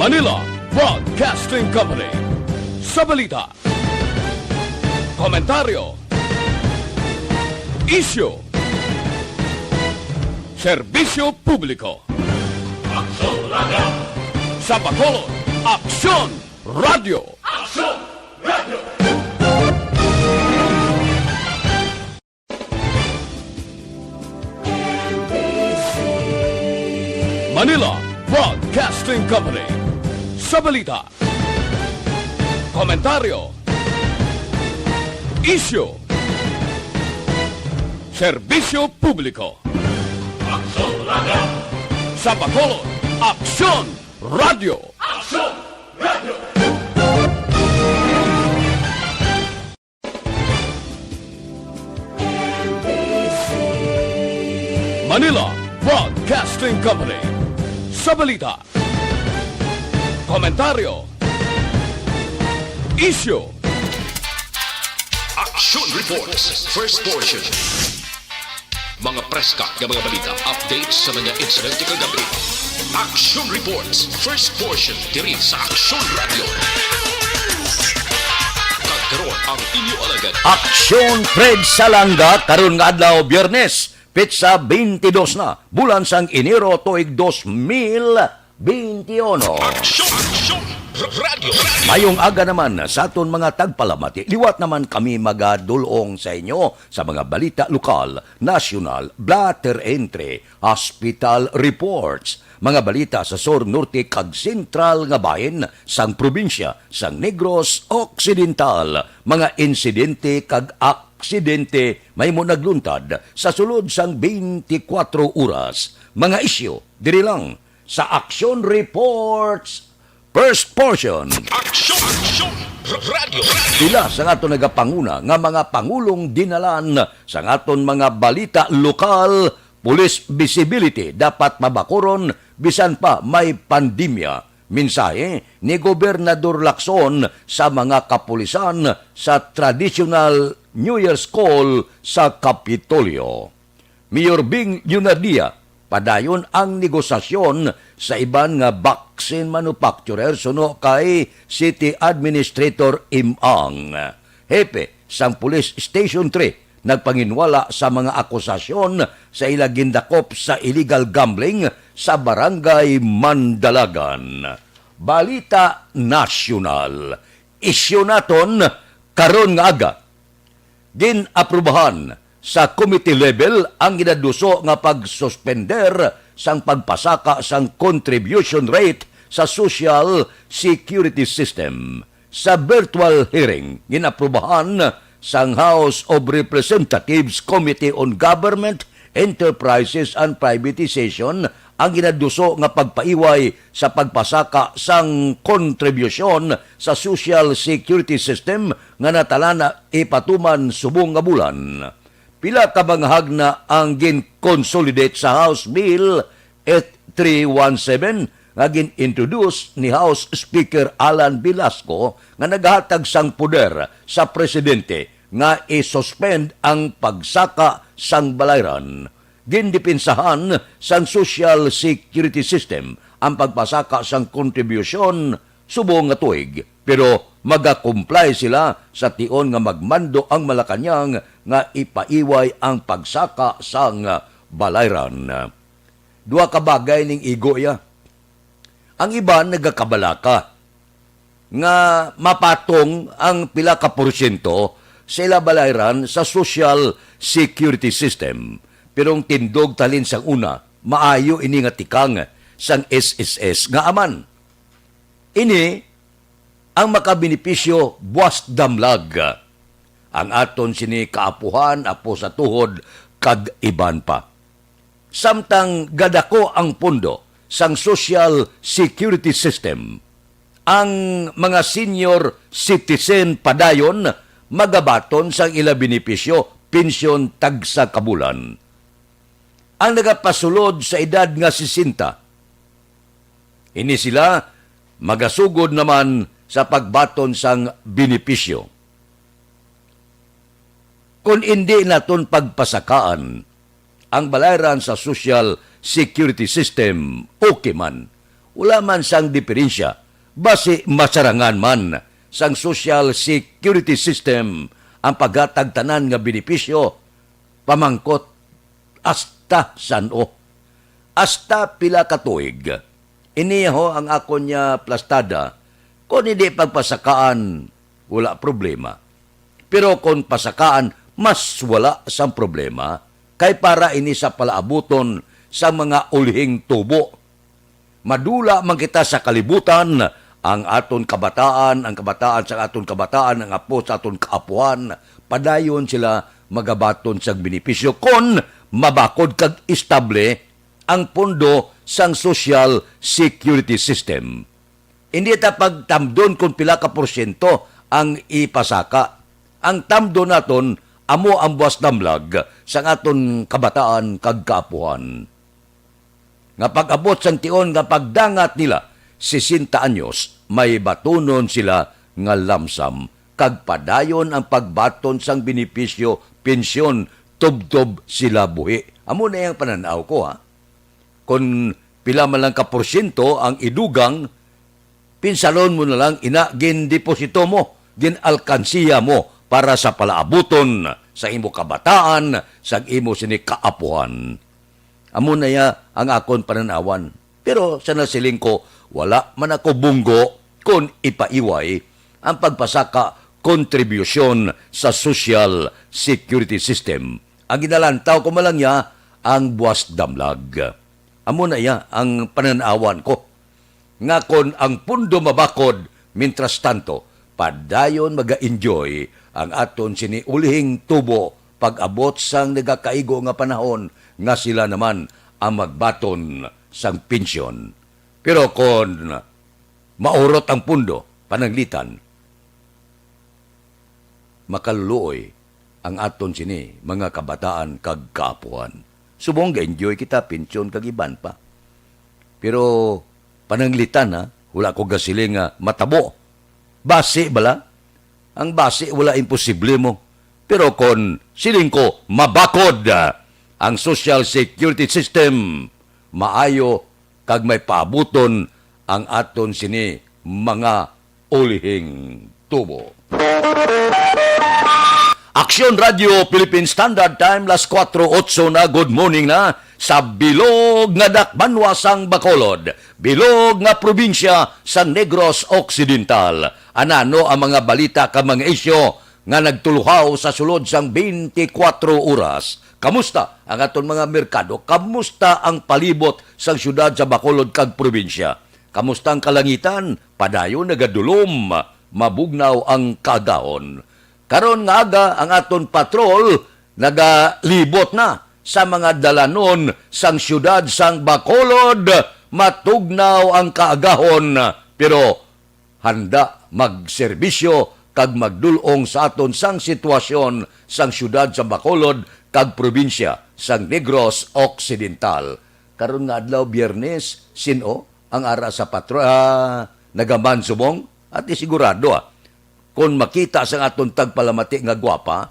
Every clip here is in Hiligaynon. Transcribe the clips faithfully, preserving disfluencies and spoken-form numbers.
Manila Broadcasting Company. Sa balita, komentaryo, isyu, serbisyo publiko. Aksyon Radio. Sa Bacolod, Aksyon Radio. Aksyon Radio. Manila Broadcasting Company. Sa balita, komentaryo, isyu, serbisyo publiko. Aksyon Radio. Sa Bacolod, Aksyon Radio. Aksyon Radio. Manila Broadcasting Company. Sa balita, komentaryo, isyu, Action Reports, first portion. Mga preska nga mga balita, updates sa mga insidente kagabi. Action Reports, first portion, diri sa Action Radio. Kag karon ang inyo alagad, Aksyon Fred Salanga, karon nga adlaw, Biyernes, petsa twenty-two na, bulan sang Enero, tuig dos mil twenty-one. Aksyon! Aksyon! Radio! Radio! Mayong aga naman sa aton mga tagpalamati. Liwat naman kami magadul-ong sa inyo sa mga balita lokal, nasyonal, blotter entry, hospital reports, mga balita sa sur, norte, kag sentral nga bahin sang probinsya sang Negros Occidental, mga insidente kag aksidente mahimo nagluntad sa sulod sang twenty-four oras, mga isyu diri lang sa Action Reports, first portion. Aksyon! Aksyon! Radio! Radio! Pila sa aton nagapanguna nga mga pangulong dinalan sa aton mga balita lokal, police visibility dapat mabakuron bisan pa may pandemya. Mensahe ni Gobernador Lacson sa mga kapulisan sa traditional New Year's Call sa Kapitolyo. Mayor Bing Leonardia, padayon ang negosasyon sa iban nga vaccine manufacturer suno kay City Administrator Im Ang. Hepe sang Police Station three nagpanginwala sa mga akusasyon sa ila gindakop sa illegal gambling sa Barangay Mandalagan. Balita nasyonal. Isyu naton karon nga aga. Gin-aprubahan sa committee level ang ginaduso nga pagsuspender sang pagpasaka sang contribution rate sa Social Security System. Sa virtual hearing, gin-aprubahan sang House of Representatives Committee on Government, Enterprises and Privatization ang ginaduso nga pagpaiway sa pagpasaka sang kontribusyon sa social security system nga natalan na ipatuman subong nga bulan. Pila ka banghag na ang gin-consolidate sa House Bill eight three one seven nga gin-introduce ni House Speaker Alan Velasco nga nagahatag sang poder sa presidente nga i-suspend ang pagsaka sang balayran. Gindepensahan sang social security system ang pagpasaka sang kontribusyon subong nga tuig, pero maga-comply sila sa tion nga magmando ang Malacañang nga ipaiway ang pagsaka sang balayran. Duha ka bagay ning igo iya. Ang iban nagakabalaka nga mapatong ang pila ka porsyento sa ila balayran sa social security system. Pero ang tindog talin sang una, maayo ini nga tikang sang S S S nga aman. Ini ang makabenepisyo buas damlag. Ang aton sini kaapuhan, apo sa tuhod, kag iban pa. Samtang gadako ang pondo sang social security system, ang mga senior citizen padayon magabaton sang ila benepisyo, pensyon tagsa ka bulan. Ang nagapasulod sa edad nga sesenta, ini sila magasugod naman sa pagbaton sang benepisyo. Kon indi naton pagpasakaan ang balayran sa social security system, okay man. Wala man sang diferensya, basi masarangan man sang social security system ang paghatag tanan nga benepisyo, pamangkot hasta san-o, hasta pila ka tuig. Ini ho ang akon nga plastada, kon hindi pagpasakaan, wala problema. Pero kon pasakaan, mas wala sang problema, kay para ini sa palaabuton sa mga ulhing tubo. Madula man kita sa kalibutan, ang aton kabataan, ang kabataan sa aton kabataan, ang apo sa aton kaapuhan, padayon sila magabaton sang benepisyo kon mabakod kag estable ang pondo sang social security system. Hindi ta pagtamdon kung pila ka porsyento ang ipasaka. Ang tamdon naton amo ang buwas damlag sang aton kabataan kag kaapuhan. Nga pag-abot sang tion nga pagdangat nila sesenta anyos, may batunon sila nga lamsam, kag padayon ang pagbaton sang benepisyo, pensyon, tubtob sila buhi. Amo na ang pananaw ko, ha. Kon pila man lang ka porsyento ang idugang, pinsalon mo na lang ina, gindeposito mo, ginalkansiya mo para sa palaabuton sa imo kabataan, sa imo sini kaapuhan. Amo na ya ang akon pananawan. Pero sa nasiling ko, wala man ako bunggo kon ipaiway ang pagpasaka kontribusyon sa social security system. Ang ginalantaw ko man lang niya ang buwas damlag. Amo na iya ang pananawan ko, nga kon ang pundo mabakod, mientras tanto, padayon maga-enjoy ang aton sini ulihing tubo pag-abot sang nagakaigo nga panahon nga sila naman ang magbaton sang pensyon. Pero kon maurot ang pundo, pananglitan, makaluluoy ang aton sini mga kabataan kag kaapuhan. Subong ga-enjoy kita, pensyon kag iban pa. Pero pananglitan, ha, wala ko gasiling nga matabo. Basi bala? Ang basi wala imposible mo. Pero kon siling ko mabakod, ah, ang social security system, maayo kag may paabuton ang aton sini mga ulihing tubo. Aksyon Radio Philippine Standard Time, las kuwatro otso na. Good morning na sa bilog nga dakbanwa sang Bacolod, bilog nga probinsya sang Negros Occidental. Anano ang mga balita kag mga isyu nga nagtuluhaw sa sulod sang twenty-four oras? Kamusta ang aton mga merkado? Kamusta ang palibot sang siyudad sa Bacolod kag probinsya? Kamusta ang kalangitan? Padayon nagadulom, mabugnaw ang kaagahon. Karon nga aga, ang aton patrol nagalibot na sa mga dalanon sang siyudad sang Bacolod. Matugnaw ang kaagahon, pero handa magserbisyo kag magdul-ong sa aton sang sitwasyon sang siyudad sa Bacolod kag probinsya sang Negros Occidental. Karon nga adlaw, Biyernes, sin-o ang ara sa patro-, ah, nagaman subong? At di sigurado, ah. Kon makita sang aton tagpalamati nga gwapa,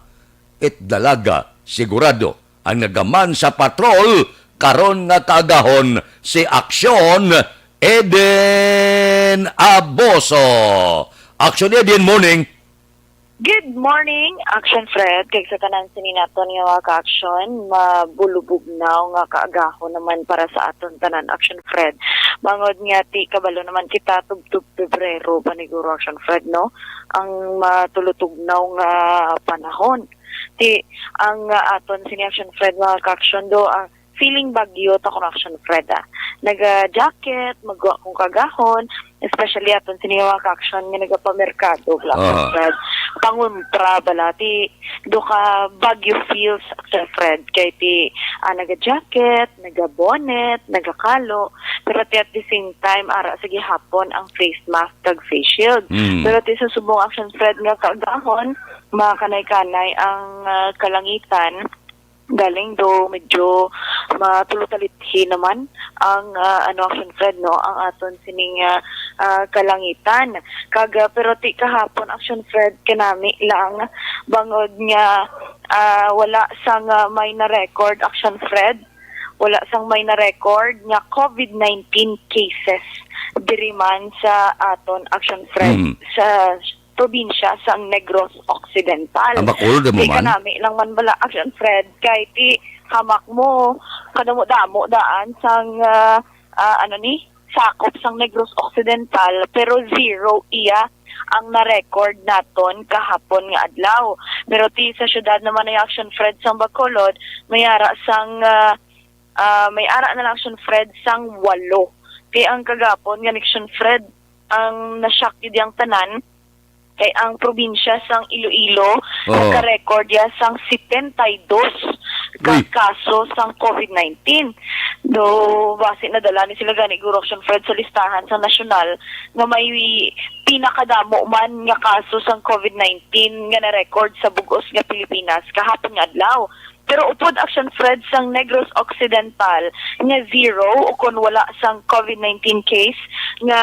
it dalaga, sigurado, ang nagaman sa patrol karon nga kaagahon, si Aksyon Eden Aboso. Aksyon Eden, morning. Good morning, Action Fred, kag sa tanan sini naton nga mga ka-action, mabulubugnaw nga kaagahon naman para sa aton tanan, Action Fred. Bangod nga ti kabalo naman kita, tubtob Pebrero, paniguro, Action Fred, no? Ang matulutugnaw nga panahon. Ti, ang, ah, aton sini, Action Fred, mga ka-action, do, ah, feeling bagyo ta kon, Action Fred, ah. Naga-jacket, magwa kong kaagahon, especially aton sini mga ka-action nga nagapamerkado, Black Aha. Fred. Pangumpra bala, ti, do ka bagyo feels, Action Fred, kay ti, ah, naga-jacket, naga-bonnet, nagakalo, pero ti at the same time, ara sa gihapon ang face mask kag face shield. Mm. Pero ti sa subong, Action Fred, nga kaagahon, makanay-kanay ang, ah, kalangitan, galing do medyo matulutalithi naman ang, ah, ano, Action Fred, no, ang aton sining, ah, ah, kalangitan. Kag, ah, pero ti kahapon, Action Fred, kanami lang, bangod nga, ah, wala sang, ah, may na-record, Action Fred, wala sang may na-record nga covid nineteen cases diri man sa aton, Action Fred, Mm. sa probinsya sang Negros Occidental. Ang Bacolod mo Di man? Kanami lang man bala, Action Fred, kay ti hamak mo, kadamo-damo daan sang, ah, ah, ano ni, sakop sang Negros Occidental, pero zero iya ang na-record naton kahapon nga adlaw. Pero ti sa syudad naman ni, Action Fred, sang Bacolod, may ara sang, ah, ah, may ara na lang, Action Fred, sang walo. Kay ang kagapon nga ni, Action Fred, ang na-shock gid yang tanan kay ang probinsya sang Iloilo Oo. naka-record ya sang setenta y dos ka Uy. kaso sang COVID nineteen. Do basi nadala ni sila gani guro, Action Fred, sa listahan sa nasyonal nga may pinakadamo man nga kaso sang COVID nineteen nga na-record sa bug-os nga Pilipinas kahapon nga adlaw. Pero upod, Action Fred, sang Negros Occidental nga zero o kon wala sang COVID nineteen case nga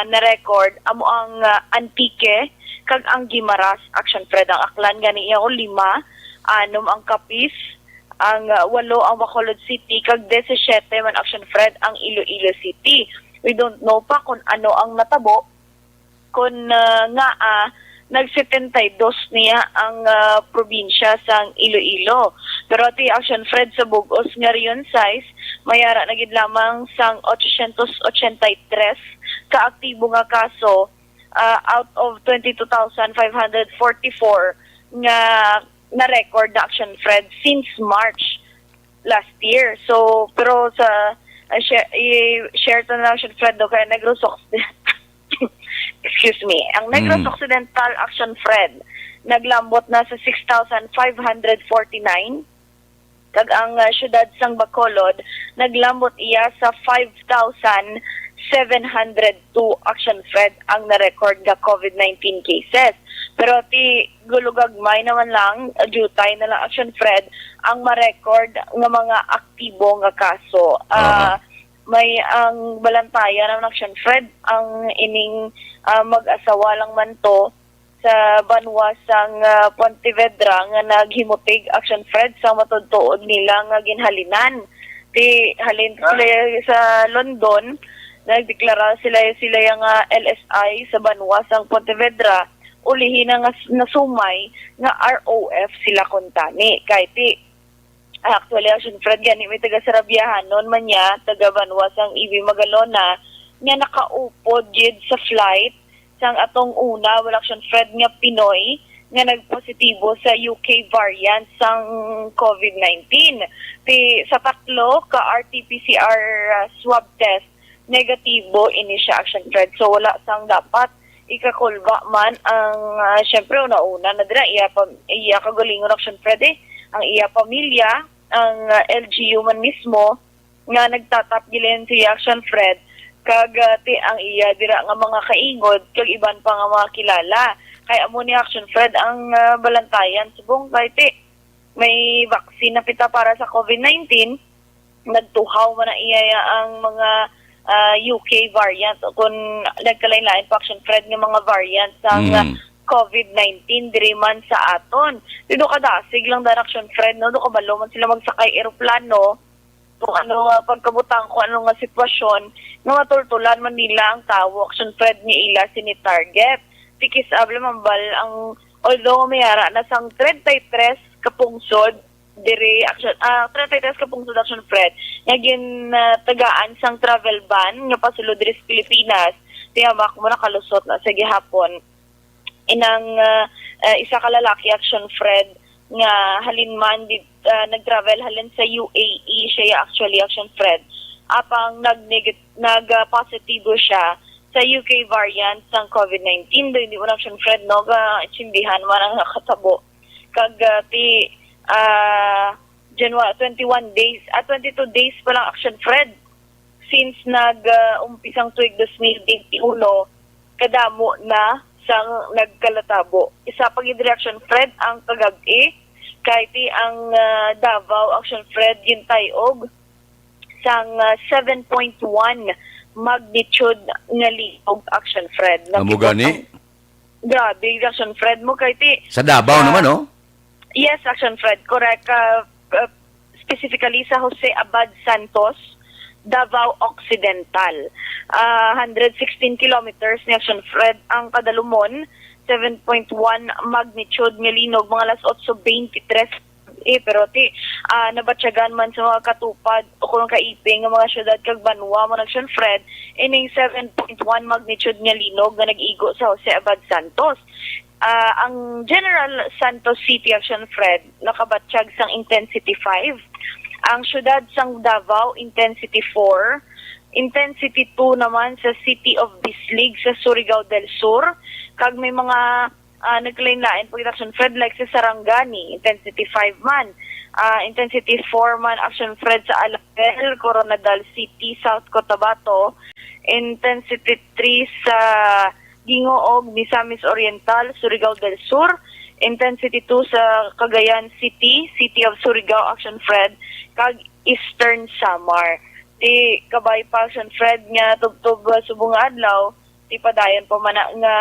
na-record, amo ang, ah, Antique kag ang Guimaras, Action Fred. Ang Aklan gani iya o lima, anom ang Capiz, ang, ah, walo ang Bacolod City, kag disisiete man, Action Fred, ang Iloilo City. We don't know pa kung ano ang natabo, kung, ah, nga, ah, nag setenta y dos niya ang, ah, probinsya sang Iloilo. Pero ti, Action Fred, sa bug-os nga Region sais, may ara na gid lamang sang ochocientos ochenta y tres ka aktibo nga kaso, ah, out of twenty-two thousand five hundred forty-four nga na-record na, Action Fred, since March last year. So, pero sa, ah, share, i-share to na lang, Action Fred, do, kay Negros Occ-, excuse me, ang Negros Mm. Occidental, Action Fred, naglambot na sa six thousand five hundred forty-nine, kag ang, ah, siyudad sang Bacolod naglambot iya sa five thousand seven hundred two, Action Fred, ang na-record nga COVID nineteen cases. Pero ti gulo gagmay naman lang, ah, diutay na lang, Action Fred, ang ma-record nga mga aktibo nga kaso. Ah, Aha. May ang Balantayan naman, Action Fred, ang ining, ah, mag-asawa lang man to sa banwa sang, ah, Pontevedra nga naghimutig, Action Fred, sa matuod-tuod nila nga ginhalinan. Ti halin sila sa London, nagdeklara sila, sila yang, ah, L S I sa banwa sang Pontevedra, ulihi na nga s-, nasumay nga R O F sila kuntani. Kay ti, actually, Action Fred, gani may taga Sarabiahanon man niya, taga banwa sang Ibi Magalona, nga nakaupod gid sa flight sang atong una, wala, Action Fred, nga Pinoy nga nagpositibo sa U K variant sang COVID nineteen. Ti sa tatlo ka R T P C R, ah, swab test, negatibo ini siya, Action Fred. So, wala sang dapat ikakulba man ang, ah, syempre, una-una na dira, iya, pam-, iya kagalingon, Action Fred, eh. Ang iya pamilya, ang, ah, L G U man mismo, nga nagtatap gilin si Action Fred, kag, ah, ti ang iya dira nga mga kaingod, kag iban pa nga mga kilala. Kay amo ni, Action Fred, ang, ah, Balantayan. Subong kay ti may vaccine na kita para sa COVID nineteen, nagtuhaw man na iya ang mga, ah, U K variant, o kung nagkalain-lain pa, Action Fred, nga mga variant sang, ah, Mm. COVID nineteen diri man sa aton. Ti do kadasig lang dan, Action Fred, no? Do kabalo man sila magsakay eroplano, kung ano, ah, pagkabutang, kung ano nga sitwasyon, nga matultulan man nila ang tawo, Action Fred, nga ila sini target. Ti kis-a bala mambal ang, although may ara na sang treinta y tres ka pungsod diri, Action, ah, treinta y tres ka pungsod, Action Fred, nga gintagaan sang travel ban nga pasulod diri sa Pilipinas, ti hamak mo nakalusot na sa gihapon. Inang, ah, ah, isa ka lalaki, Action Fred, nga halin man di, ah, nag-travel halin sa U A E siya, actually, Action Fred. Apang nag-, nag-, ah, positibo siya sa U K variant sang COVID nineteen. Do, hindi mo na, Action Fred, no? Ga, tsindihan man ang nakatabo. Kag, ah, ti, ah, January, twenty-one days, ah, twenty-two days pa lang, Action Fred, since nag, ah, umpisang tuig dos mil benti uno, kadamo na sang nagkalatabo. Isa pa gid, Action Fred, ang kagab-i, kay ti ang, ah, Davao, Action Fred, gintay-og sang, ah, seven point one magnitude nga liog, Action Fred. Amo Nakita gani? ang, grabe, Action Fred, mo kay ti Sa Davao Ah, naman, no? Yes, Action Fred, correct. Ah, ah, specifically sa Jose Abad Santos, Davao Occidental. Ah, hundred sixteen kilometers ni Action Fred ang kadalumon, seven point one magnitude nga linog, mga alas otso twenty-three eh, pero ti, ah, nabatyagan man sa mga katupad o kung kaiping nga mga syudad kag banwa man, Action Fred, ining seven point one magnitude nga linog nga nag-igo sa Jose Abad Santos. Ah, ang General Santos City, Action Fred, nakabatyag sang intensity five. Ang syudad sang Davao, intensity four. Intensity two naman sa City of Bislig sa Surigao del Sur. Kag may mga, ah, nagkalain-lain pa gid, Action Fred, like sa Sarangani, intensity five man. Ah, intensity four man, Action Fred, sa Alapel, Koronadal City, South Cotabato. Intensity three sa Gingoog, Misamis Oriental, Surigao del Sur. Intensity two sa Cagayan City, City of Surigao, Action Fred, kag Eastern Samar. Ti kabay pa, Action Fred, nga tubtob, ah, subong nga adlaw, ti padayon pa man na nga,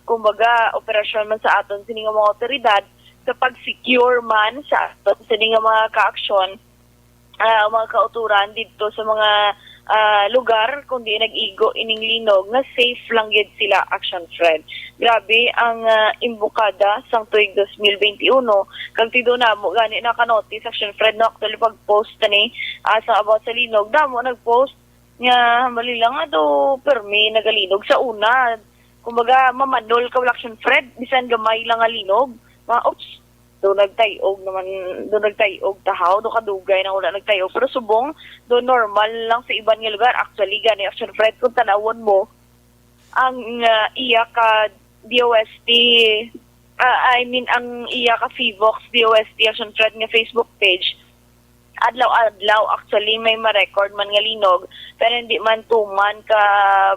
kumbaga, operasyon man sa aton sini nga mga awtoridad sa pag-secure man sa aton sini nga mga kaaksyon, ah, mga kauturan didto sa mga, ah, lugar kung di nag-igo ining linog, nga safe lang gid sila, Action Fred. Grabe ang, ah, imbukada sang tuig dos mil benti uno, kag tido namo gani nakanotice, Action Fred, no, actually pag-post ta ni, ah, sa about sa linog, damo nag-post nga hambali lang nga daw permi nagalinog sa una. Kumbaga, mamanol ka wala, Action Fred, bisan gamay lang nga linog. Mga, oops, do nagtayog naman, do nagtayog tahaw, do kadugay nang wala nagtayog. Pero subong, do normal lang sa iban nga lugar. Actually, gani, Action Fred, kung tanawon mo, ang, ah, iya ka D O S T, ah, I mean, ang iya ka Fivox D O S T, Action Fred, nga Facebook page, adlaw-adlaw, actually, may ma-record man nga linog, pero hindi man tuman ka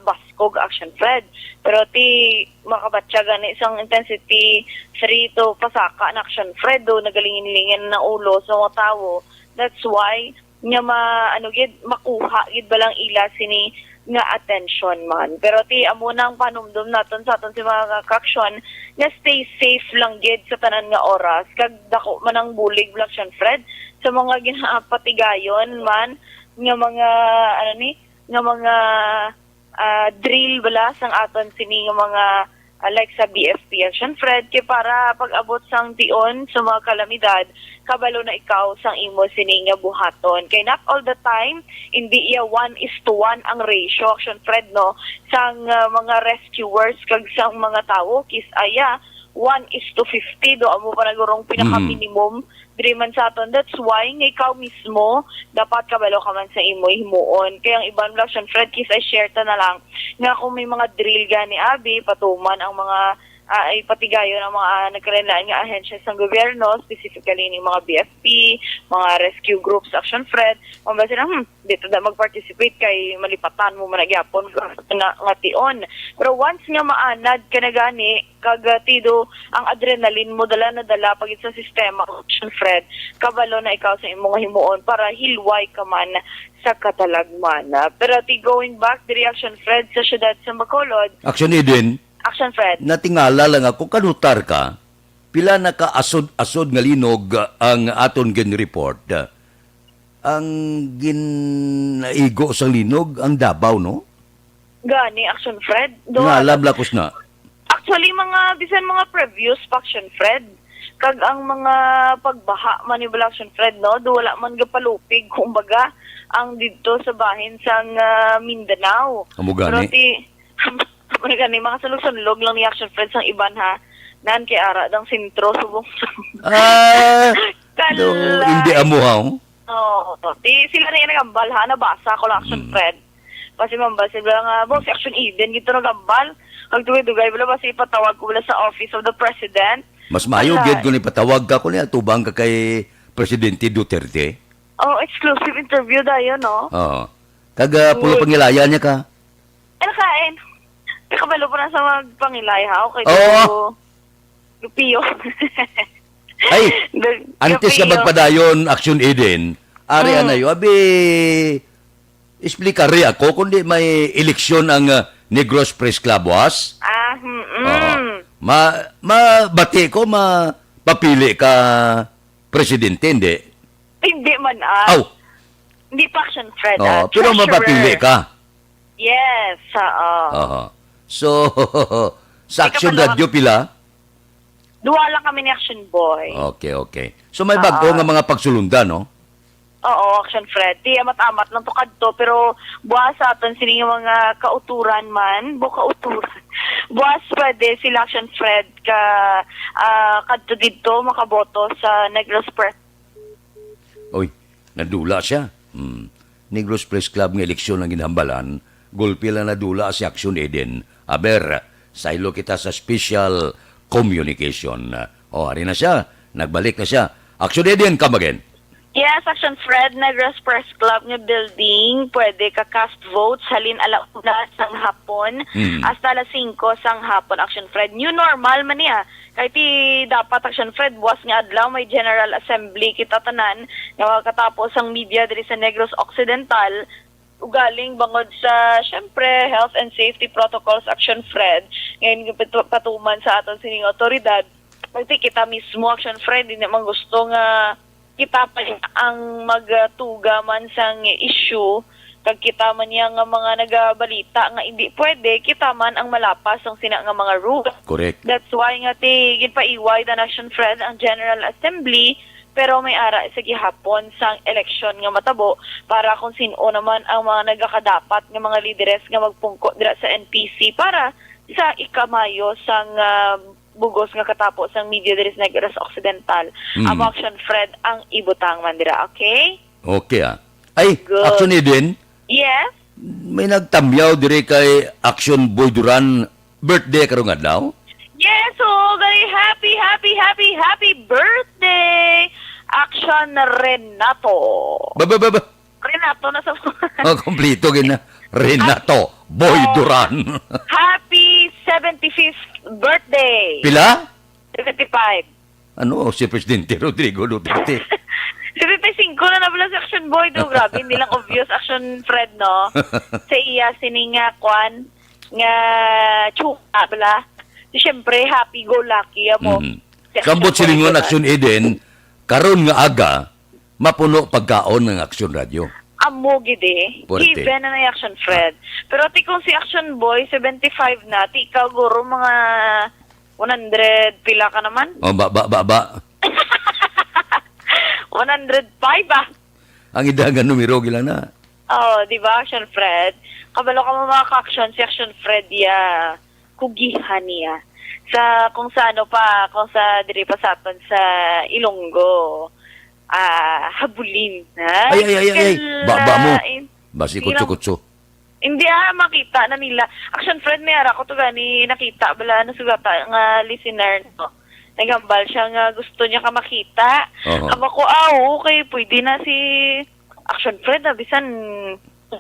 baskog, Action Fred. Pero ti makabatya gani sang intensity three to pasaka na, Action Fred, do nagalingin-lingin na ulo sa mga tawo. That's why nga ma-, ano gid, makuha gid ba lang ila sini nga atensyon man. Pero ti amo nang panumdom naton sa aton si mga kaaksyon nga stay safe lang gid sa tanan nga oras. Kag dako man ang bulig, Black Sean Fred, sa mga ginapatigayon man nga mga, ano ni, nga mga, ah, drill bala sang aton sini nga mga, ah, like sa B F P, Action Fred, kay para pag-abot sang tion sa mga kalamidad, kabalo na ikaw sang imo sini nga buhaton. Kay not all the time, hindi iya one is to one ang ratio, Action Fred, no, sang, ah, mga rescuers kag sang mga tawo, kis-a iya one is to fifty, do amo pa na gurong pinaka-minimum diri man sa aton. That's why nga ikaw mismo dapat kabalo ka man sa imo himuon. Kay ang iban, Black Sean Fred, kis-a share ta na lang nga kung may mga drill gani abi, patuman ang mga, ah, ay patigayon ang mga nagkalain-lain nga ahensya sang gobyerno, specifically ning mga B F P, mga rescue groups, Action Fred, mabasa na, hmm, di ta da mag-participate kay malipatan mo man na gyapon na nga tion. Pero once nga maanad ka na gani, kag, ah, tido ang adrenaline mo dala na dala pa gid sa sistema, Action Fred, kabalo na ikaw sa imo nga himuon para hilway ka man sa katalagman. Ah, pero ti going back diri, Action Fred, sa siyudad sa Bacolod, Action Eden, Action Fred, natingala lang ako, kanutar ka, pila na ka asod-asod nga linog ang aton gin-report? Ang ginaigo sang linog, ang Davao, no? Gani, Action Fred. Do, nga alam lakos na. Actually, mga, bisan mga previous pa, Action Fred, kag ang mga pagbaha man ni bala, Action Fred, no, do wala man gapalupig, kumbaga, ang didto sa bahin sang, ah, Mindanao. Amo gani. Pero ti, amo gani, mga sulog-sulog lang ni, Action Fred, sang iban, ha. Nan kay ara dang sentro, subong. Ah, do, hindi amo, ha, oh. Oo. Di sila na yung nagambal, ha? Nabasa ko lang, Action Fred. Basi mambal sila nga, "Bo, si Action Eden gid to nagambal." Ang dugay-dugay bala, basi ipatawag ko bala sa Office of the President. Mas maayo gid kung ipatawag ka, kung atubang ka kay Presidente Duterte. Oh, exclusive interview dayon, no? Oo. Kag, ah, pulo pangilaya niya ka. Ano kain? Nakabalo pa na sa magpangilay, ha? Okay, oo. Lupiyo. Ay, antes ka magpadayon, Action Eden, ari anayo, abi, explicar ako, kundi may eleksyon ang, ah, Negros Press Club, was? Ah, mm. Oo. Ma-, mabati ko, mapapili ka presidente, hindi? Hindi man, ah. Aw. Hindi pa, Action Fred. Oo, ah, pero treasurer. Mapapili ka. Yes, oo. Aha. So, sa Ikaw Action pa naman. Radio, pila? Duha lang kami ni Action Boy. Okay, okay. So, may Oo. Bago nga mga pagsulundan, no? Oo, Action Fred. Ti amat-amat lang to kadto, pero buwas sa aton sini nga mga kauturan man, bu kauturan. Buwas pwede sila, Action Fred, ka ah, kadto didto makaboto sa Negros Press. Oy, nadula siya. Hmm. Negros Press Club nga eleksyon ang ginhambalan, gulpi lang nadula si Action Eden. Aber, saylo kita sa special communication. Oh, ari na siya. Nagbalik na siya. Action Eden, come again. Yes, Action Fred, Negros Press Club nga building, pwede ka cast votes halin ala una sang hapon Mm. hasta alas singko sang hapon, Action Fred. New normal man niya. Kay ti dapat, Action Fred, buwas nga adlaw may General Assembly kita tanan nga makatapo sang media diri sa Negros Occidental. Ugaling bangod sa, syempre, health and safety protocols, Action Fred, ngayon patu- patuman sa aton sining otoridad, pati kita mismo, Action Fred, hindi man gusto nga kita pa ang magtuga man sang issue, kag kita man niya nga mga nagabalita nga hindi pwede, kita man ang malapas sang sina nga mga rules. Correct. That's why nga ti ginpaiway dan, Action Fred, ang General Assembly, pero may ara sa gihapon sang eleksyon nga matabo para kung sin-o naman ang mga nagakadapat nga mga lideres nga magpungko dira sa N P C para sa ikamayo sang, ah, bugos nga katapo sang media diri sa Negros Occidental. Mm. Amo, Action Fred, ang ibutang man dira, okay? Okay, ah. Ay, Good. Action Eden, Yes? may nagtamyaw diri kay Action Boy Duran, birthday karong adlaw? Yes, oh, very happy, happy, happy, happy birthday, Action Renato. Ba, ba, ba, ba. Renato na sa Oh, kompleto gid na. Renato Boy Oh. Duran. Happy seventy-fifth birthday. Pila? Seventy-five. Ano, si Presidente Rodrigo Duterte? Seventy-five na na bala si Action Boy, do. Grabe, hindi lang obvious, Action Fred, no? Sa iya, sini nga, kwan, nga, tsuka, bala. Di, syempre, happy-go-lucky, amo. Mhm. Si Action Kambot Boy, silingon, diba? Action Eden, karon nga aga, mapuno pagkaon ng Action Radio. Amo gid eh. Puwerte. Given na na yung Action Fred. Pero ti kung si Action Boy, seventy-five na, ti ikaw guro mga one hundred, pila ka naman? Oh, ba, ba, ba, ba. One hundred five, ah. Ang ida nga numero, gila na. Oh, di ba, Action Fred? Kabalo ka mo, mga ka-action, si Action Fred, ya, kugihan niya. Sa, kung sa ano pa, kung sa diri pa sa aton sa Ilonggo, ah, habulin, ha? Ay, ay, ay, ay, ay. Kala-, Ba, ba mo? in-, Basi sige lang. Kutso-kutso. Hindi, ah, makita na nila. Action Fred, may ara ko to gani nakita, bala, ano, sugata nga listener, no? Naghambal siya nga gusto niya ka makita. Oho. Amo ko, ah, okay, pwede na si Action Fred, ah, bisan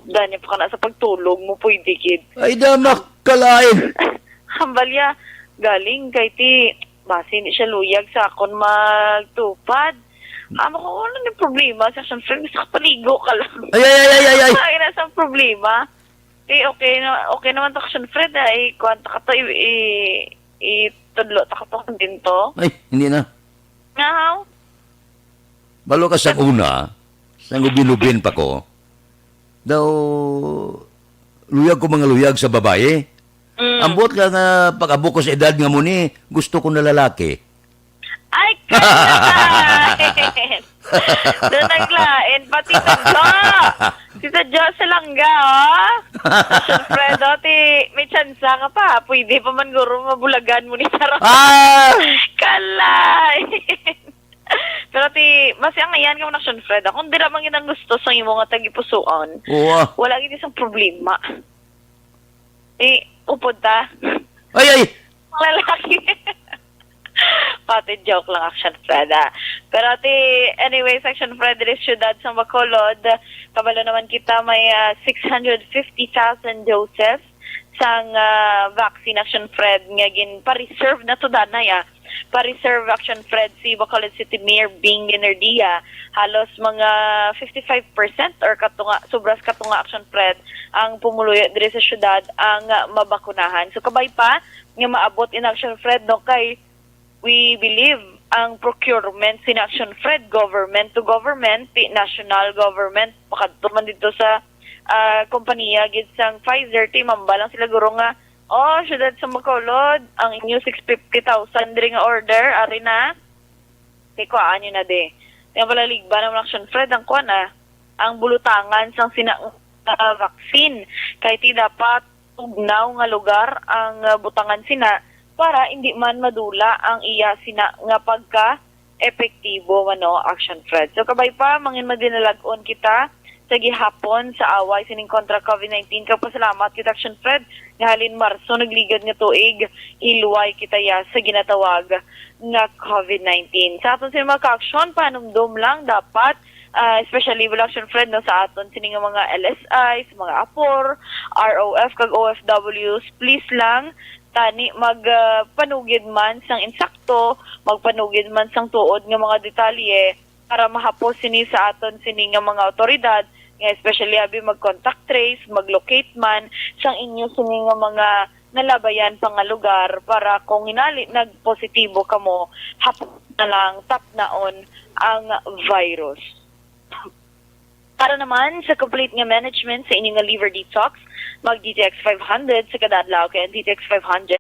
daan niya pa ka na sa pagtulog mo, pwede gid. Ay, da, makalain. Hambal niya, galing kay ti, basi hindi siya luyag sa akon magtupad. Amo ko, ano ni problema? Sa Action Fred, gusto ka paligo ka lang. Ay, ay, ay, ay, ay, ay. Ay, nasa problema. Ti, okay na, okay naman to, Action Fred, ah. I-, kuwan ta ka to, i-, i-, itudlo ta ka to, din to. Ay, hindi na. Nga, how? Balo ka sa una, sa ubin-ubin pa ko, daw, luyag ko mga luyag sa babae. Mm. Ang buot ka nga pag-abot ko sa edad nga mo ni, gusto ko na lalaki. Ay, kalain! Doon naglain, pati sa Jo! Si sa Jo sa langga, oh! Siyempre, do, ti, may tsansa nga pa. Pwede pa man guro mabulagan mo ni Sarah. Ah! Kalain! Pero ti, mas ang ayan ka mo na, Action Fred, ah. Kung dira man gid ang gusto sa imo nga tagipusuon, Oo, ah. Wala gid isang problema. Eh, upod ta. Ay, ay! Ang lalaki. Pati joke lang, Action Fred, ah. Pero ti, anyways, Action Fred, diri sa siyudad sa Bacolod, kabalo naman kita may, ah, six hundred fifty thousand doses sang, ah, vaccine, Action Fred, nga gin-pa-reserve na to danay, ah. Pa-reserve, Action Fred, si Bacolod City Mayor Bing Guinardia. Halos mga fifty-five percent or katunga, sobras katunga, Action Fred, ang pumuluyo diri sa syudad ang mabakunahan. So, kabay pa nga maabot in, Action Fred, no, kay we believe ang procurement sin Action Fred, government to government, ti national government, pakadto man dito sa, ah, kompanya gid sang Pfizer, ti mamba lang sila guro nga, "Oh, syudad sa Bacolod, ang inyo six fifty thousand diri nga order, ari na." Kay kuhaan nyo na di. Nga palaligban ang Action Fred, ang kuan, ah, ang bulutangan sang sina, ah, vaccine. Kay ti dapat tugnaw nga lugar ang, ah, butangan sina para hindi man madula ang iya sina nga pagka-epektibo, ano, Action Fred. So, kabay pa, mangin madinalag-on kita sa gihapon sa away sining kontra COVID nineteen. Kag pasalamat kita, Action Fred, nga halin Marso nagligad nga tuig, hilway kita ya sa ginatawag nga COVID nineteen. Sa aton sini mga ka-aksyon, panumdom lang dapat, ah, especially, well, Action Fred, no, sa aton sini nga mga L S Is, mga apor, R O F, kag O F Ws, please lang, tani mag, ah, panugid man sang insakto, magpanugid man sang tuod nga mga detalye, para mahapos sini sa aton sini nga mga awtoridad, nga especially abi mag-contact trace, mag-locate man sang inyo sini nga mga nalabayan pa nga lugar, para kung hinali nagpositibo kamo, hapos na lang tapnaon ang virus. Para naman sa complete nga management sa inyo nga liver detox, mag D T X five hundred sa kada adlaw kay ang D T X five hundred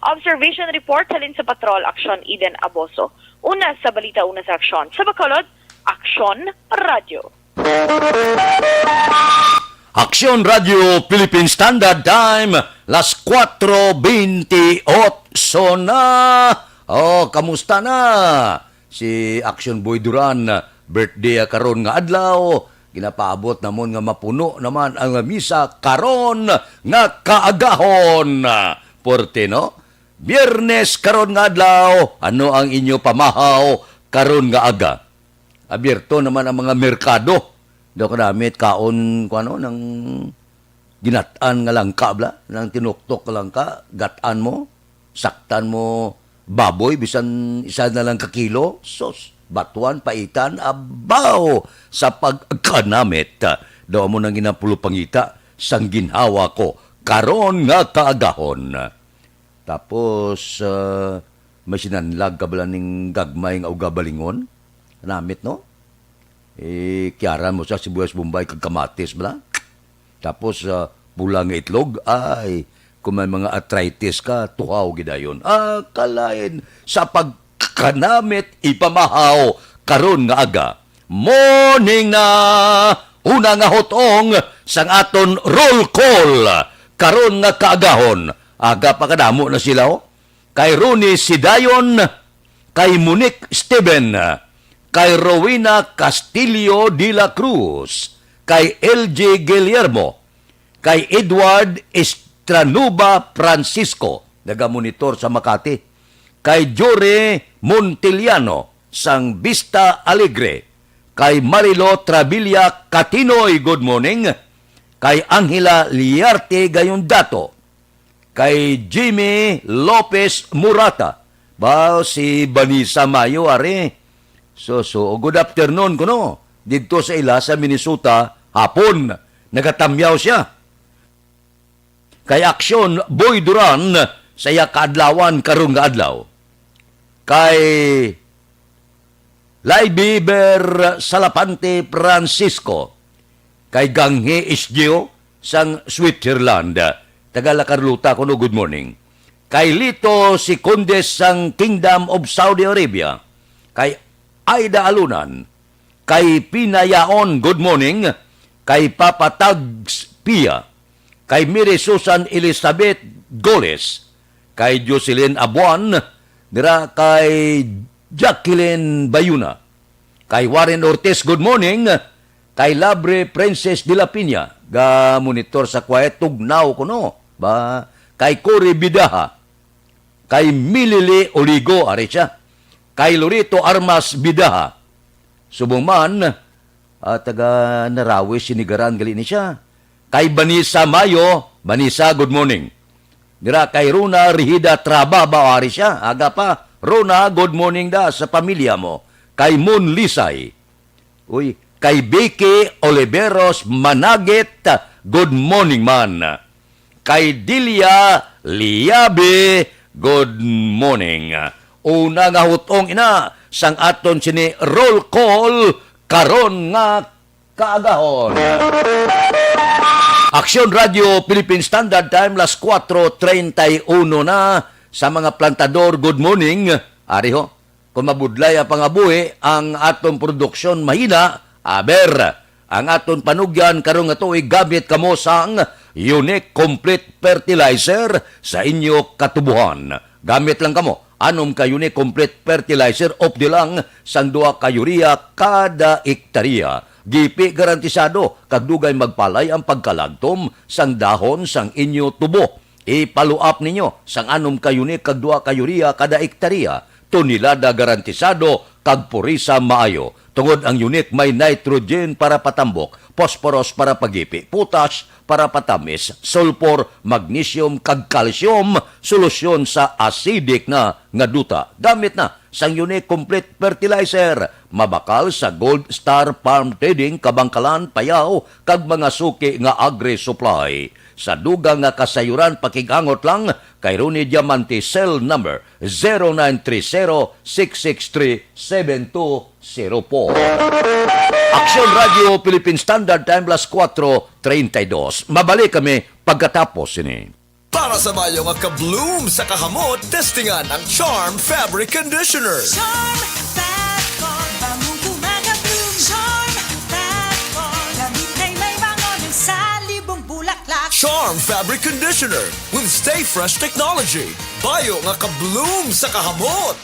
Observation report halin sa Patrol Aksyon Eden Abaso. Una sa balita, una sa aksyon. Sa Bacolod, Aksyon Radyo. Aksyon Radyo Philippine Standard Time, las kuwatro bentiocho na. Oh, kamusta na? Si Action Boy Duran, birthday karon nga adlaw. Ginapaabot namon nga mapuno naman ang misa karon nga kaagahon. Porte, no? Biyernes karon nga adlaw, ano ang inyo pamahaw karon nga aga? Abierto naman ang mga merkado. Daw kanamit kaon, kuno, nang ginat-an nga langka, bala, nang tinuktok nga langka, gat-an mo, saktan mo, baboy, bisan isa na lang ka kilo, sus, batuan, paitan, abaw, sa pagkanamit. Daw amo nang ginapulupangita sang ginhawa ko karon nga kaagahon. Tapos, ah, may sinanlag ka bala ning gagmay nga uga balingon? Namit, no? Eh, kiyaran mo sa sibuyas Bombay kag kamatis bala? Tapos, ah, pula nga itlog? Ay, kung may mga arthritis ka, tuhaw gidayon. Ah, kalain sa pagkanamit ipamahaw karon nga aga. Morning na! Una nga hutong sang aton roll call karon nga kaagahon. Aga pa kadamo na sila, oh. Kay Ronnie Sidayon, kay Monique Steven, kay Rowena Castillo de la Cruz, kay L J Guillermo, kay Edward Estranuba Francisco, nagamonitor sa Makati, kay Jory Montiliano sang Vista Alegre, kay Marilo Travilla Katinoy, good morning, kay Angela Liarte Gayondato, kay Jimmy Lopez Murata. Ba, si Vanessa Mayo, ari. So, so, good afternoon kuno. Didto sa ila sa Minnesota, hapon, nagatamyaw siya. Kay Aksyon Boy Duran sa iya kaadlawan karon nga adlaw. Kay Laibiber Salapante Francisco, kay Ganghi Isgio sang Switzerland, taga La Carlota kuno, good morning. Kay Lito Sicondes sang Kingdom of Saudi Arabia, kay Aida Alunan, kay Pinayaon, good morning, kay Papa Tags Pia, kay Mary Susan Elizabeth Goles, kay Jocelyn Abuan, dira kay Jacqueline Bayuna, Kay Warren Ortiz, good morning. Kay Labre Princess de la Piña, ga monitor sa quiet, tugnaw kuno. Ba, kay Cory Bidaha, kay Milili Oligo, ari siya. Kay Lorito Armas Bidaha. Subong man, ah, taga Narawi, Sinigaran, gali ni siya. Kay Vanessa Mayo, Vanessa, good morning. Dira kay Rona Rihida Traba, ba, ari siya. Aga pa, Rona, good morning da sa pamilya mo. Kay Mon Lisay. Uy, kay Vicky Oliveros Managit, good morning man. Kay Delia Liabe, good morning. Una nga hutong ina sang aton sini roll call karon nga kaagahon. Aksyon Radio Philippine Standard Time, las kuwatro treinta y uno na. Sa mga plantador, good morning. Ari ho, kung mabudlay ang pangabuhi, ang aton produksyon mahina, aber, ang aton panugyan karong nga tuig, gamit kamo sang Unique Complete Fertilizer sa inyo katubuhan. Gamit lang kamo, anom ka Unique Complete Fertilizer, updi lang sang duha ka urea kada ektarya. Gipi garantisado kag dugay magpalay ang pagkalagtom sang dahon sang inyo tubo. Ipaluap ninyo sang anom ka Unique kag duha ka urea kada ektarya, tonelada garantisado kag purisa maayo, tungod ang Unique may nitrogen para patambok, phosphorus para pagipi, potash para patamis, sulfur, magnesium, kag calcium, solusyon sa acidic na nga duta. Gamit na sang Unique Complete Fertilizer, mabakal sa Gold Star Farm Trading, Kabangkalan, Payao, kag mga suki nga agri-supply. Sa dugang nga kasayuran, pakig-angot lang kay Ronnie Diamante, cell number zero nine three zero six six three seven two zero four. Aksyon Radio Philippine Standard Time, las kuwatro treinta y dos. Mabalik kami pagkatapos sini. Para sa maayo nga ka-bloom sa kahamot, testingan ang Charm Fabric Conditioner. Charm Fat Core, bangong gumagabloom. Charm Fat Core, gamit ay may bango ng salibong bulaklak. Charm Fabric Conditioner with Stay Fresh Technology. Bayo nga ka-bloom sa kahamot.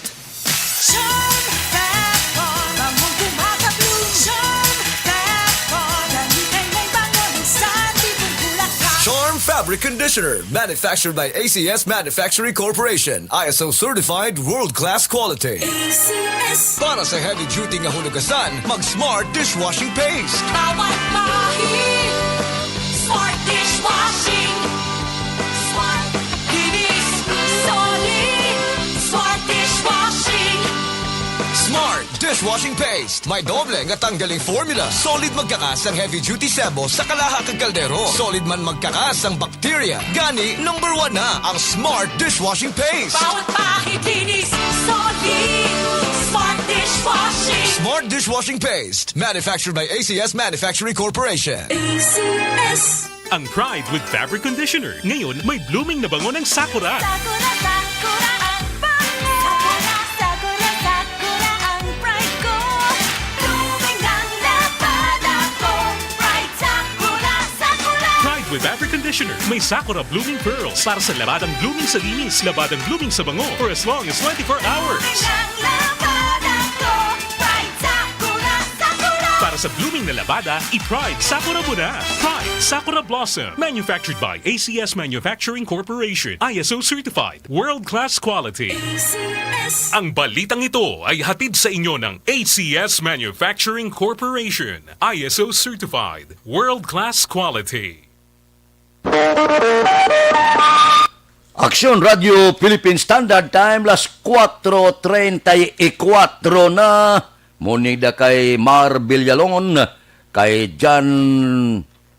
Charm Fat Core, bangong gumagabloom. Charm Fat Core, gamit ay may bango ng salibong bulaklak. Charm Fabric Conditioner, manufactured by A C S Manufacturing Corporation. I S O certified, world-class quality. A C S. Para sa heavy duty nga hunugasan, mag Smart Dishwashing Paste. Bawat bahin, Smart Dishwashing. Smart, linis, solid. Smart Dishwashing. Smart Dishwashing Paste. May doble nga tanggaling formula. Solid magkakas ang heavy duty sebo sa kalaha kag kaldero. Solid man magkakas ang bacteria. Gani, number one na ang Smart Dishwashing Paste. Bawat pahid linis, solid. Smart Dishwashing. Smart Dishwashing Paste. Manufactured by A C S Manufacturing Corporation. A C S. Ang Pride with Fabric Conditioner. Ngayon, may blooming na bango ng Sakura. Sakura, Sakura ang bango. Sakura, Sakura, Sakura ang pride ko. Blooming ang labada ko. Pride, Sakura, Sakura. Pride with Fabric Conditioner. May Sakura Blooming Pearls para sa labadang blooming sa linis, labadang blooming sa bango, for as long as twenty-four hours. Blooming ang labada ko. Pride, Sakura, Sakura. Para sa blooming na labada, i-Pride Sakura mo na. Pride Sakura Blossom. Manufactured by A C S Manufacturing Corporation. I S O certified. World-class quality. A C S. Ang balitang ito ay hatid sa inyo ng A C S Manufacturing Corporation. I S O certified. World-class quality. Aksyon Radio Philippine Standard Time, las kuwatro treinta y cuatro na. Morning da kay Mar Villalon, kay Jan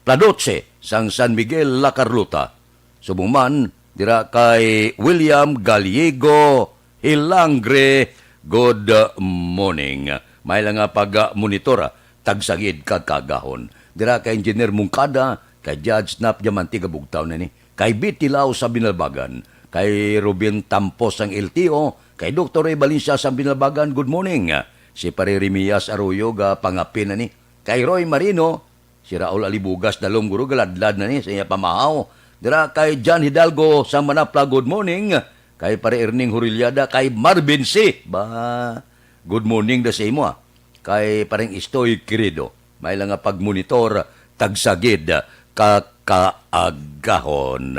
Pladoche sang San Miguel, La Carlota. Subong man dira kay William Gallego Hilangre, good morning. May lang nga pag-monitor, ah, tagsagid ka kagahon. Dira kay Engineer Mungkada, kay Judge Nap Diamante, kabugtaw na ni. Kay Betty Lau sa Binalbagan, kay Ruben Tampos sang L T O, kay Doktor Ray Valencia sa Binalbagan, good morning. Si Pare Remias Arroyo ga pangapin na ni. Kay Roy Marino, si Raul Alibugas Dalom, guro, galadlad na ni sa iya pamahaw. Dira kay John Hidalgo sa Manapla, good morning. Kay Pare Erning Huriliada, kay Marvin C. Ba, good morning da sa imo, ah. Kay parang istoy, querido, may lang nga pagmonitor, tagsagid ka kaagahon.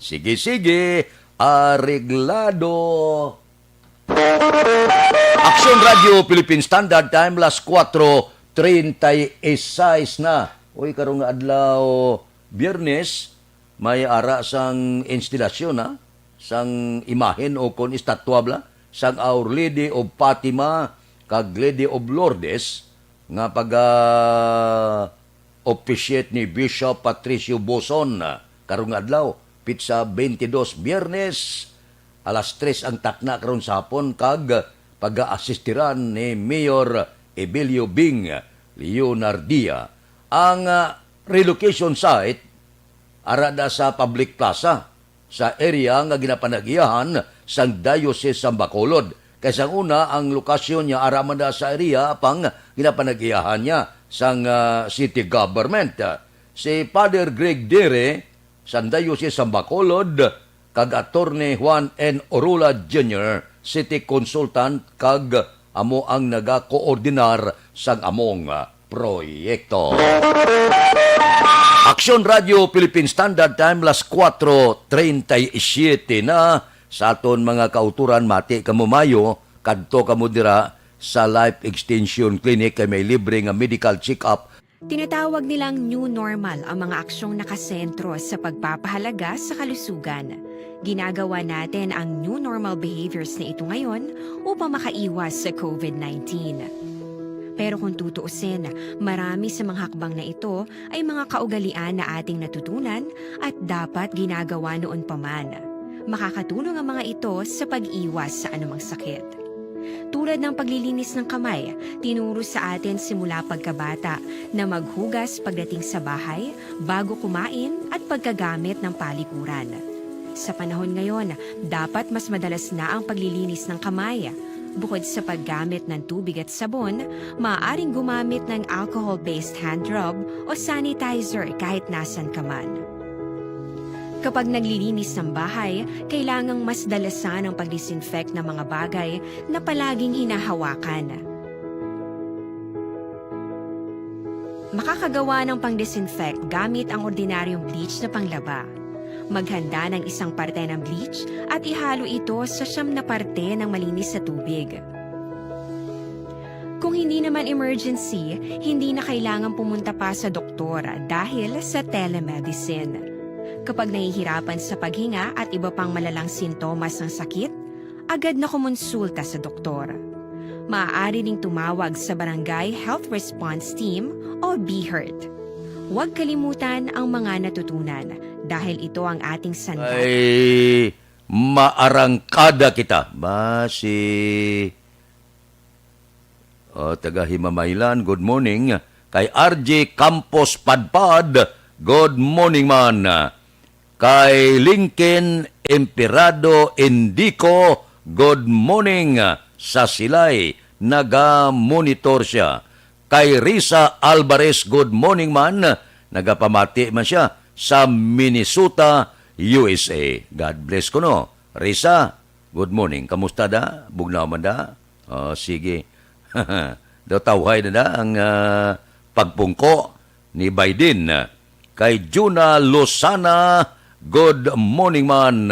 Sige, sige, areglado. Aksyon Radio Philippine Standard Time, las cuatro treinta y seis na. Uy, karong nga adlaw, Biyernes, may ara sang instalasyon, ha? Sang imahen o kon estatwa bala, sang Our Lady of Fatima kag Lady of Lourdes nga paga-officiate ni Bishop Patricio Boson, karong nga adlaw, pitsa twenty-two, Biyernes, alas tres ang takna karon sa hapon, kag paga-asistiran ni Mayor Ebilio Bing Leonardia. Ang, ah, relocation site ara da sa public plaza, sa area nga ginapanag-iyahan sang Diocese sang Bacolod. Kay sang una, ang lokasyon niya ara man da sa area pang ginapanag-iyahan niya sang, ah, city government. Si Father Greg Dere, sang Diocese sang Bacolod, kag Attorney Juan N. Orula Junior, City Consultant, kag amo ang nagakoordinar sang among proyekto. Aksyon Radio Philippine Standard Time, las cuatro treinta y siete na. Sa aton mga kauturan, mati kamo mayo, kadto kamo dira sa Life Extension Clinic, kay may libre nga medical check-up. Tinatawag nilang new normal ang mga aksyong nakasentro sa pagpapahalaga sa kalusugan. Ginagawa natin ang new normal behaviors na ito ngayon upang makaiwas sa COVID nineteen. Pero kung tutuusin, marami sa mga hakbang na ito ay mga kaugalian na ating natutunan at dapat ginagawa noon pa man. Makakatulong ang mga ito sa pag-iwas sa anumang sakit. Tulad ng paglilinis ng kamay, tinuro sa atin simula pagkabata na maghugas pagdating sa bahay, bago kumain, at pagkagamit ng palikuran. Sa panahon ngayon, dapat mas madalas na ang paglilinis ng kamay. Bukod sa paggamit ng tubig at sabon, maaaring gumamit ng alcohol-based hand rub o sanitizer kahit nasan ka man. Kapag naglilinis ng bahay, kailangang mas dalasan ang pag-disinfect ng mga bagay na palaging hinahawakan. Makakagawa ng pang-disinfect gamit ang ordinaryong bleach na panglaba. Maghanda ng isang parte ng bleach at ihalo ito sa siyam na parte ng malinis na tubig. Kung hindi naman emergency, hindi na kailangan pumunta pa sa doktor dahil sa telemedicine. Kapag nahihirapan sa paghinga at iba pang malalang sintomas ng sakit, agad na kumonsulta sa doktor. Maaari ring tumawag sa Barangay Health Response Team o BHERT. Huwag kalimutan ang mga natutunan dahil ito ang ating sandata. Ay, maarangkada kita. Ba, si, oh, taga Himamaylan, good morning. Kay R J Campos Padpad, good morning man. Kay Lincoln Emperado Indico, good morning. Sa Silay, naga-monitor siya. Kay Risa Alvarez, good morning man. Nagapamati man siya sa Minnesota, U S A. God bless kuno. Risa, good morning. Kamusta da? Bugnaw man da? Oh, sige. Daw tawhay na da ang, ah, pagpungko ni Biden. Kay Juna Lozana, good morning man.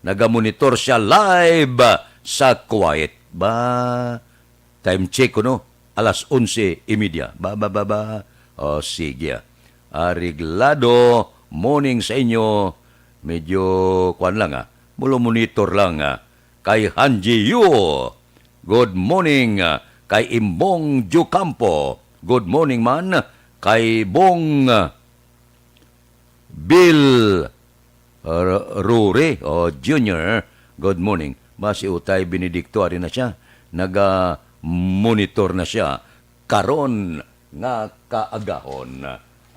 Nagamonitor siya live sa Kuwait. Ba, time check ko, no? Alas onse y media. Ba, ba, ba, ba. O, sige, ah. Areglado, morning sa inyo. Medyo, kuwan lang, ah. Mulo monitor lang, ah. Kay Hanji Yu, good morning. Kay Imbong Jucampo, good morning man. Kay Bong, ah, Bill R-, Rory, o, Junior, good morning. Ba, si Utay Benedicto, ari na siya. Naga-monitor na siya karon nga kaagahon.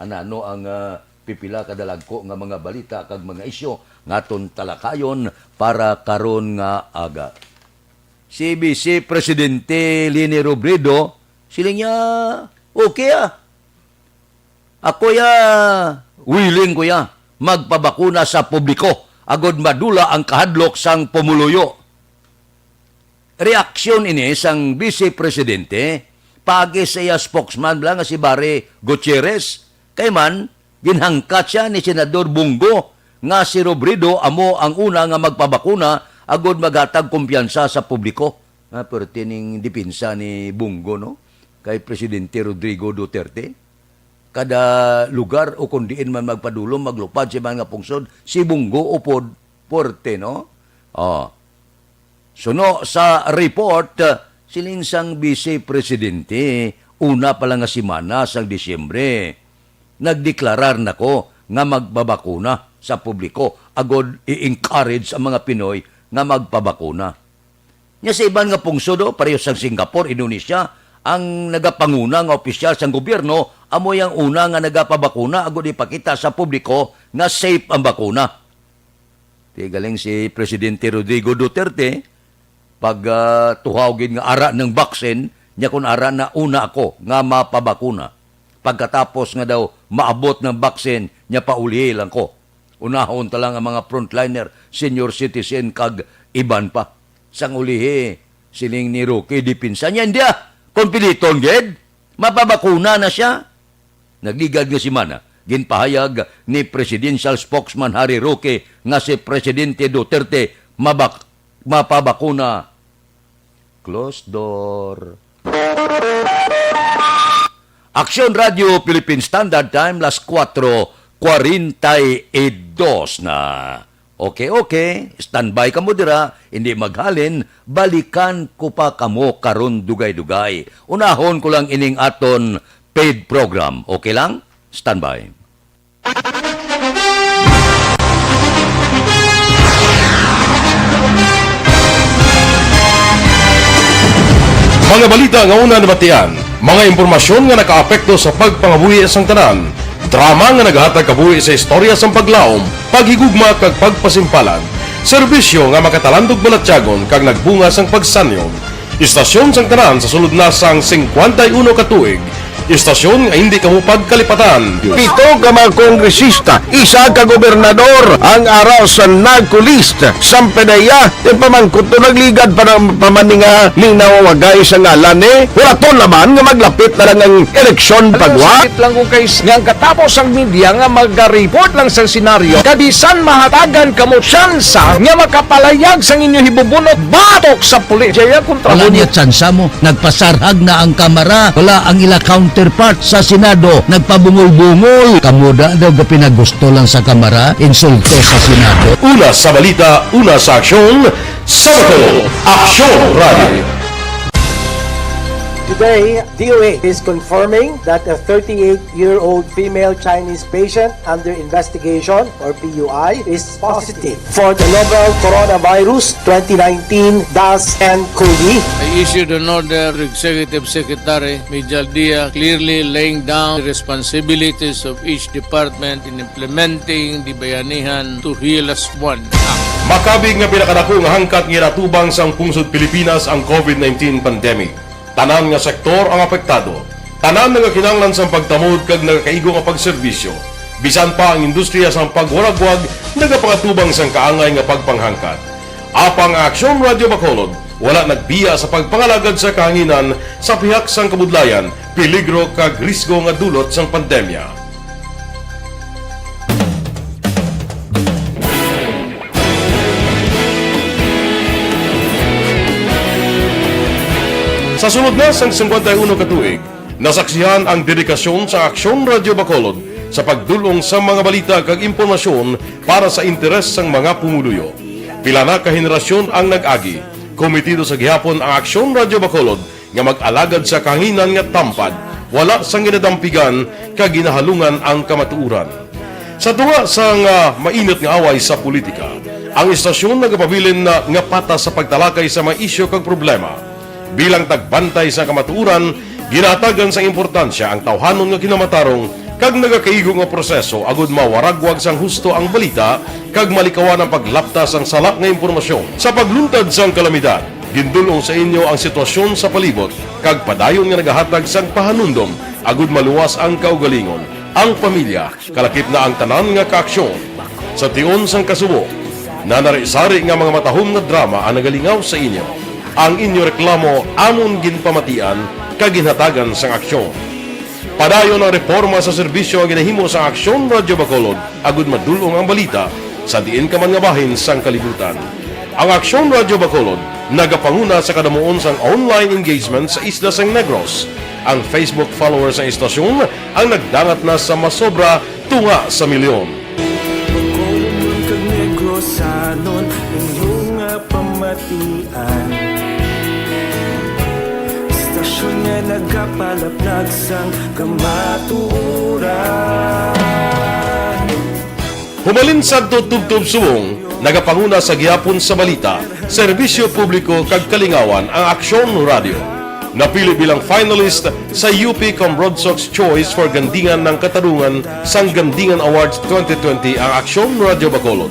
Anano ang, ah, pipila ka dalagko nga mga balita kag mga isyu nga aton talakayon para karon nga aga? Si Vice Presidente Leni Robredo, siling niya, okay, ah. Ako ya, willing ko ya magpabakuna sa publiko agod madula ang kahadlok sang pumuluyo. Reaksyon ini sang Vice Presidente Paagi sa iya spokesman bala nga si Barry Gutierrez, kay man, ginhangkat sia ni Senador Bong Go nga si Robredo amo ang una nga magpabakuna agod maghatag kumpiyansa sa publiko. Nga perti ning depensa ni Bong Go, no? Kay Presidente Rodrigo Duterte. Kada lugar o kung diin man magpadulom, maglupad sa mga pungsod, si Bong Go upod puwerte, no? Oh. Suno sa report, siling sang Vice Presidente, una pa lang nga semana sang Disyembre, nagdeklarar na ko nga magbabakuna sa publiko agod i-encourage ang mga Pinoy nga magpabakuna. Nya sa iban nga pungsod, oh, pareho sang Singapore, Indonesia, ang nagapanguna nga opisyal sang gobyerno amo yang una nga nagapabakuna agod ipakita sa publiko nga safe ang bakuna. Ti galing si Presidente Rodrigo Duterte, pag, ah, tuhaw gid nga ara ng vaccine, nya kun ara na, una ako nga mapabakuna. Pagkatapos nga daw maabot ng vaccine, nya paulihi lang ko. Unahon ta lang ang mga frontliner, senior citizen, kag iban pa. Sang ulihi, siling ni Roque, depensa niya, hindi ah, kompleton gid. Mapabakuna na siya. Nagligad nga semana, ginpahayag ni Presidential Spokesman Harry Roque nga si Presidente Duterte mabak-, mapabakuna. Closed door. Aksyon Radio Philippine Standard Time, las kuwatro kuwarenta y dos na. Okay, okay. Standby kamo dira, hindi maghalin. Balikan ko pa kamo karon dugay-dugay. Unahon ko lang ining aton paid program. Okay lang? Standby. Mga balita nga una nabatian, mga impormasyon nga nakaapekto sa pagpangabuhi sang tanan, drama nga naghatag kabuhi sa istorya sang paglaom, paghigugma kag pagpasimpalan, serbisyo nga makatalandog balatyagon kag nagbunga sang pagsanyon. Istasyon sang tanan sa sulod na sang singkwenta y uno ka tuig. Istasyon nga hindi kamo pagkalipatan. Pito ka mga kongresista, isa ka gobernador ang ara sa NAGCO list. Sang PDEA, yung pamangkot to nagligad pa ng pamaninga, linaw wagay sa ngalan ni. Wala to naman nga maglapit na lang ang eleksyon pagwa. Sakit lang kung kay nga ang katapos ang media nga mag-report lang sa senaryo, kabisan mahatagan kamo tsansa nga makapalayag sang inyo hibubunot batok sa pulis. Jaya kontra Wala mo. Niya tsansa mo. Nagpasarhag na ang Kamara. Wala ang ila counterpart sa Senado. Nagpabungol-bungol. Kamo da daw ga pinagusto lang sa Kamara. Insulto sa Senado. Una sa balita, una sa aksyon, sa Bacolod, Aksyon Radio. Today, D O H is confirming that a thirty-eight-year-old female Chinese patient under investigation, or P U I, is positive for the novel coronavirus twenty nineteen dash N COVID. I issued an order to Executive Secretary Mijal Dia, clearly laying down the responsibilities of each department in implementing the Bayanihan to Heal As One Act. Makabig nga pinakadako nga hangkat nga ginatubang sang pungsod Pilipinas ang COVID nineteen pandemic. Tanan nga sektor ang apektado. Tanan nagakinahanglan sang pagtamod kag nagakaigo nga pagserbisyo. Bisan pa ang industriya sang pagwaragwag nagapangatubang sang kaangay nga pagpanghangkat. Apang ang Aksyon Radio Bacolod wala nagbiya sa pagpangalagad sa kahanginan sa pihak sang kabudlayan, peligro kag risgo nga dulot sang pandemya. Sa sulod na sang singkwenta y uno ka tuig, nasaksihan ang dedikasyon sa Aksyon Radio Bacolod sa pagdul-ong sa mga balita kag impormasyon para sa interes sang mga pumuluyo. Pila na ka henerasyon ang nag-agi. Komitido sa gihapon ang Aksyon Radio Bacolod nga mag-alagad sa kahanginan nga tampad, wala sang ginadampigan kag ginahalungan ang kamatuoran. Sa tunga sang, ah, mainit nga away sa politika, ang istasyon nagapabilin na nga patas sa pagtalakay sa mga isyu kag problema. Bilang tagbantay sa kamatuoran, ginahatagan sang importansya ang tawhanon nga kinamatarong kag nagakaigo nga proseso agud mawaragwag sang husto ang balita kag malikawan ang paglapta sang sala nga impormasyon. Sa pagluntad sang kalamidad, gindul-ong sa inyo ang sitwasyon sa palibot kag padayon nga nagahatag sang pahanumdom agud maluwas ang kaugalingon, ang pamilya, kalakip na ang tanan nga kaaksyon. Sa tion sang kasubo, nanari-sari nga mga matahom nga drama ang nagalingaw sa inyo. Ang inyo reklamo amon ginpamatian nga ginhatagan sang Aksyon. Padayon ang reporma sa serbisyo nga ginahimo sang Aksyon Radyo Bacolod agud madul-ong ang balita sa diin ka man nga bahin sang kalibutan. Ang Aksyon Radyo Bacolod nagapanguna sa kadamuon sang online engagement sa isla sang Negros. Ang Facebook followers sang istasyon ang nagdangat na sa masobra tunga sa milyon. Bacolod kag Negrosanon, inyo nga pamatian. Istasyon nga nagapalaplag sang kamatuoran. Humalin sadto tubtob subong, nagapanguna sa gihapon sa balita, serbisyo publiko kag kalingawan ang Aksyon Radio. Napili bilang finalist sa U P Cambrodsoc's Choice for Gandingan ng Katarungan sang Gandingan Awards twenty twenty ang Aksyon Radio Bacolod.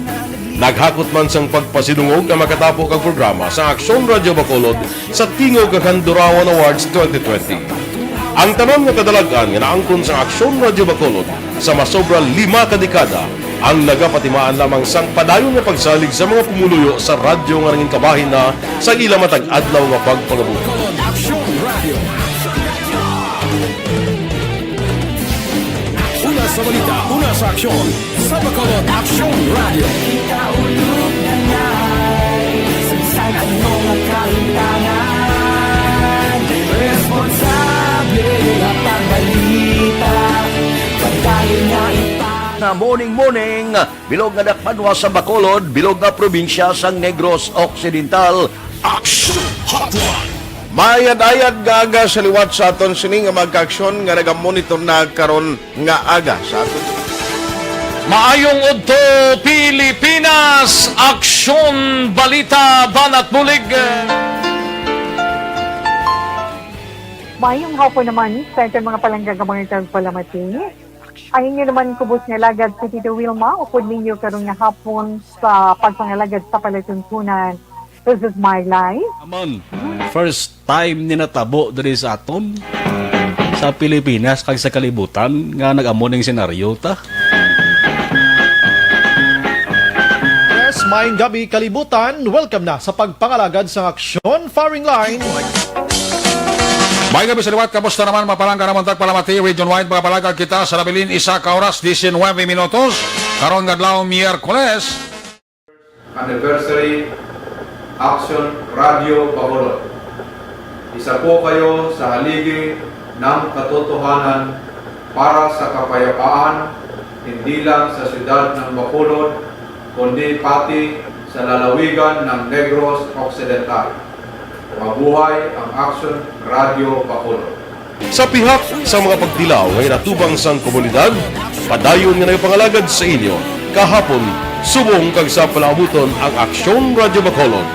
Naghakot man sang pagpasidungog ang makatapo kag programa sa Aksyon Radio Bacolod sa Tingog kag Handurawan Awards twenty twenty. Ang tanan nga kadalag-an nga naangkon sang Aksyon Radio Bacolod sa masobra lima ka dekada ang nagapatimaan lamang sang padayon nga pagsalig sa mga pumuluyo sa radyo nga nangin kabahin na sa ila matag adlaw nga pagpangabuhi. Una sa balita, una sa aksyon, sa Bacolod Aksyon Radio. Kita ulog na ngay, sa ano nga kahintangan, responsable nga pagbalita, pagdayon nga ipa- Na morning, morning, bilog nga dakbanwa sa Bacolod, bilog nga probinsya sang Negros Occidental. Action Hotline. Maayad-ayad nga aga sa liwat sa aton sini nga mga kaaksyon nga nagamonitor na karon nga aga sa aton. Maayong udto, Pilipinas! Aksyon, balita, banat bulig. Maayong hapon naman sa aton mga palangga nga mga tagpalamati. Ang inyo naman kubos nga alagad si Tito Wilma, upod ninyo karon nga hapon sa pagpangalagad sa palatuntunan. This is my life. Aman, first time ni natabo diri sa aton, sa Pilipinas kag sa kalibutan nga nag-amo ning senaryo ta. Yes, maayong gabi, kalibutan. Welcome na sa pagpangalagad sang aksyon, firing line. Maayong gabi sa liwat, kamusta naman, mga palangga namon tagpalamati, region wide, mga palangga kita sa nabilin, isa ka oras, diecinueve minutos. Karon nga adlaw, Miyerkules. Anniversary Action Radio Bacolod. Isa po kayo sa haligi ng katotohanan para sa kapayapaan, hindi lang sa siyudad ng Bacolod, kundi pati sa lalawigan ng Negros Occidental. Mabuhay ang Action Radio Bacolod! Sa pihak sa mga pagtilaw nga ginatubang sang komunidad, padayon nga nagapangalagad sa inyo kahapon, subong kag sa palaabuton ang Aksyon Radio Bacolod.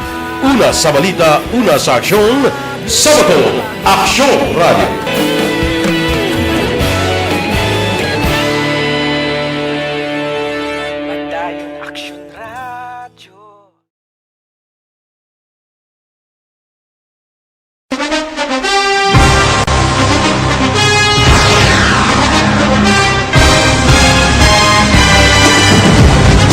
Una sa balita, una sa aksyon, sa Bacolod, Aksyon Radio. Padayon Aksyon Radio.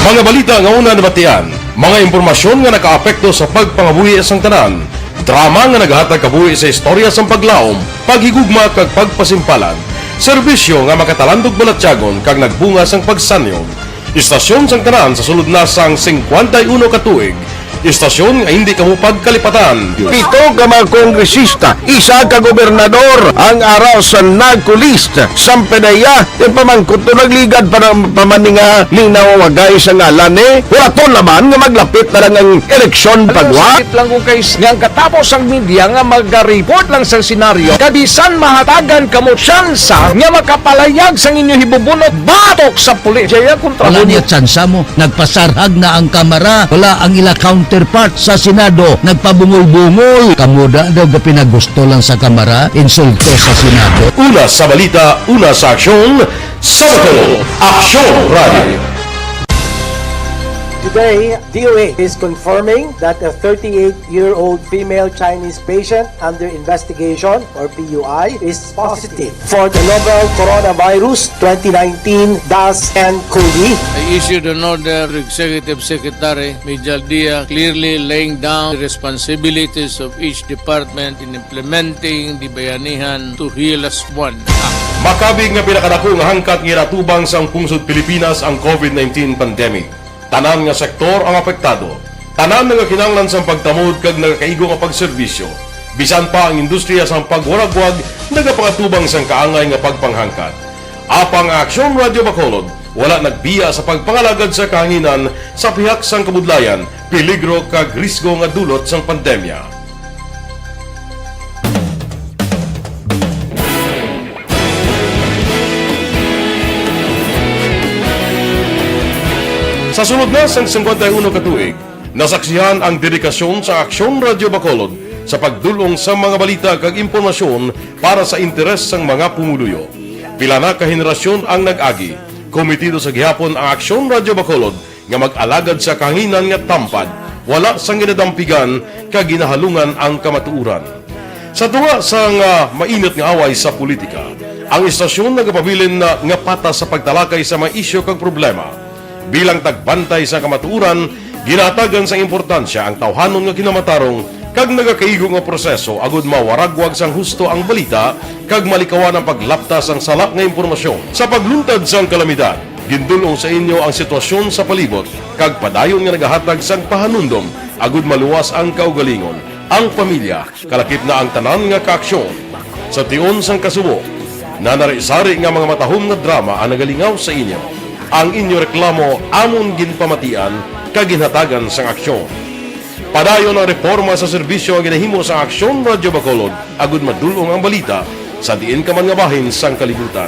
Mga balita nga una nabatian, mga impormasyon nga nakaapekto sa pagpangabuhi sang tanan, drama nga nagahatag kabuhi sa istorya sang paglaom, paghigugma kag pagpasimpalan, serbisyo nga makatalandog balatyagon kag nagbunga sang pagsanyog. Istasyon sang tanan sa sulod na sang singkwenta y uno ka tuig. Istasyon nga hindi kamo pagkalipatan. Pito ka mga kongresista, isa ka gobernador ang ara sa NAGCO list. Sampe na iya, yung pamangkot to nagligad pa ng pamaninga ning nawawagay sa ngalan ni. Hulaton naman nga maglapit na lang ang eleksyon pagwa. Sakit lang kung kay nga ang katapos ang media nga magaripot lang sa senaryo. Kabisan mahatagan kamo tsansa nga makapalayag sang inyo hibubunot batok sa pulis. Jaya kontra. Wala mo niya tsansa mo. Nagpasarhag na ang Kamara. Wala ang ila counterpart sa Senado. Nagpabungol-bungol. Kamo da daw gapinagusto lang sa Kamara. Insulto sa Senado. Una sa balita, una sa aksyon, sa Bacolod, Aksyon Radio. Today, D O H is confirming that a thirty-eight-year-old female Chinese patient under investigation, or P U I, is positive for the novel coronavirus twenty nineteen dash N cov. I issued an order to Executive Secretary Mijal Dia, clearly laying down the responsibilities of each department in implementing the Bayanihan to Heal Us One Act. Makabig nga pinakadako nga hangkat nga ginatubang sang pungsod Pilipinas ang covid nineteen pandemic. Tanan nga sektor ang apektado. Tanan nagakinahanglan sang pagtamod kag nagakaigo nga pagserbisyo. Bisan pa ang industriya sang pagwaragwag nagapangatubang sang kaangay nga pagpanghangkat. Apang ang Aksyon Radyo Bacolod wala nagbiya sa pagpangalagad sa kahanginan sa pihak sang kabudlayan, peligro kag risgo nga dulot sang pandemya. Sa sulod na sang singkwenta y uno ka tuig, nasaksihan ang dedikasyon sa Aksyon Radyo Bacolod sa pagdul-ong sa mga balita kag impormasyon para sa interes sang mga pumuluyo. Pila na ka henerasyon ang nag-agi. Komitido sa gihapon ang Aksyon Radyo Bacolod nga mag-alagad sa kahanginan nga tampad, wala sang ginadampigan kag ginahalungan ang kamatuoran. Sa tunga sang, ah, mainit nga away sa politika, ang istasyon nagapabilin na nga patas sa pagtalakay sa mga isyu kag problema. Bilang tagbantay sa kamatuoran, ginahatagan sang importansya ang tawhanon nga kinamatarong kag nagakaigo nga proseso agud mawaragwag sang husto ang balita kag malikawan ang paglapta sang sala nga impormasyon. Sa pagluntad sang kalamidad, gindul-ong sa inyo ang sitwasyon sa palibot kag padayon nga nagahatag sang pahanumdom agud maluwas ang kaugalingon, ang pamilya, kalakip na ang tanan nga kaaksyon. Sa tion sang kasubo, nanari-sari nga mga matahom nga drama ang nagalingaw sa inyo. Ang inyo reklamo amon ginpamatian kag ginhatagan sang aksyon. Padayon ang reporma sa serbisyo nga ginahimo sa Aksyon Radyo Bacolod agud madul-ong ang balita sa diin ka man nga bahin sang kalibutan.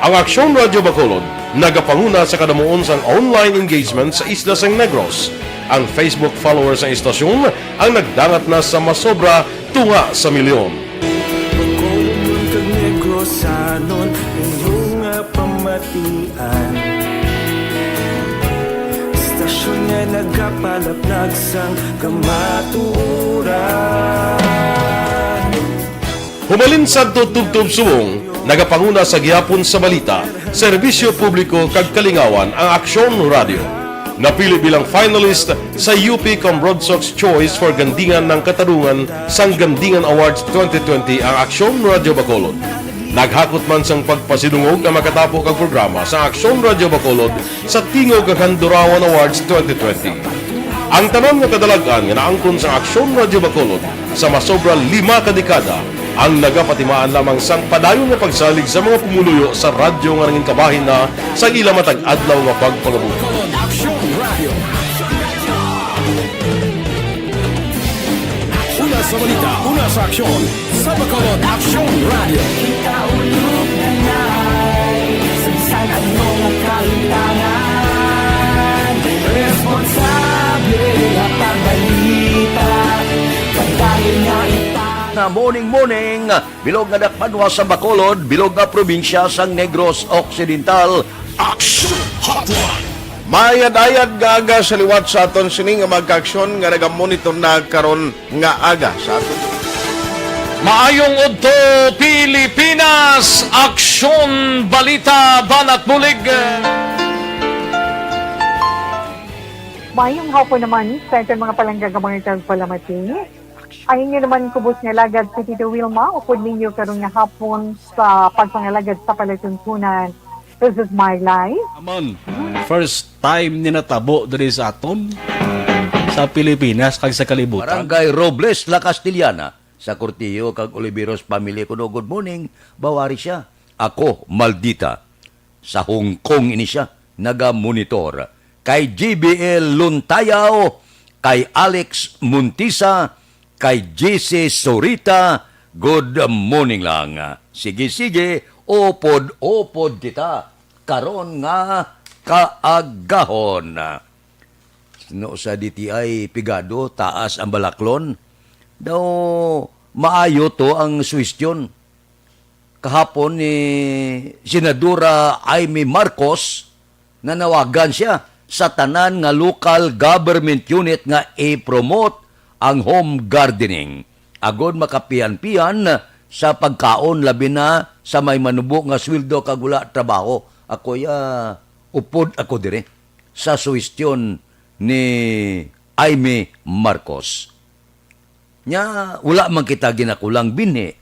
Ang Aksyon Radyo Bacolod nagapanguna sa kadamuon sang online engagement sa isla sang Negros. Ang Facebook followers sang istasyon ang nagdangat na sa masobra tunga sa milyon. Bacolod kag Negrosanon, inyo nga pamatian. Istasyon nga nagapalaplag sang kamatuoran. Hubalin sadto tubtob subong, nagapanguna sa gihapon sa balita, serbisyo publiko kag kalingawan ang Aksyon Radyo. Napili bilang finalist sa U P Cambronsox Choice for Gandingan ng Katarungan sang Gandingan Awards twenty twenty ang Aksyon Radyo Bacolod. Naghakot man sang pagpasidungog ang makatapo kag programa sa Aksyon Radyo Bacolod sa Tingog kag Handurawan Awards twenty twenty. Ang tanan nga kadalag-an nga naangkon sang Aksyon Radyo Bacolod sa masobra lima ka dekada ang nagapatimaan lamang sang padayon nga pagsalig sa mga pumuluyo sa radyo nga nangin kabahin na sa ila matag adlaw nga pagpangabuhi. Aksyon Radyo. Una sa balita, una sa aksyon, sa Bacolod Aksyon Radyo. Kita ulog na nai, sa bisan ano nga kalimtangan, responsable nga pagbalita, pagdali nga ita. Nga morning, morning, bilog nga dakpanwa sa Bacolod, bilog nga probinsya sang Negros Occidental. Aksyon Hotline. Maayad-ayad nga aga sa liwat sa aton sini nga mga kaaksyon nga nagamonitor na karon nga aga sa aton. Maayong udto, Pilipinas! Aksyon, balita, banat bulig. Mayong hapon naman sa aton mga palangga nga mga tagpalamati. Ang inyo naman kubos nga alagad si Tito Wilma, upod ninyo karon nga hapon sa pagpangalagad sa palatuntunan. This is my life. Naman, first time ni natabo diri sa aton, sa Pilipinas, kag sa kalibutan. Barangay Robles, La Castellana, sa Cortijo kag Oliveros family kuno. Good morning, Bawarisha. Ako, Maldita. Sa Hong Kong ini siya nagamonitor. Kay J B L Luntayaw, kay Alex Montisa, kay J C Sorita, good morning lang. Sige, sige, upod-upod kita karon nga kaagahon. No, sa D T I, pigado, taas ang balaklon. Daw, maayo to ang suwestyon. Kahapon ni Senadora Imee Marcos, nanawagan siya sa tanan nga local government unit nga i-promote ang home gardening, agod makapian-pian sa pagkaon, labi na sa may manubo nga sweldo kag wala trabaho. Ako ya, upod ako diri sa suhestyon ni Imee Marcos. Nya, wala man kita ginakulang binhi.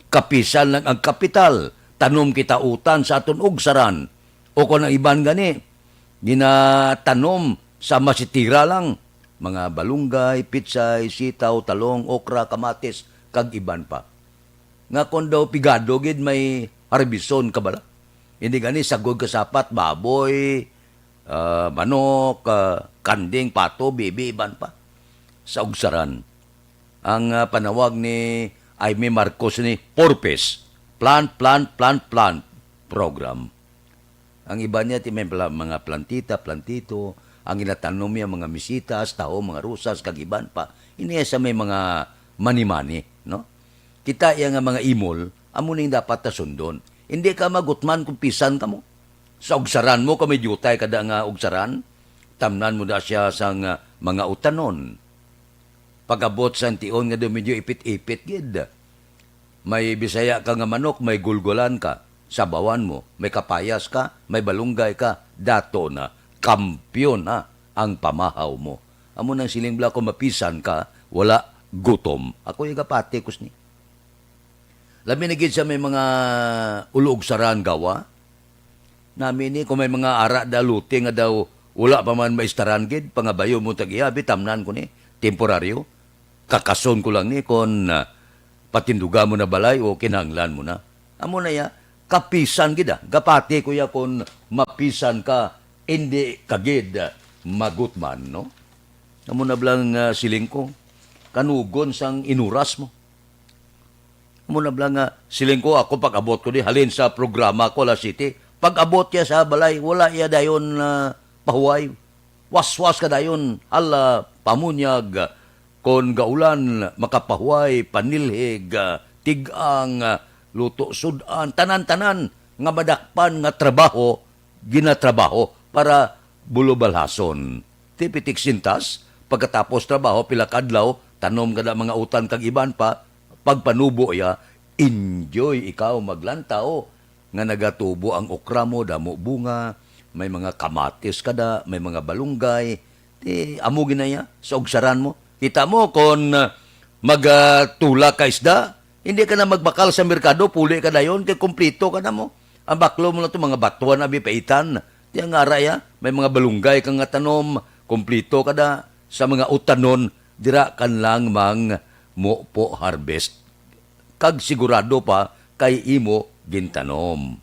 Kapisan lang ang kapital, tanom kita utan sa aton ugsaran. O kon ang iban gani, ginatanom sa masitira lang, mga balunggay, pitsay, sitaw, talong, okra, kamatis, kag iban pa. Nga kon daw pigado gid may harbison ka bala. Hindi gani sagod ka sapat, baboy, ah, manok, ah, kanding, pato, bibi, iban pa. Sa ugsaran, ang, ah, panawag ni Imee Marcos ni PORPES, Plant, Plant, Plant, Plant Program. Ang iban niya ti may pla-, mga plantita, plantito, ang ginatanom niya mga misitas, taho, mga rosas, kag iban pa. Ini sa may mga mani-mani, no? Kita iya nga mga imol, amo ning dapat ta sundon. Hindi ka magutman kung pisan kamo. Sa ugsaran mo, kung may diutay kada nga ugsaran, tamnan mo na siya sang, ah, mga utanon. Pag-abot sang tion nga daw medyo ipit-ipit gid. May Bisaya ka nga manok, may gulgulan ka, sabawan mo, may kapayas ka, may balunggay ka, dato na, kampiyon na ang pamahaw mo. Amo nang siling bala ko, mapisan ka, wala gutom. Ako yung gapati, kusni. Labi na gid sa may mga uluog saran gawa. Nami ni, kung may mga ara da lote nga daw wala pa man maistaran gid, pangabayo mo tag iya, bitamnan ko ni, temporaryo. Kakason ko lang ni kon, ah, patinduga mo na balay o kinahanglan mo na. Amo na ya, kapisan gid, ah. Gapati ko ya kon mapisan ka, indi ka gid, ah, magutman, no? Amo na bala nga siling ko, kanugon sang inuras mo. Amo na bala nga siling ko, ako pag-abot ko di, halin sa programa ko, alas siyete. Pag-abot niya sa balay, wala iya dayon, ah, pahuway. Waswas ka dayon, hala, pamunyag, kon gaulan, makapahuway, panilhig, ah, tig-ang, ah, luto, sud-an, tanan-tanan nga madakpan nga trabaho, ginatrabaho para bulubalhason. Tipitik sintas, pagkatapos trabaho, pila ka adlaw, tanom ka na mga utan kag iban pa, pagpanubo iya, enjoy ikaw maglantaw nga nagatubo ang okra mo, damo bunga, may mga kamatis ka da, may mga balunggay, ti amo ginaya sa ugsaran mo. Kita mo kon, ah, magatula ka isda, hindi ka na magbakal sa merkado, puli ka dayon, kay kumplito ka na mo. Ang baklo mo na to, mga batuan, abi paitan. Di ang ara ya, may mga balunggay ka nga tanom, kumplito ka da sa mga utanon, dira kan lang mang mupo harvest. Kag sigurado pa kay imo gintanom.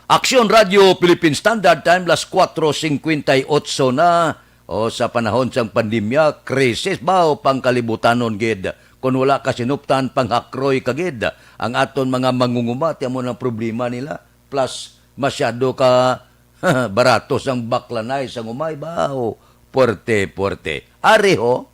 Aksyon Radio Philippine Standard Time, las kuwatro singkwenta y otso na. O, sa panahon sang pandemya, krisis ba o pangkalibutanon gid? Kon wala ka sinuptan, panghakroy ka gid. Ang aton mga mangunguma, ti amo nang problema nila. Plus, masyado ka barato sang baklanay sang umay ba? O, puwerte, puwerte. Ari ho,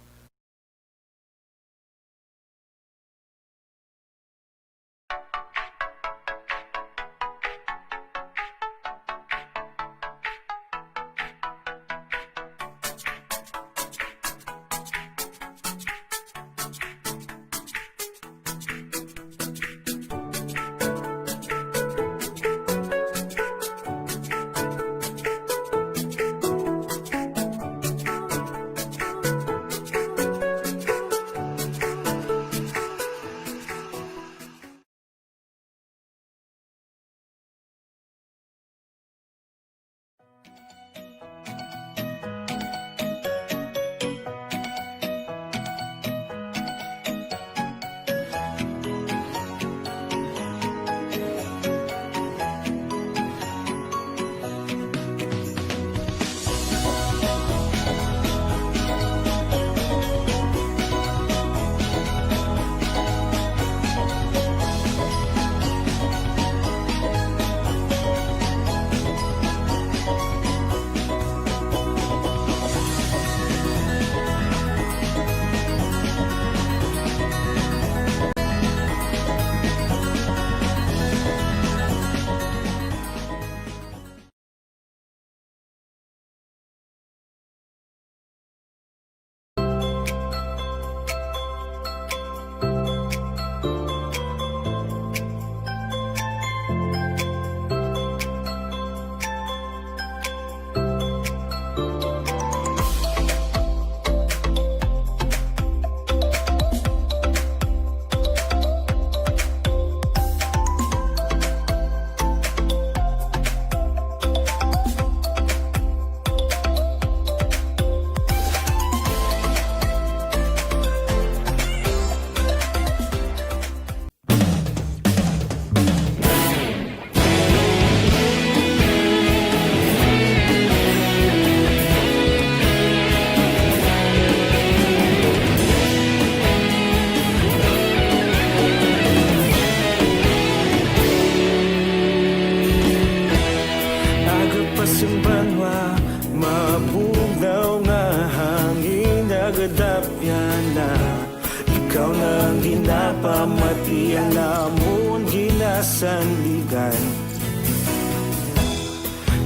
Matian namon ginasandigan.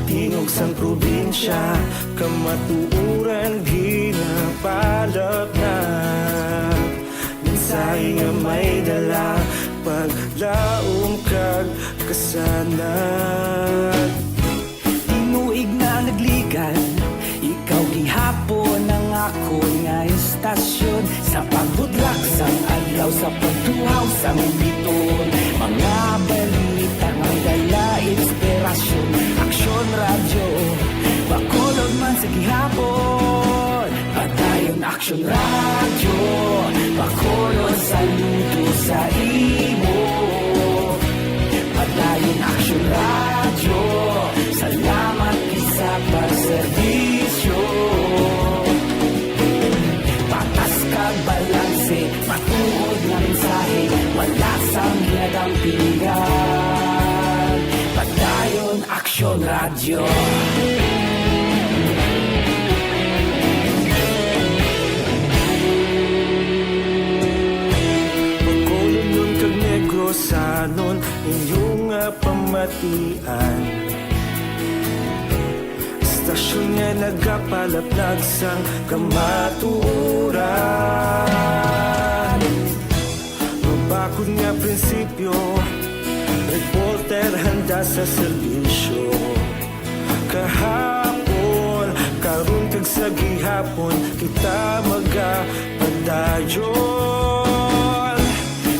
Tingog sang probinsya, kamatuoran ginapalapnag. Mensahe nga may dala, paglaom kag kasanag. Tinuig na nagligan, ikaw gihapon ang akon nga istasyon. Sa pagbudlak sang adlaw, sa pagtuhaw sang biton, mga balita nga may dala inspirasyon. Aksyon Radyo, Bacolod man sa gihapon. Padayon Aksyon Radyo, Bacolod, saludo sa imo. Padayon Aksyon Radyo, salamat gid sa pagserbisyo. Patas kag balanse, matuod nga mensahe, wala sang ginadampigan. Padayon Aksyon Radyo. Bacolodnon kag Negrosanon, inyo nga pamatian. Istasyon nga nagapalaplag sang kamatuoran. Mabakod nga prinsipyo, reporter handa sa serbisyo. Kahapon, karon kag sa gihapon, kita magapadayon.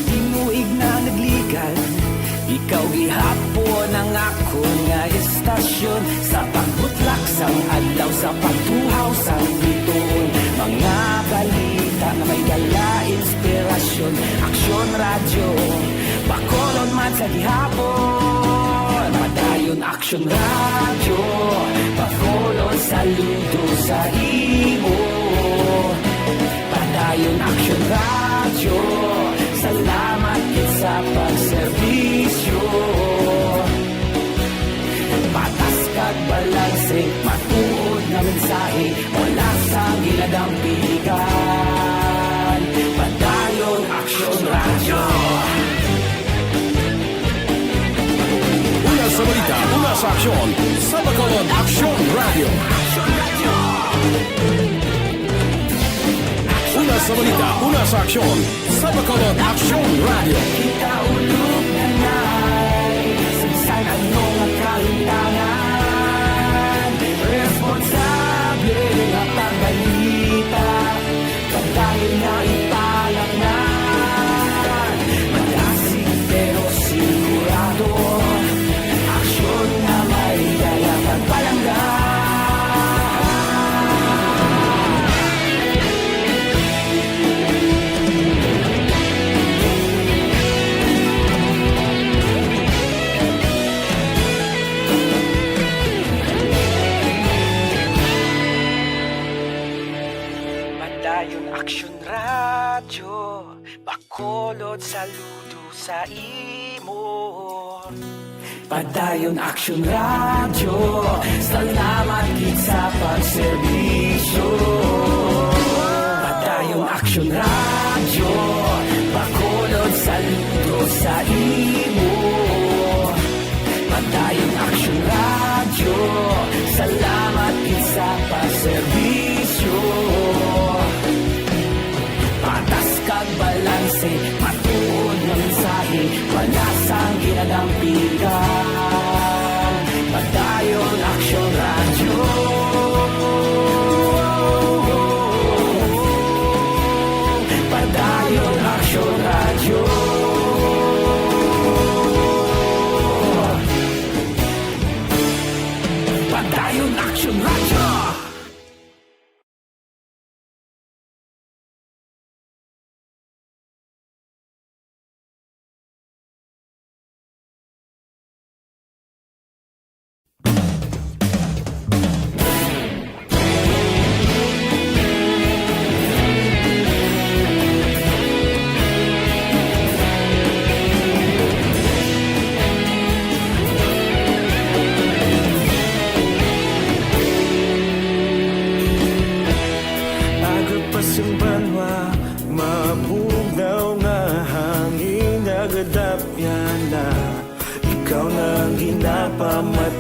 Tinuig na nagligan, ikaw gihapon ang akon nga istasyon. Sa pagbutlak sang adlaw, sa pagtuhaw sang bituon, mga balita nga may dala inspirasyon. Aksyon Radyo, Bacolod man sa gihapon. Padayon Aksyon Radyo, Bacolod, saludo sa imo. Padayon Aksyon Radyo, salamat gid sa pagserbisyo. Patas kag balanse, matuod nga mensahe, wala sang ginadampigan. Padayon Aksyon Radyo. Una sa balita, una sa aksyon, sa Bacolod Aksyon Radyo. Una sa balita, una sa aksyon, sa Bacolod Aksyon Radyo. Kita ulog na nay, sa bisan ano nga kahimtangan, responsable nga pagbalita. Padayon nga ipalapngan, madasig pero sigurado, aksyon nga may dala kag palangga. Padayon Aksyon Radyo, Bacolod, saludo sa imo. Padayon Aksyon Radyo, salamat gid sa pagserbisyo. Padayon Aksyon Radyo, Bacolod, saludo sa imo. Padayon Aksyon Radyo, salamat gid sa pagserbisyo. Patas kag balanse, matuod nga mensahe, wala sang ginadampigan. Padayon Aksyon Radyo. Padayon Aksyon Radyo. Padayon Aksyon Radyo.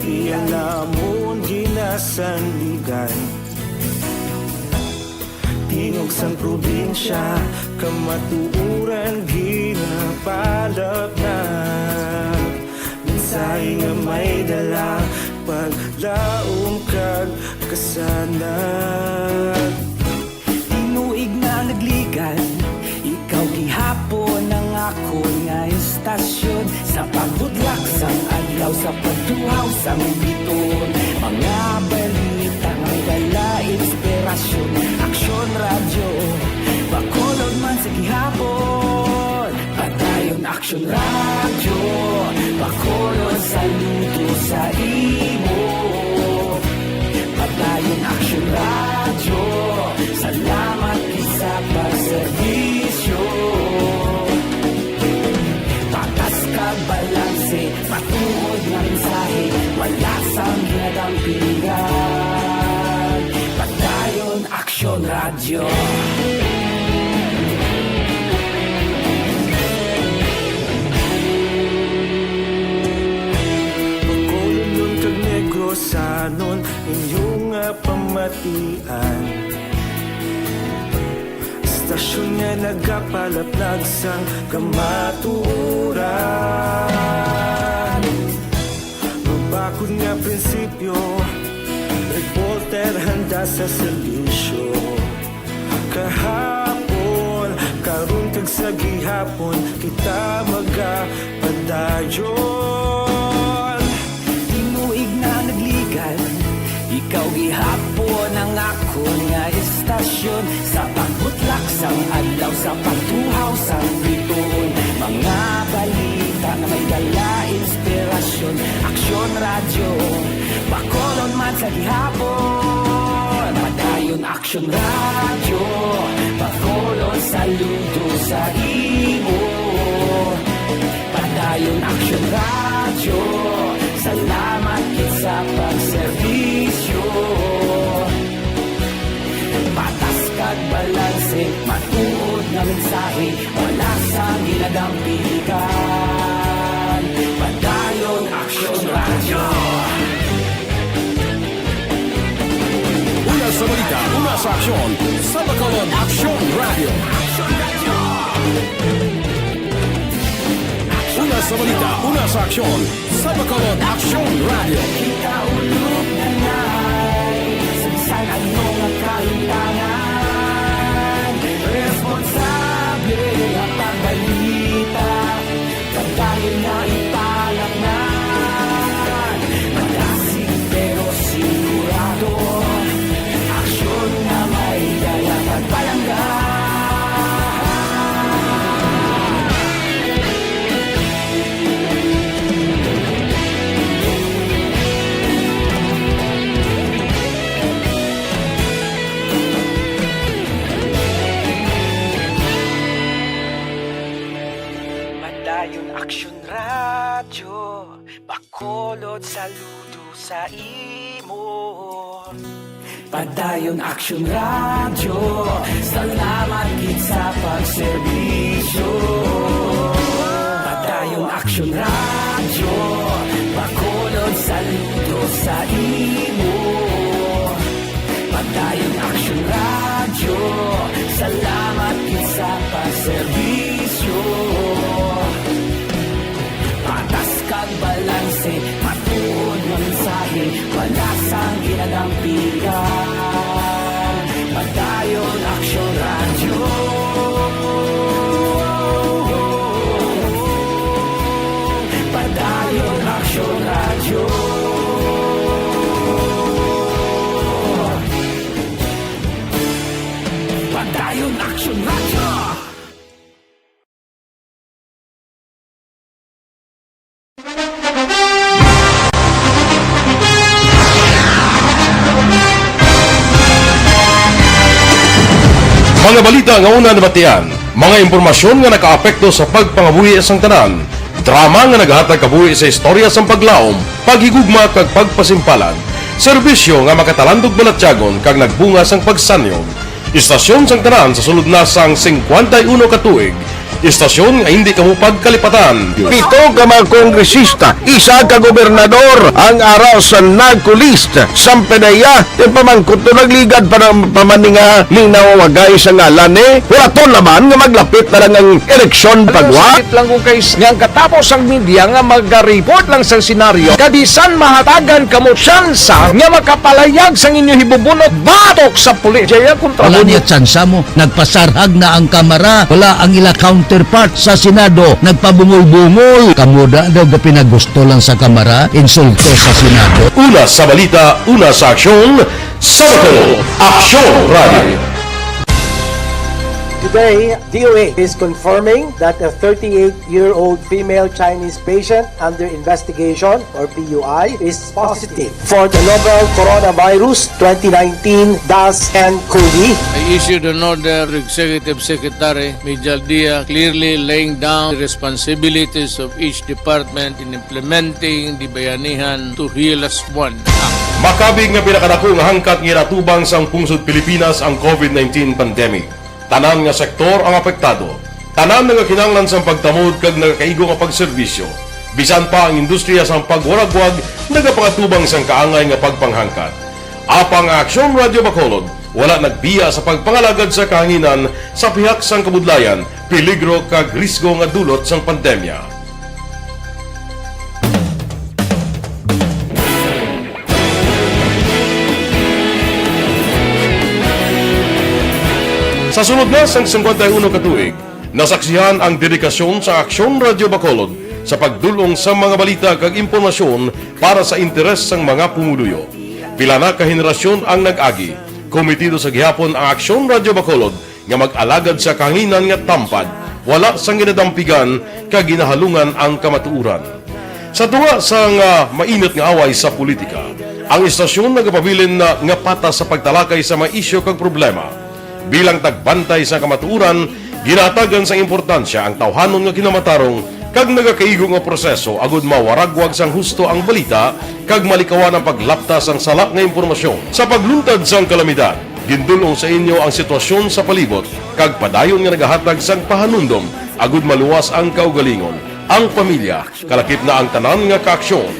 Iya namon ginasandigan. Tingog sang probinsya, kamatuoran ginapalapnag. Mensahe nga may dala, paglaom kag kasanag. Tinuig na nagligan, ikaw gihapon ang akon nga istasyon. Sa pagbutlak sang adlaw, sa pagtuhaw sang biton, mga balita nga may dala inspirasyon. Aksyon Radyo, Bacolod man sa gihapon. Padayon Aksyon Radyo, Bacolod, saludo sa imo. Padayon Aksyon Radyo, salamat gid sa pagserbisyo. Patas kag balanse, matuod nga mensahe, wala sang ginadampigan. Padayon Aksyon Radyo. Bacolodnon kag Negrosanon, inyo nga pamatian. Istasyon nga nagapalaplag sang kamatuoran. Mabakod nga prinsipyo, reporter handa sa serbisyo. Kahapon, karon kag sa gihapon, kita magapadayon. Tinuig na nagligan, ikaw gihapon ang akon nga istasyon. Sa pagbutlak sang adlaw, sa pagtuhaw sang bituon, mga balita nga may dala inspirasyon. Aksyon Radyo, Bacolod man sa gihapon. Padayon Aksyon Radyo, Bacolod, saludo sa imo. Padayon Aksyon Radyo, salamat gid sa pagserbisyo. Patas kag balanse, matuod nga mensahe, wala sang ginadampigan. Padayon Aksyon Radyo. Una sa balita, una sa aksyon, sa Bacolod Aksyon Radyo. Una sa balita, una sa aksyon, sa Bacolod Aksyon Radyo. Kita ulog na na'y sa bisan ano nga kahimtangan. Responsable nga pagbalita, kag dahil na ipalaknag, malasig pero sigurado, aksyon nga may dala kag palangga. Padayon Aksyon Radyo, Bacolod, saludo sa imo. Padayon Aksyon Radyo, salamat gid sa pagserbisyo. Padayon Aksyon Radyo, Bacolod, saludo sa imo. Padayon Aksyon Radyo, salamat gid sa pagserbisyo. Patas kag balanse, matuod nga mensahe, wala sang ginadampigan. Padayon Aksyon Radyo. Padayon Aksyon Radyo. Padayon Aksyon Radyo. Mga balita nga una nabatian, mga impormasyon nga nakaapekto sa pagpangabuhi sang tanan, drama nga nagahatag kabuhi sa istorya sang paglaom, paghigugma kag pagpasimpalan, serbisyo nga makatalandog balatyagon kag nagbunga sang pagsanyog. Istasyon sang tanan sa sulod na sang singkwenta y uno ka tuig, Istasyon nga hindi kamo pagkalipatan. Pito ka mga kongresista, isa ka gobernador ang ara sa NAGCO list. Sampanaya, ti pamangkot to nagligad pa na, pa man ni nga linaw wagay sa ngalan ni. Wala to laman nga maglapit na lang ang eleksyon pagwa. Sakit lang kung kay nga ang katapos ang media nga mag-report lang sa senaryo, kabisan mahatagan kamo tsansa nga makapalayag sang inyo hibubunot batok sa pulis. Jaya kontra Wala mo. Niya tsansa mo. Nagpasarhag na ang Kamara. Wala ang ila counterpart sa Senado. Nagpabungol-bungol. Kamo da daw ga pinagusto lang sa Kamara, insulto sa Senado. Una sa balita, una sa aksyon, sa Bacolod, Aksyon Radio. Today, D O A is confirming that a thirty-eight-year-old female Chinese patient under investigation, or P U I, is positive for the novel Coronavirus twenty nineteen dash N cov. I issued an order to Executive Secretary Mijal Dia, clearly laying down the responsibilities of each department in implementing the Bayanihan to Heal Us One Act. Makabig nga pinakadako nga hangkat nga ginatubang sang pungsod Pilipinas ang covid nineteen pandemic. Tanan nga sektor ang apektado. Tanan nga kinahanglan sang pagtamod kag nagakaigo nga pagserbisyo. Bisan pa ang industriya sang pagwaragwag nagapangatubang sang kaangay nga pagpanghangkat. Apang ang Aksyon Radio Bacolod wala nagbiya sa pagpangalagad sa kahanginan sa pihak sang kabudlayan, peligro kag risgo nga dulot sang pandemya. Sa sulod na sang singkwenta y uno ka tuig, nasaksihan ang dedikasyon sa Aksyon Radio Bacolod sa pagdul-ong sa mga balita kag impormasyon para sa interes sang mga pumuluyo. Pila na ka henerasyon ang nag-agi, kometido sa gihapon ang Aksyon Radio Bacolod nga mag-alagad sa kahanginan nga tampad, wala sang ginadampigan kag ginahalungan ang kamatuoran. Sa tunga sang, ah, mainit nga away sa politika, ang istasyon nagapabilin na nga patas sa pagtalakay sa mga isyu kag problema. Bilang tagbantay sa kamatuoran, ginahatagan sang importansya ang tawhanon nga kinamatarong kag nagakaigo nga proseso agud mawaragwag sang husto ang balita kag malikawan ang paglapta sang sala nga impormasyon. Sa pagluntad sang kalamidad, gindul-ong sa inyo ang sitwasyon sa palibot kag padayon nga nagahatag sang pahanumdom agud maluwas ang kaugalingon, ang pamilya, kalakip na ang tanan nga kaaksyon.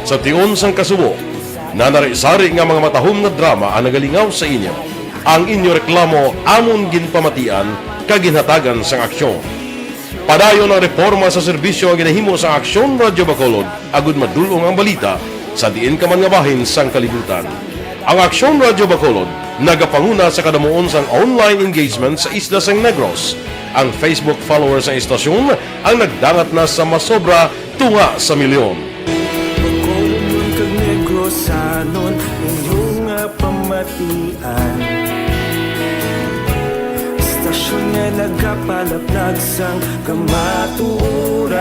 Sa tion sang kasubo, nanari-sari nga mga matahom nga drama ang nagalingaw sa inyo. Ang inyo reklamo amon ginpamatian kag ginhatagan sang aksyon. Padayon ang reporma sa serbisyo nga ginahimo sang Aksyon Radyo Bacolod agud madul-ong ang balita sa diin ka man nga bahin sang kalibutan. Ang Aksyon Radyo Bacolod nagapanguna sa kadamuon sang online engagement sa isla sang Negros. Ang Facebook followers sang istasyon ang nagdangat na sa masobra tunga sa milyon. Bacolodnon kag Negrosanon, inyo nga pamatian. Istasyon nga nagapalaplag sang kamatuoran.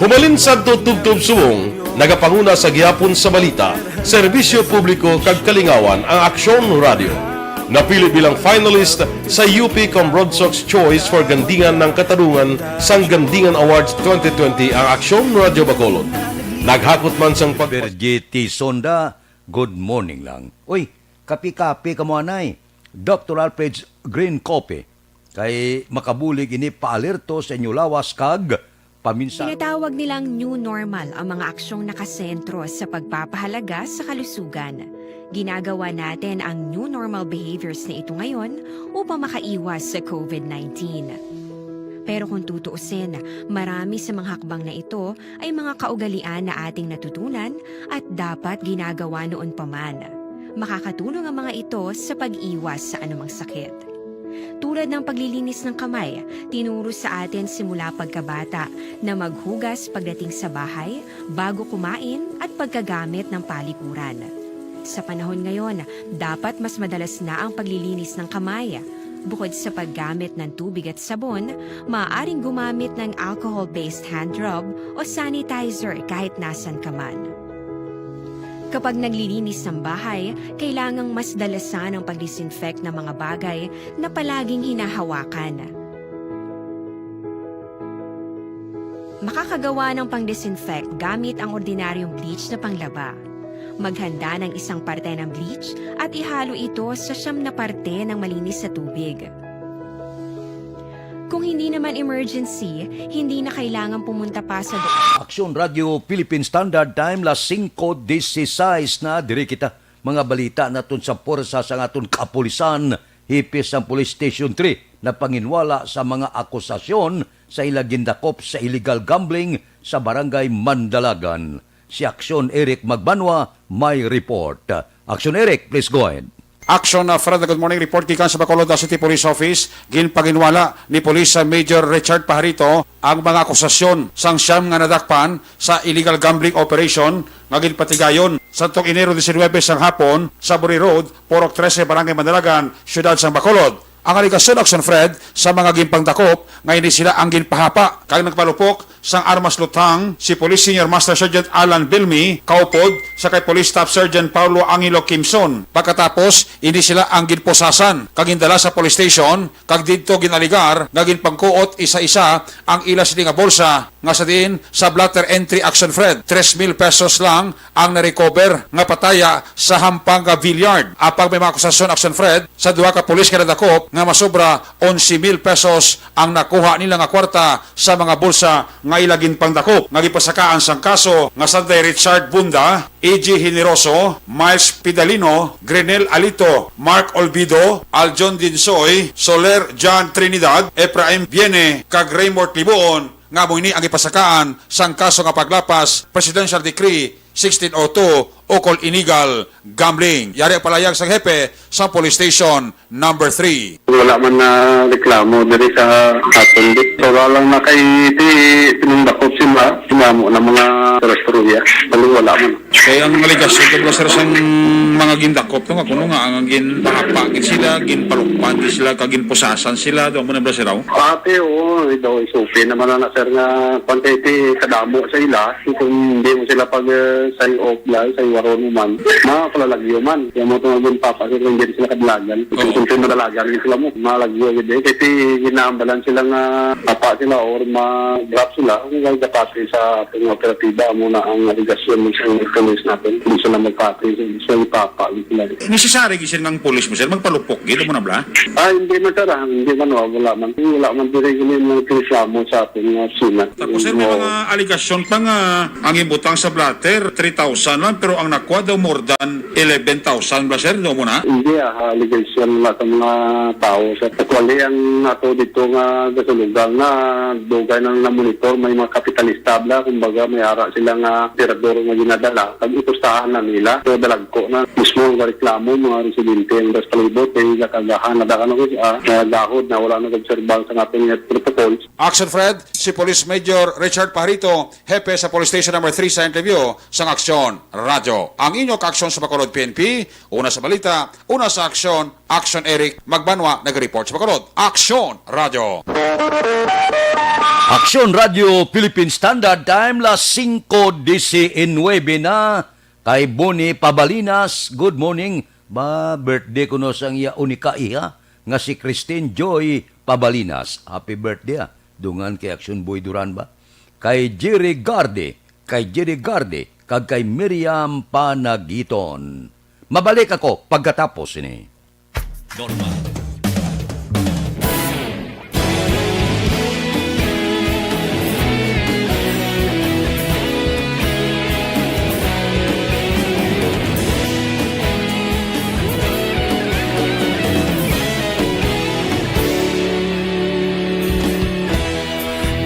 Humalin sadto tubtob subong, nagapanguna sa gihapon sa balita, serbisyo publiko kag kalingawan ang Aksyon Radyo. Napili bilang finalist sa U P Cambrogsoc's Choice for Gandingan ng Katarungan sang Gandingan Awards twenty twenty ang Aksyon Radyo Bacolod. Naghakot man sang pag- Virgie T. Sonda, good morning lang. Uy, kape-kape kamo anay. Doctor Alfred's Green Coffee. Kay makabulig ini paalerto sa inyo lawas kag paminsan. Tinatawag nilang new normal ang mga aksyong nakasentro sa pagpapahalaga sa kalusugan. Ginagawa natin ang new normal behaviors na ito ngayon upang makaiwas sa covid nineteen. Pero kung tutuusin, marami sa mga hakbang na ito ay mga kaugalian na ating natutunan at dapat ginagawa noon pa man. Makakatulong ang mga ito sa pag-iwas sa anumang sakit. Tulad ng paglilinis ng kamay, tinuro sa atin simula pagkabata na maghugas pagdating sa bahay, bago kumain, at pagkagamit ng palikuran. Sa panahon ngayon, dapat mas madalas na ang paglilinis ng kamay. Bukod sa paggamit ng tubig at sabon, maaaring gumamit ng alcohol-based hand rub o sanitizer kahit nasan ka man. Kapag naglilinis ng bahay, kailangang mas dalasan ang pag-disinfect ng mga bagay na palaging hinahawakan. Makakagawa ng pang-disinfect gamit ang ordinaryong bleach na panglaba. Maghanda ng isang parte ng bleach at ihalo ito sa siyam na parte ng malinis na tubig. Kung hindi naman emergency, hindi na kailangan pumunta pa sa do- Aksyon Radio Philippine Standard Time, las singko dieciséis na. Diri kita, mga balita naton sa pwersa sang aton kapulisan. Hepe sang Police Station three napanginwala sa mga akusasyon sa ila gindakop sa illegal gambling sa Barangay Mandalagan. Si Aksyon Eric Magbanwa may report. Aksyon Eric, please go ahead. Action, uh, Fred, good morning. Report gikan sa Bacolod, uh, City Police Office. Ginpaginwala ni Police, uh, Major Richard Pajarito ang mga akusasyon sang siyam nga nadakpan sa illegal gambling operation nga ginpatigayon sadtong Enero diecinuebe sang hapon sa Buri Road, Purok trese, Barangay Mandalagan, Siyudad sang Bacolod. Ang alegasyon, Action Fred, sa mga ginpangdakop nga ini sila ang ginpahapa kag nagpalupok sang armas luthang si Police Senior Master Sergeant Alan Bilmi, kaupod sa kay Police Staff Sergeant Paulo Angelo Kimson. Pagkatapos, ini sila ang ginpusasan kag gindala sa police station, kag didto ginalegar nga ginpangkuot isa-isa ang ila sini nga bolsa, nga sa diin sa blotter entry, Action Fred, tres mil pesos lang ang na-recover nga pataya sa hampang nga billiard. Apang may mga akusasyon, Action Fred, sa duha ka pulis nga nadakop nga masobra onse mil pesos ang nakuha nila nga kwarta sa mga bulsa nga ila ginpangdakop, nga gipasakaan sang kaso nga sanday Richard Bunda, E G Generoso, Miles Pidalino, Grenel Alito, Mark Olvido, Aljon Dinsoy, Soler John Trinidad, Ephraim Biene, kag Raymond Libuon, nga amo ini ang gipasakaan sang kaso nga paglapas, Presidential Decree sixteen oh two, ukol illegal gambling. Yari ang palayag sang hepe sa Police Station Number three. Wala man na reklamo diri sa aton, di. Wala lang na kay ti pinundakop sila, sinamo na mga istorya. Bali, wala man. Kay ang alegasyon ko, sir, sang mga gindakop to nga kuno nga ang ginpahapa gid sila, ginpalukpan gid sila, kag ginpusasan sila, do mo na ba, sir, aw? Ate, oo, daw isupi naman na, sir, nga pantay ti kadamo sa ila, kung hindi mo sila pag, eh, say off lang, say waron mo man, makalalagyo man. Kaya mo itong ginpapa, sir, kung hindi sila kadalagan. Oo. Kung sila madalagan, hindi sila mo, malagyo gid, eh. Kasi ginaambalan sila nga apa sila or ma-drop sila, kung dapat sa atong operatiba, amo na ang aligasyon sa police natin. Hindi sila magpatay, hindi sila ipapa, hindi sila. Necessary gid, sir, nga ang police mo, sir, magpalupok gid, amo na bala? Ah, hindi man, sir, ah. Hindi man, wa-, wala man. Wala man diri gini mga reklamo sa ating, ah, Sina. Tapos, sir, may Oo. mga aligasyon pa nga ang ibutang sa blotter, three thousand lang, pero ang nakuha daw more than eleven thousand ba, sir? Daw mo na? Hindi, ah, allegation na sa mga tao, sir. Actually, ang ato dito nga gasulugan na dugay nang namonitor, may mga kapitalista bla, kumbaga may ara sila nga tirador nga ginadala, kag ipustahan na nila. So, dalagko na mismo ang reklamo, mga residente ang das palibot, kay gakagahan na dakan ako, ah, nagahod na wala nag-obserba sa ating protocols. Action Fred, si Police Major Richard Pajarito, hepe sa Police Station Number three sa interview sang Aksyon Radyo. Ang inyo kaaksyon sa Bacolod P N P, una sa balita, una sa aksyon, Action Eric Magbanwa nag-report sa Bacolod. Aksyon Radyo. Aksyon Radyo Philippine Standard Time, las singko diecinuebe na. Kay Bonnie Pabalinas, good morning. Ba, birthday kuno sang iya unika iha nga si Christine Joy Pabalinas. Happy birthday, ah. Dungan kay Action Boy Duran ba? Kay Jerry Garde, kay Jerry Garde, kag kay Miriam Panagiton. Mabalik ako pagkatapos ini. Normal.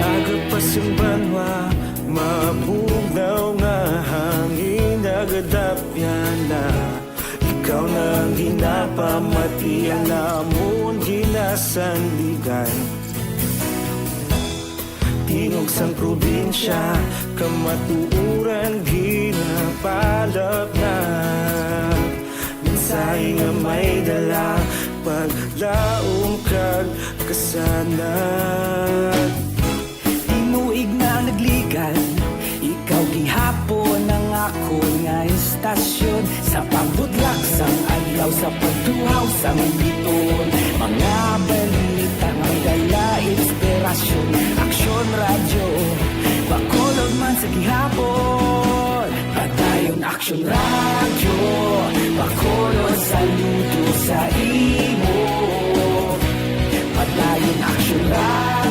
Aga pa sa banwa, mabugnaw nga hangin, nagadapyan na. Ikaw na ang ginapamati, ang amon ginasandigan. Tingog sang probinsya, kamatuoran ginapalapnag. Mensahe nga may dala, paglaom kag kasanag. Tinuig na nagligan, ikaw gihapon ang akon nga istasyon. Sa pagbutlak sang adlaw, sa pagtuhaw sang biton, mga balita nga may dala inspirasyon. Aksyon Radyo, Bacolod man sa gihapon. Padayon Aksyon Radyo, Bacolod, saludo sa imo. Padayon Aksyon Radyo.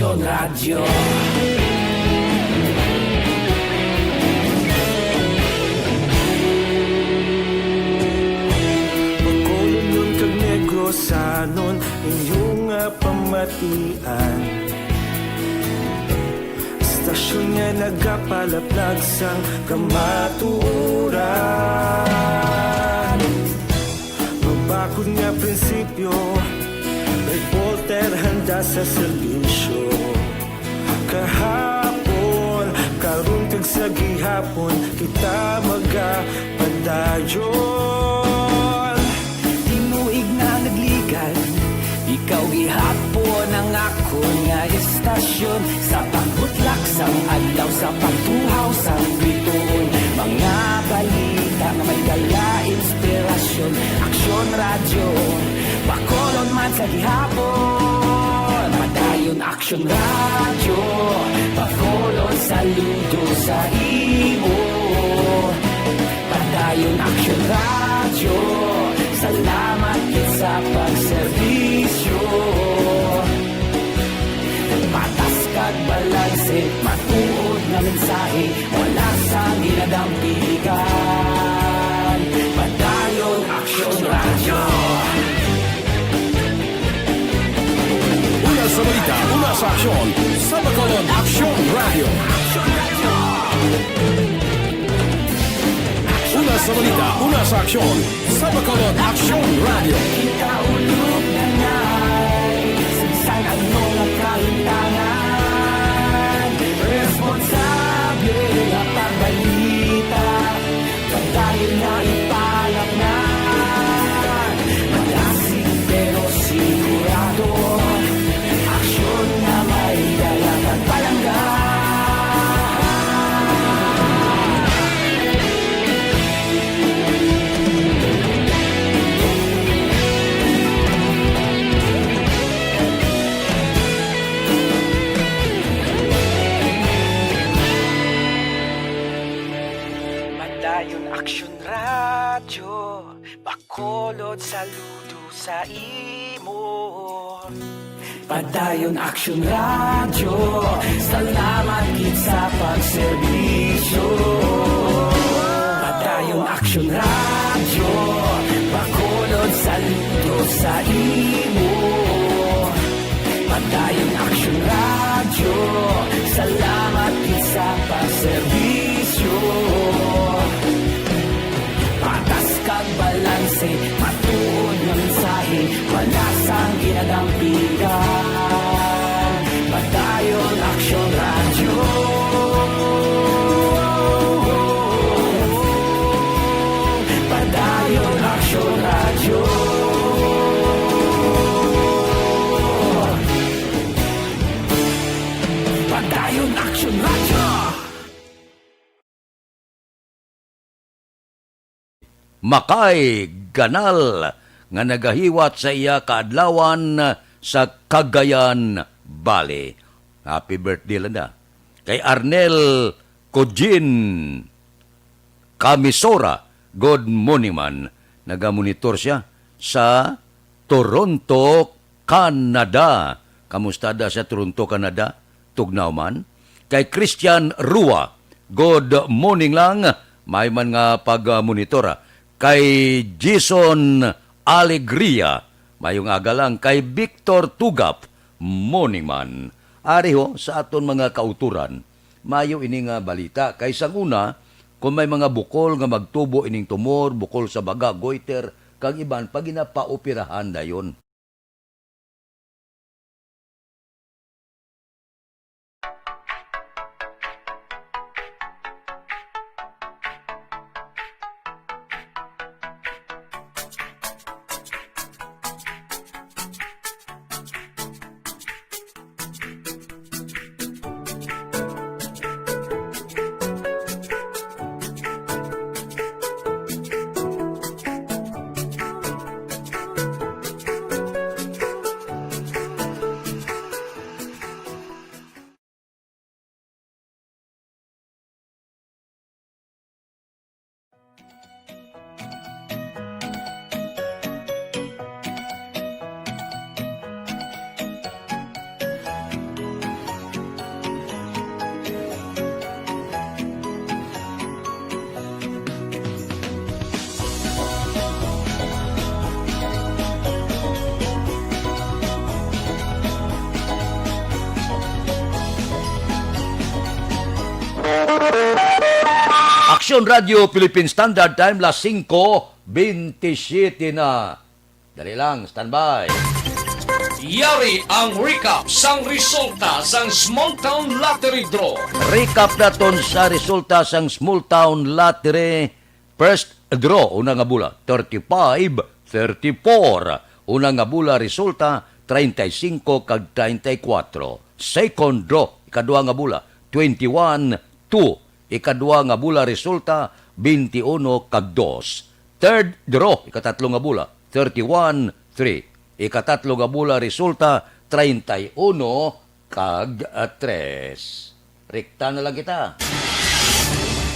Radyo. Bacolodnon kag Negrosanon, inyo nga pamatian. Estasyon nga nagapalaplag sang kamatuoran. Mabakod nga prinsipyo, reporter handa sa serbisyo. Kahapon, karon kag sa gihapon, kita magapadayon. Tinuig na nagligan, ikaw gihapon ang akon nga estasyon. Sa pagbutlak sang adlaw, sa pagtuhaw sang bituon, mga balita nga may dala inspirasyon. Aksyon Radyo, Bacolod man sa gihapon. Padayon Aksyon Radyo, Bacolod saludo sa imo. Padayon Aksyon Radyo, salamat gid sa pagserbisyo. Patas kag balanse, matuod nga mensahe, wala sang ginadampigan. Padayon Aksyon Radyo. Una sa balita, una sa aksyon, sa Bacolod Aksyon Radyo. Una sa balita, una sa aksyon, sa Bacolod Aksyon Radyo. Kita ulog na ngay, sa bisan ano nga kahintangan, responsable nga pagbalita, padayon na ipalapnan. Malasig pero sigurado, aksyon nga may dala kag palangga. Padayon Aksyon Radyo, Bacolod saludo sa imo. Padayon Aksyon Radyo, salamat gid sa pagserbisyo. Padayon Aksyon Radyo, Bacolod saludo sa imo. Padayon Aksyon Radyo, salamat gid sa pagserbisyo. Patas kag balanse, matuod nga mensahe, wala sang ginadampigan. Padayon Aksyon Radyo. Padayon Aksyon Radyo. Padayon Aksyon Radyo. Makay Ganal nga nagahiwat sa iya kaadlawan sa Cagayan Valley. Happy birthday, Landa. Kay Arnel Cojin Camisora, good morning man. Nagamonitor siya sa Toronto, Canada. Kamusta da sa Toronto, Canada? Tugnaw man. Kay Christian Rua, good morning lang. May man nga pag-monitor, ah. Kay Jason Alegria, mayong aga lang. Kay Victor Tugap, morning man. Ari ho, sa aton mga kauturan, mayo ini nga balita. Kay sang una, kung may mga bukol nga magtubo ining tumor, bukol sa baga, goiter, kag iban, paginapaoperahan dayon. Radyo Philippine Standard Time, las singko bentisiete na. Dali lang, standby. Yari ang recap sang resulta sang Small Town Lottery Draw. Recap naton sa resulta sang Small Town Lottery. First draw, una nga bola, thirty-five, thirty-four. Una nga bola, resulta, treinta y cinco kag treinta y cuatro. Second draw, ikadua nga bola, twenty-one, two. Ikadua nga bola, resulta, twenty-one kag dos. Third draw, ikatatlo nga bola, thirty-one, three. Ikatatlo nga bola, resulta, treinta y uno kag, ah, tres. Rekta na lang kita.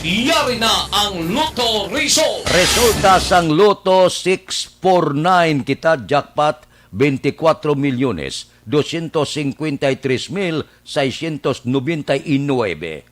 Yari na ang Lotto Result. Resulta sang Lotto six four nine, kita jackpot, twenty-cuatro milyones doscientos cincuenta y tres mil seiscientos noventa y nueve.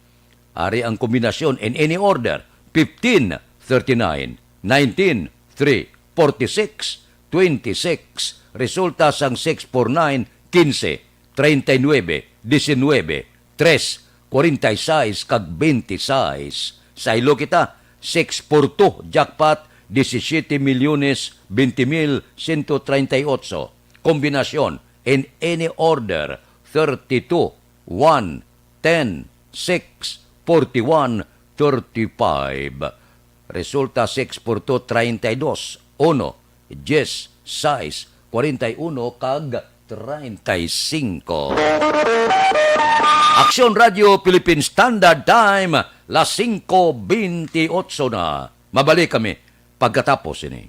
Ari ang kombinasyon in any order: fifteen, thirty-nine, nineteen, three, forty-six, twenty-six. Resulta sang six four nine, quince, treinta y nueve, diecinueve, tres, cuarenta y seis, kag veintiséis. Saylo kita, six four two, jackpot, diecisiete milyones veinte mil ciento treinta y ocho. Kombinasyon, in any order, thirty-two, one, ten, six, forty-one, thirty-five. Resulta, six four two, treinta y dos, uno, diez, sais, cuarenta y uno, kag treinta y cinco. Aksyon Radyo Philippine Standard Time, las singko bentiocho na. Mabalik kami pagkatapos ini.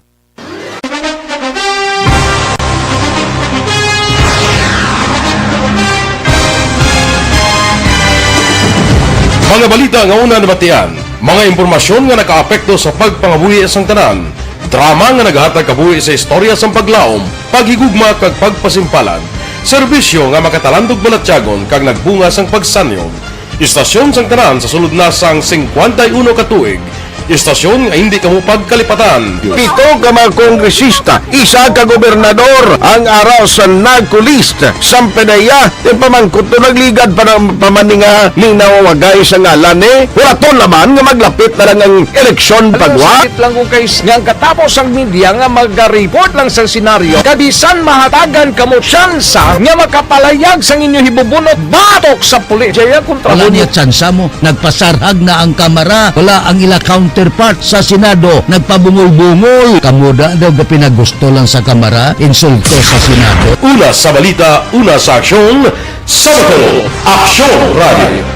Mga balita nga una nabatian, mga impormasyon nga nakaapekto sa pagpangabuhi sang tanan, drama nga nagahatag kabuhi sa istorya sang paglaom, paghigugma kag pagpasimpalan, serbisyo nga makatalandog balatyagon kag nagbunga sang pagsanyog. Istasyon sang tanan sa sulod na sang singkwenta y uno ka tuig. Istasyon nga hindi kamo pagkalipatan. Pito ka mga kongresista, isa ka gobernador ang ara sa NAGCO list. Sampanaya, ti pamangkot to nagligad pa ng pamaninga ning nawawagay sa ngalan ni. Huraton naman nga maglapit na lang ang eleksyon pagwa. Sakit lang kung kay nga ang katapos ang media nga magaripot lang sa senaryo. Kabisan mahatagan kamo tsansa nga makapalayag sang inyo hibubunot batok sa pulis. Jaya kontra Wala mo niya tsansa mo. Nagpasarhag na ang Kamara. Wala ang ila counterpart sa Senado. Nagpabungol-bungol. Kamo da daw gapinagusto lang sa Kamara. Insulto sa Senado. Una sa balita, una sa aksyon, sa Bacolod, Aksyon Radio.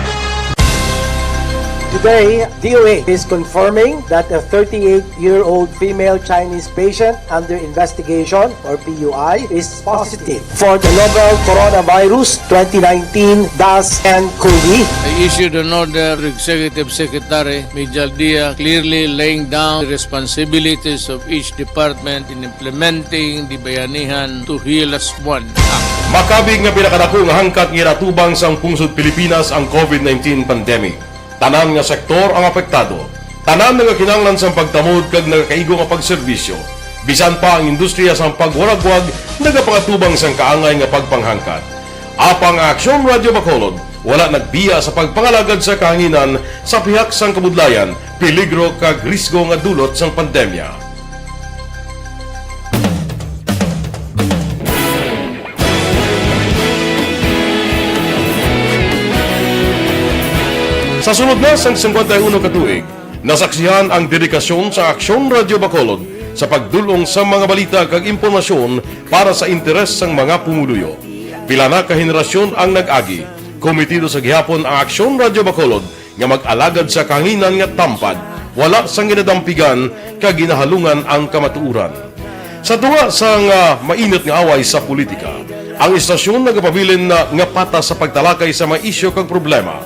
Today, D O A is confirming that a thirty-eight-year-old female Chinese patient under investigation, or P U I, is positive for the novel coronavirus twenty nineteen dash N COVID. I issued an order to Executive Secretary Mijal Dia, clearly laying down the responsibilities of each department in implementing the Bayanihan to Heal As One Act. Makabig nga pinakadako nga hangkat nga ginatubang sang pungsod Pilipinas ang COVID nineteen pandemic. Tanan nga sektor ang apektado. Tanan nagakinahanglan sang pagtamod kag nagakaigo nga pagserbisyo. Bisan pa ang industriya sang pagwaragwag nagapangatubang sang kaangay nga pagpanghangkat. Apang ang Aksyon Radyo Bacolod wala nagbiya sa pagpangalagad sa kahanginan sa pihak sang kabudlayan, peligro kag risgo nga dulot sang pandemya. Sa sulod na sang singkwenta y uno ka tuig, nasaksihan ang dedikasyon sa Aksyon Radyo Bacolod sa pagdul-ong sa mga balita kag impormasyon para sa interes sang mga pumuluyo. Pila na ka henerasyon ang nag-agi, kometido sa gihapon ang Aksyon Radyo Bacolod nga mag-alagad sa kahanginan nga tampad, wala sang ginadampigan kag ginahalungan ang kamatuoran. Sa tunga sang, ah, mainit nga away sa politika, ang istasyon nagapabilin na nga patas sa pagtalakay sa mga isyu kag problema.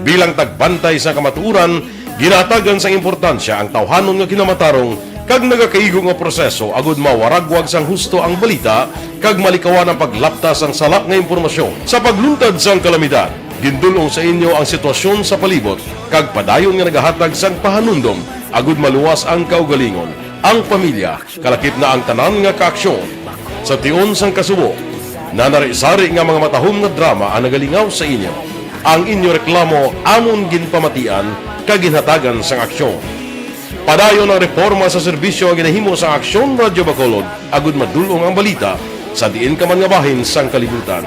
Bilang tagbantay sa kamatuoran, ginahatagan sang importansya ang tawhanon nga kinamatarong kag nagakaigo nga proseso agud mawaragwag sang husto ang balita kag malikawan ang paglapta sang sala nga impormasyon. Sa pagluntad sang kalamidad, gindul-ong sa inyo ang sitwasyon sa palibot kag padayon nga nagahatag sang pahanumdom agud maluwas ang kaugalingon, ang pamilya, kalakip na ang tanan nga kaaksyon. Sa tion sang kasubo, nanari-sari nga mga matahom nga drama ang nagalingaw sa inyo. Ang inyo reklamo amon ginpamatian kag ginhatagan sang aksyon. Padayon ang reporma sa serbisyo nga ginahimo sa Aksyon Radyo Bacolod agud madul-ong ang balita sa diin ka man nga bahin sang kalibutan.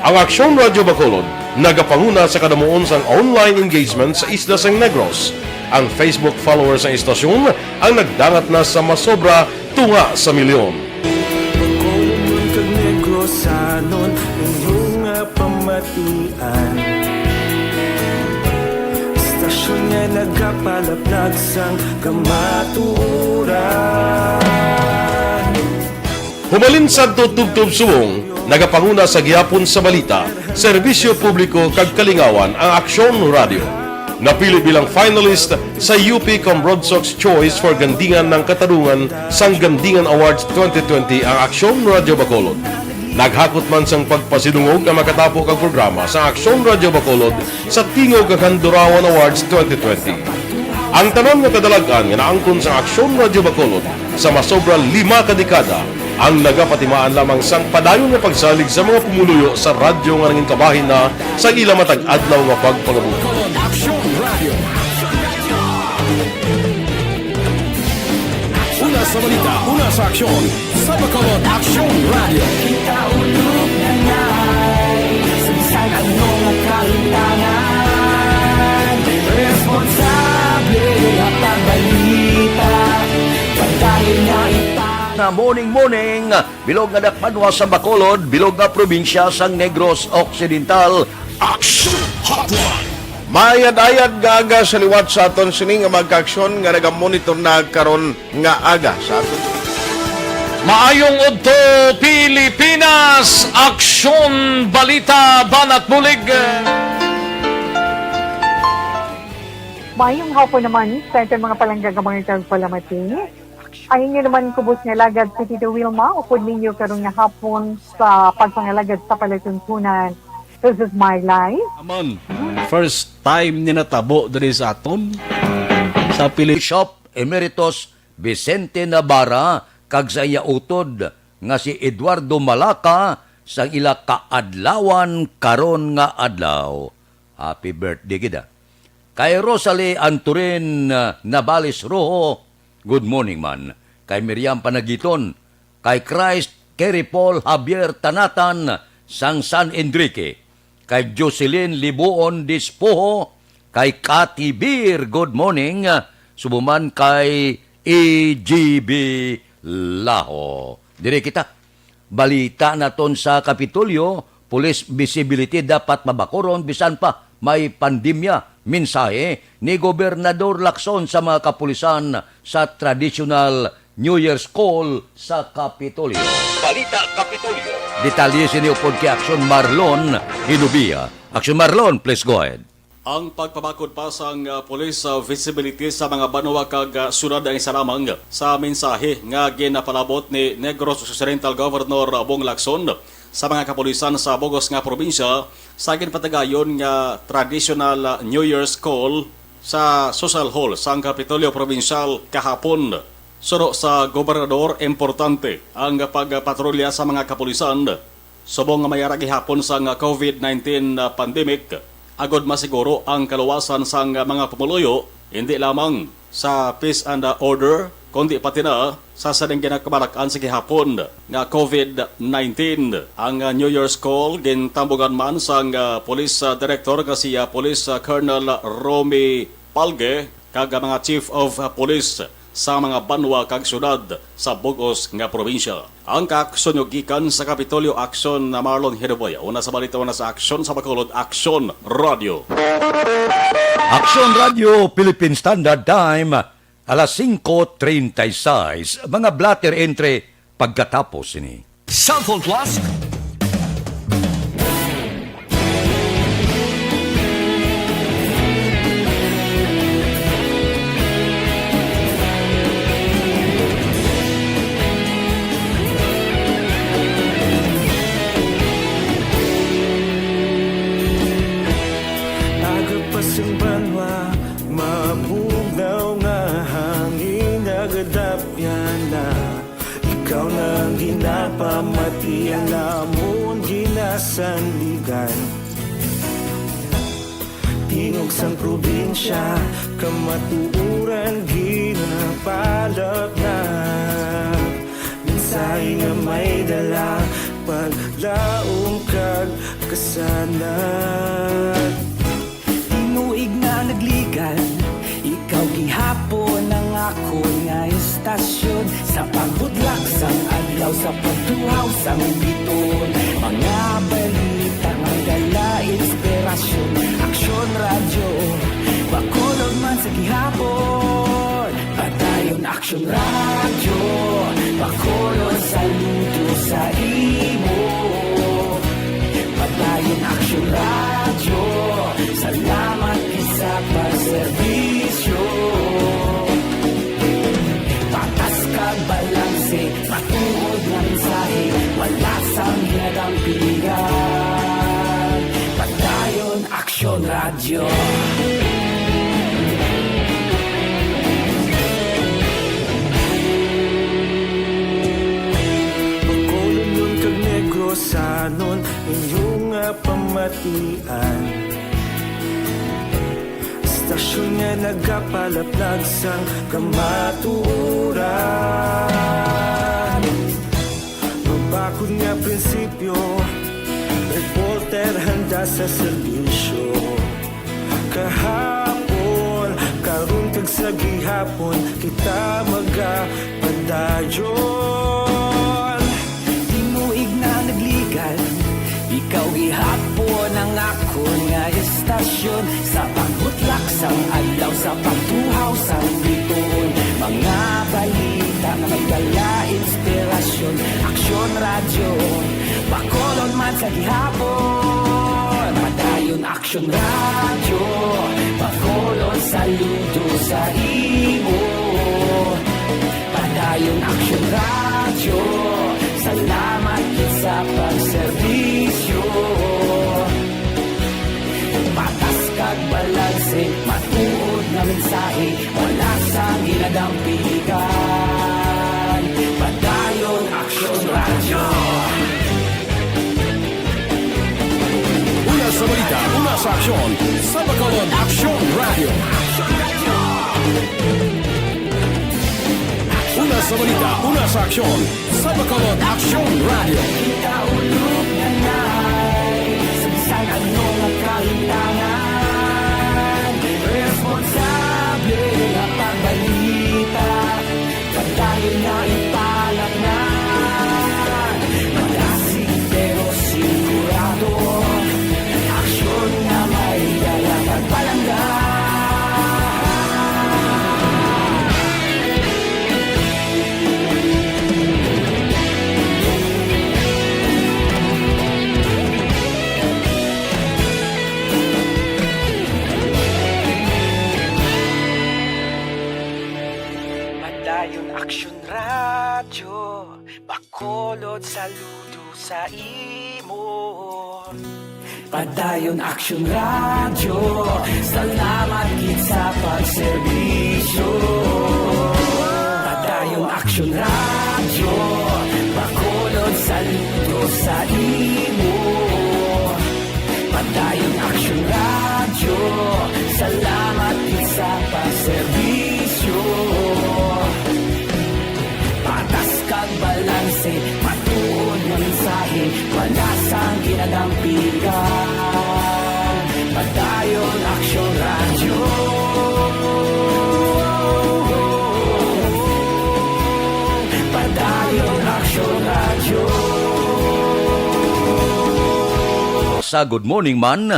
Ang Aksyon Radyo Bacolod nagapanguna sa kadamuon sang online engagement sa isla sang Negros. Ang Facebook followers sang istasyon ang nagdangat na sa masobra tunga sa milyon. Bacolod man kag Negrosanon, inyo nga pamatian. Istasyon nga nagapalaplag sang kamatuoran. Humalin sadto tubtob subong, nagapanguna sa gihapon sa balita, serbisyo publiko kag kalingawan ang Aksyon Radio. Napili bilang finalist sa U P Cambronsox Choice for Gandingan ng Katarungan sang Gandingan Awards twenty twenty ang Aksyon Radio Bacolod. Naghakot man sang pagpasidungog ang makatapo kag programa sa Aksyon Radio Bacolod sa Tingog kag Handurawan Awards twenty twenty. Ang tanan nga kadalag-an nga naangkon sa Aksyon Radio Bacolod sa masobra lima ka dekada ang nagapatimaan lamang sang padayon nga pagsalig sa mga pumuluyo sa radyo nga nangin kabahin na sa ila matag adlaw nga pagpangabuhi. Aksyon Radio. Una sa balita, una sa aksyon, sa Bacolod Aksyon Radio. Kita ulog na ngay, sa bisan ano nga kahitangan, responsable nga pagbalita, padayon nga ita. Na morning, morning, bilog nga dakpanwa sa Bacolod, bilog nga probinsya sang Negros Occidental. Action Hotline. Mayad-ayad nga aga sa liwat sa aton sini nga mga kaaksyon nga nagamonitor na karon nga aga sa aton. Maayong udto, Pilipinas! Aksyon, balita, banat bulig. Maayong hapon naman sa aton mga palangga nga mga tagpalamati. Ang inyo naman kubos nga alagad si Tito Wilma, upod ninyo karon nga hapon sa pagpangalagad sa palatuntunan. This is my life. Amon, first time ni natabo diri sa aton. Sa Pili- Bishop Emeritus Vicente Navarra kag sa iya utod nga si Eduardo Malaka sang ila kaadlawan karon nga adlaw. Happy birthday gid, ah. Kay Rosalie Antorin, ah, Navales Rojo, good morning man. Kay Miriam Panagiton, kay Christ Kerry Paul Javier Tanatan sang San Enrique, kay Jocelyn Libuon Dispoho, kay Cathy Beer, good morning, subuman kay E G B Laho. Diri kita. Balita naton sa Kapitolyo, police visibility dapat mabakuron bisan pa may pandemya. Mensahe ni Gobernador Lacson sa mga kapulisan sa traditional New Year's Call sa Kapitolyo. Balita Kapitolyo. Detalye sini upod kay Aksyon Marlon Hinubia. Aksyon Marlon, please go ahead. Ang pagpabakod pa sang, ah, police, ah, visibility sa mga banwa kag, ah, syudad ang isa lamang sa mensahe nga ginapalabot ni Negros Occidental Governor Bong Lacson sa mga kapulisan sa bug-os nga probinsya sa ginpatigayon nga traditional, ah, New Year's Call sa Social Hall sang Kapitolyo Probinsyal kahapon. Suno sa gobernador, importante ang pagpatrolya sa mga kapulisan subong nga may ara gihapon sang covid nineteen pandemic, agod masiguro ang kaluwasan sang mga pumoluyo, hindi lamang sa peace and order, kundi pati na sa sining ginakabalak-an sa gihapon nga covid nineteen. Ang New Year's Call gintambugan man sang, ah, Police, ah, Director nga si, ah, Police, ah, Colonel Romy Palge kag mga Chief of, ah, Police sa mga banwa kag syudad sa bug-os nga probinsya. Ang kaaksyon nyo gikan sa Kapitolyo, Aksyon na Marlon Hiruboy. Una sa balita, una sa aksyon sa Bacolod, Aksyon Radio. Aksyon Radio, Philippine Standard Time, alas singko treinta y seis. Mga blotter entry pagkatapos sini. Cellphone Plus. Aga pa sang banwa, mabugnaw nga hangin, nagadapyan na. Ikaw na ang ginapamati, ang amon ginasandigan. Tingog sang probinsya, kamatuoran ginapalapnap. Mensahe nga may dala, paglaom kag kasanag. Tinuig na nagligan, ikaw gihapon ang akon nga istasyon. Sa pagbudlak sang adlaw, sa pagtuhaw sang biton, mga balita may dala inspirasyon. Aksyon Radyo, Bacolod man sa gihapon. Padayon Aksyon Radyo, Bacolod, saludo sa imo. Padayon Aksyon Radyo, salamat gid sa pagserbisyo. Patas kag balanse, matuod nga mensahe, wala sang ginadampigan. Padayon Aksyon Radyo. Bacolodnon kag Negrosanon, inyo nga pamatian. Istasyon nga nagapalaplag sang kamatuoran. Mabakod nga prinsipyo, reporter handa sa serbisyo. Kahapon, karon kag sa gihapon, kita magapadayon. Tinuig na nagligan, ikaw gihapon ang akon nga istasyon. Sa pagbutlak sang adlaw, sa pagtuhaw sang bituon, mga balita nga may dala inspirasyon. Aksyon Radyo, Bacolod man sa gihapon. Padayon Aksyon Radyo, Bacolod, saludo sa imo. Padayon Aksyon Radyo, salamat gid sa pagserbisyo. Patas kag balanse, matuod nga mensahe, wala sang ginadampigan. Padayon Aksyon Radyo. Una sa balita, una sa aksyon, sa Bacolod Aksyon Radyo. Una sa balita, una sa aksyon, sa Bacolod Aksyon Radyo. Kita ulog na nay, sa bisan ano nga kahitangan, responsable nga pagbalita. Padayon na ipalatnan, malasig pero sigurado. Aksyon nga may dala kag palangga. Padayon Aksyon Radyo, Bacolod, saludo sa imo. Padayon Aksyon Radyo, salamat gid sa pagserbisyo. Padayon Aksyon Radyo, Bacolod, saludo sa imo. Padayon Aksyon Radyo, salamat gid sa pagserbisyo. Patas kag balanse, matuod nga mensahe, wala sang ginadampigan. Padayon Aksyon Radyo. Padayon Aksyon Radyo. Sa Good Morning Man,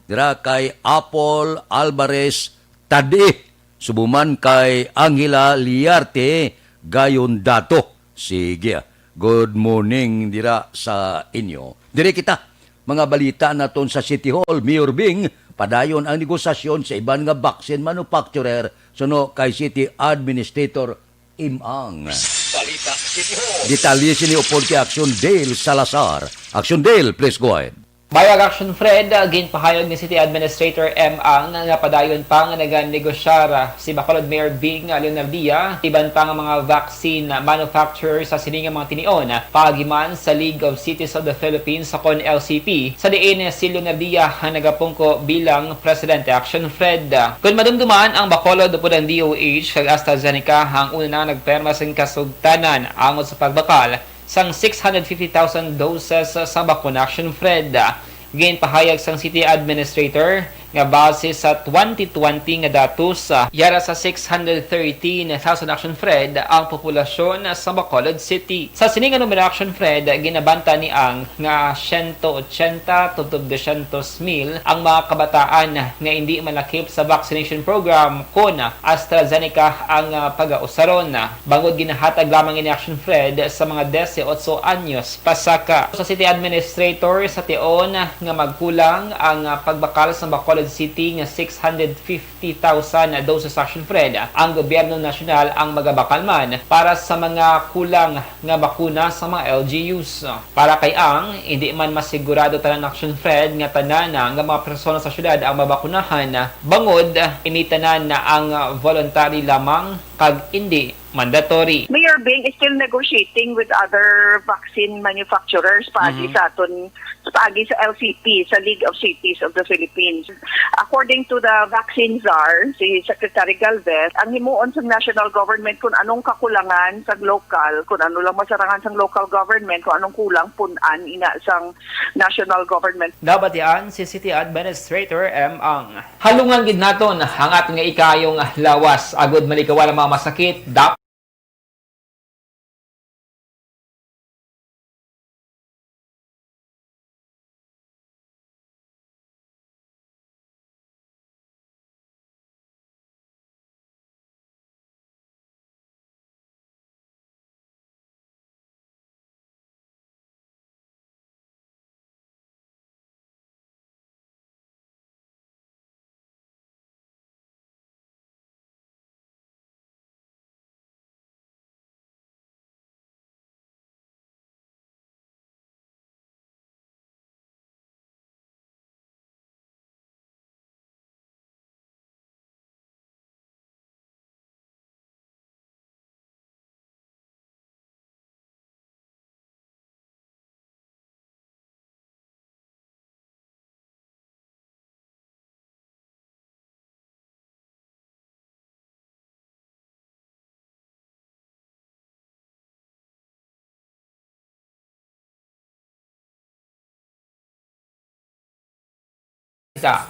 dira kay Apple Alvarez Tadi, subo man kay Angela Liarte Gayon Dato. Sige, ah. Good morning dira sa inyo. Dire kita, mga balita naton sa City Hall, Mayor Bing, padayon ang negosasyon sa iban nga vaccine manufacturer suno kay City Administrator Imang. Balita sa City Hall. Detalye sini upod kay Action Dale Salazar. Action Dale, please go ahead. Bayag Action Fred, ginpahayag ni City Administrator M. Ang nga padayon pa nga naganegosyar si Bacolod Mayor Bing Leonardia iban pa nga mga vaccine manufacturer sa sini nga mga tinion, paagi man sa League of Cities of the Philippines, sa kon L C P, sa diin si Leonardia ang nagapungko bilang Presidente. Action Fred. Kon madumduman, ang Bacolod upod ang D O H kag AstraZeneca ang una na nagperma sang kasugtanan angot sa pagbakal sang six hundred fifty thousand doses sa bakuna. Action Fred. Ginpahayag sang City Administrator nga base sa twenty twenty nga datos, yara sa six hundred thirteen thousand. Action Fred, ang populasyon sa Bacolod City. Sa sini nga numero, Action Fred, ginabanta ni Ang nga siyento otsenta tubtob dosyentos mil ang mga kabataan nga indi malakip sa vaccination program kon AstraZeneca ang, ah, pagausaron. Bangod ginahatag lamang ini, Action Fred, sa mga disiotso anyos pasaka. Sa City Administrator, sa tion nga magkulang ang, ah, pagbakal sa Bacolod City nga six hundred fifty thousand doses, Action Fred, ang gobyerno nasyonal ang magabakal man para sa mga kulang nga bakuna sa mga L G Us. Para kay Ang, hindi man masigurado tanan, Action Fred, nga tanan nga mga persona sa syudad ang mabakunahan, bangod ini tanan ang voluntary lamang kag indi mandatory. Mayor Bing is still negotiating with other vaccine manufacturers paagi Mhm. sa aton, paagi sa L C P, sa League of Cities of the Philippines. According to the vaccine czar, si Secretary Galvez, ang himuon sa national government kung anong kakulangan sa local, kung ano lang masarangan sa local government, kung anong kulang, pun-an ina sang national government. Nabatian si City Administrator M. Ang. Halungan gid naton ang aton nga ikayong lawas agud malikawan ang mga masakit. Dap-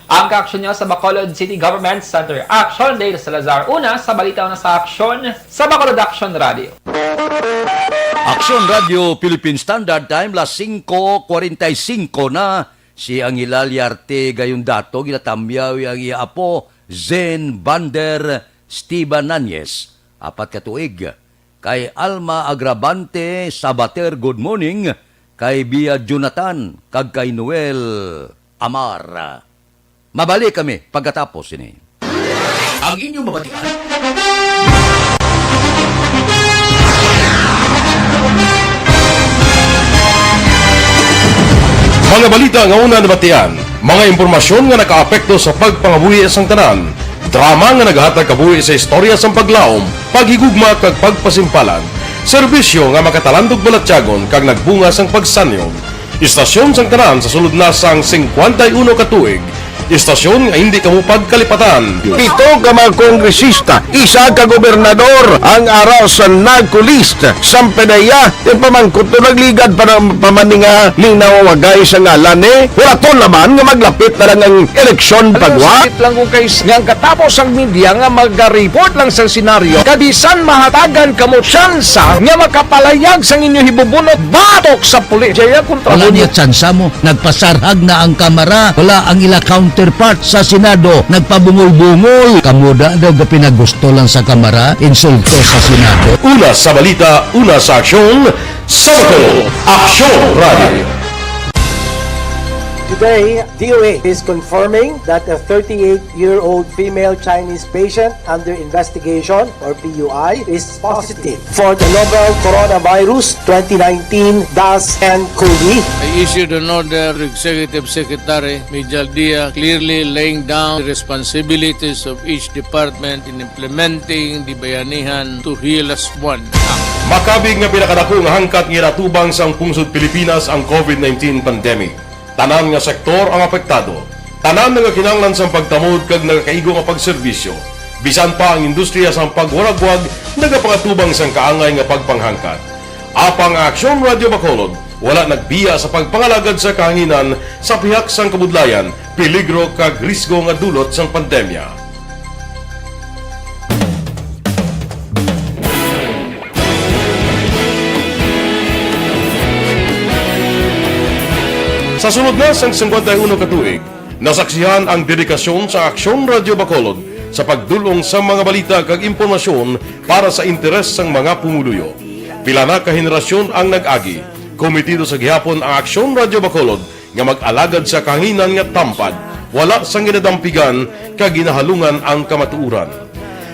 Ang kaaksyon nyo sa Bacolod City Government Center. Action, Dale Salazar. Una sa balita, una sa aksyon sa Bacolod Action Radio. Action Radio Philippine Standard Time, las singko kwarenta y singko na. Si Angel Aliarte gayon dato ginatamyaw ang iya apo, Zen Bander Esteban Nañez, apat ka tuig. Kay Alma Agravante Sabater, good morning. Kay Bia Jonathan kag kay Noel Amar. Mabalik kami pagkatapos sini. Ang inyong mabatian. Mga balita nga una nabatian, mga impormasyon nga nakaapekto sa pagpangabuhi sang tanan, drama nga nagahatag kabuhi sa istorya sang paglaom, paghigugma kag pagpasimpalan, serbisyo nga makatalandog balatyagon kag nagbunga sang pagsanyog. Istasyon sang tanan sa sulod na sang singkwenta y uno ka tuig. Istasyon nga hindi kamo pagkalipatan. Pito ka mga kongresista, isa ka gobernador ang ara sa NAGCO list. Sampe na iya, yung pamangkot to nagligad pa ng pamaninga ning nawawagay sa ngalan ni. Wala to naman nga maglapit na lang ang eleksyon pagwa. Sakit lang kung kay nga ang katapos ang media nga magareport lang sa senaryo. Kabisan mahatagan kamo tsansa nga makapalayag sang inyo hibubunot batok sa pulis. Jaya kontra Wala mo niya niya. Tsansa mo. Nagpasarhag na ang Kamara. Wala ang ila counterpart sa Senado. Nagpabungol-bungol. Kamo da daw gapinagusto lang sa Kamara. Insulto sa Senado. Una sa balita, una sa aksyon, sa Bacolod Aksyon Radio. Today, D O H is confirming that a thirty-eight-year-old female Chinese patient under investigation, or P U I, is positive for the novel coronavirus twenty nineteen dash N cov. I issued an order to Executive Secretary Mijal Dia, clearly laying down the responsibilities of each department in implementing the Bayanihan to Heal Us One Act. Makabig nga pinakadako nga hangkat nga ginatubang sang pungsod Pilipinas ang covid nineteen pandemic. Tanan nga sektor ang apektado. Tanan nagakinahanglan sang pagtamod kag nagakaigo nga pagserbisyo. Bisan pa ang industriya sang pagwaragwag nagapangatubang sang kaangay nga pagpanghangkat. Apang ang Aksyon Radyo Bacolod wala nagbiya sa pagpangalagad sa kahanginan sa pihak sang kabudlayan, peligro kag risgo nga dulot sang pandemya. Sa sulod na sang singkwenta y uno ka tuig, nasaksihan ang dedikasyon sa Aksyon Radyo Bacolod sa pagdul-ong sa mga balita kag impormasyon para sa interes sang mga pumuluyo. Pila na ka henerasyon ang nag-agi. Komitido sa gihapon ang Aksyon Radyo Bacolod nga mag-alagad sa kahanginan nga tampad, wala sang ginadampigan kag ginahalungan ang kamatuoran.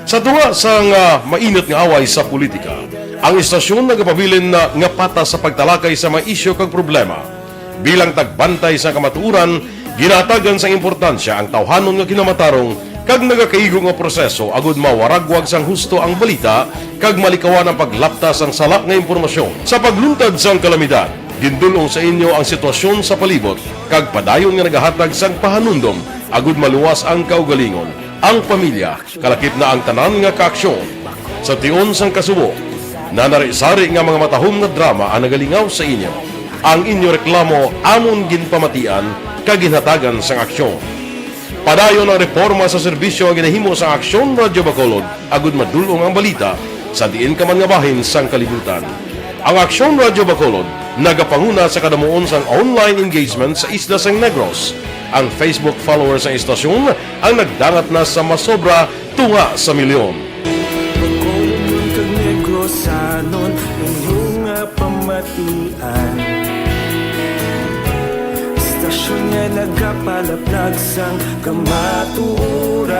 Sa tunga sang, ah, mainit nga away sa politika, ang istasyon nagapabilin na nga patas sa pagtalakay sa mga isyu kag problema. Bilang tagbantay sa kamatuoran, ginahatagan sang importansya ang tawhanon nga kinamatarong kag nagakaigo nga proseso agud mawaragwag sang husto ang balita kag malikawan ang paglapta sang sala nga impormasyon. Sa pagluntad sang kalamidad, gindul-ong sa inyo ang sitwasyon sa palibot kag padayon nga nagahatag sang pahanumdom agud maluwas ang kaugalingon, ang pamilya, kalakip na ang tanan nga kaaksyon. Sa tion sang kasubo, nanari-sari nga mga matahom nga drama ang nagalingaw sa inyo. Ang inyo reklamo amon ginpamatian kag ginhatagan sang aksyon. Padayon ang reporma sa serbisyo nga ginahimo sa Aksyon Radyo Bacolod agud madul-ong ang balita sa diin ka man nga bahin sang kalibutan. Ang Aksyon Radyo Bacolod nagapanguna sa kadamuon sang online engagement sa isla sang Negros. Ang Facebook followers sang istasyon ang nagdangat na sa masobra tunga sa milyon. Bacolodnon kag Negrosanon, inyo nga pamatian. Istasyon nga nagapalaplag sang kamatuoran.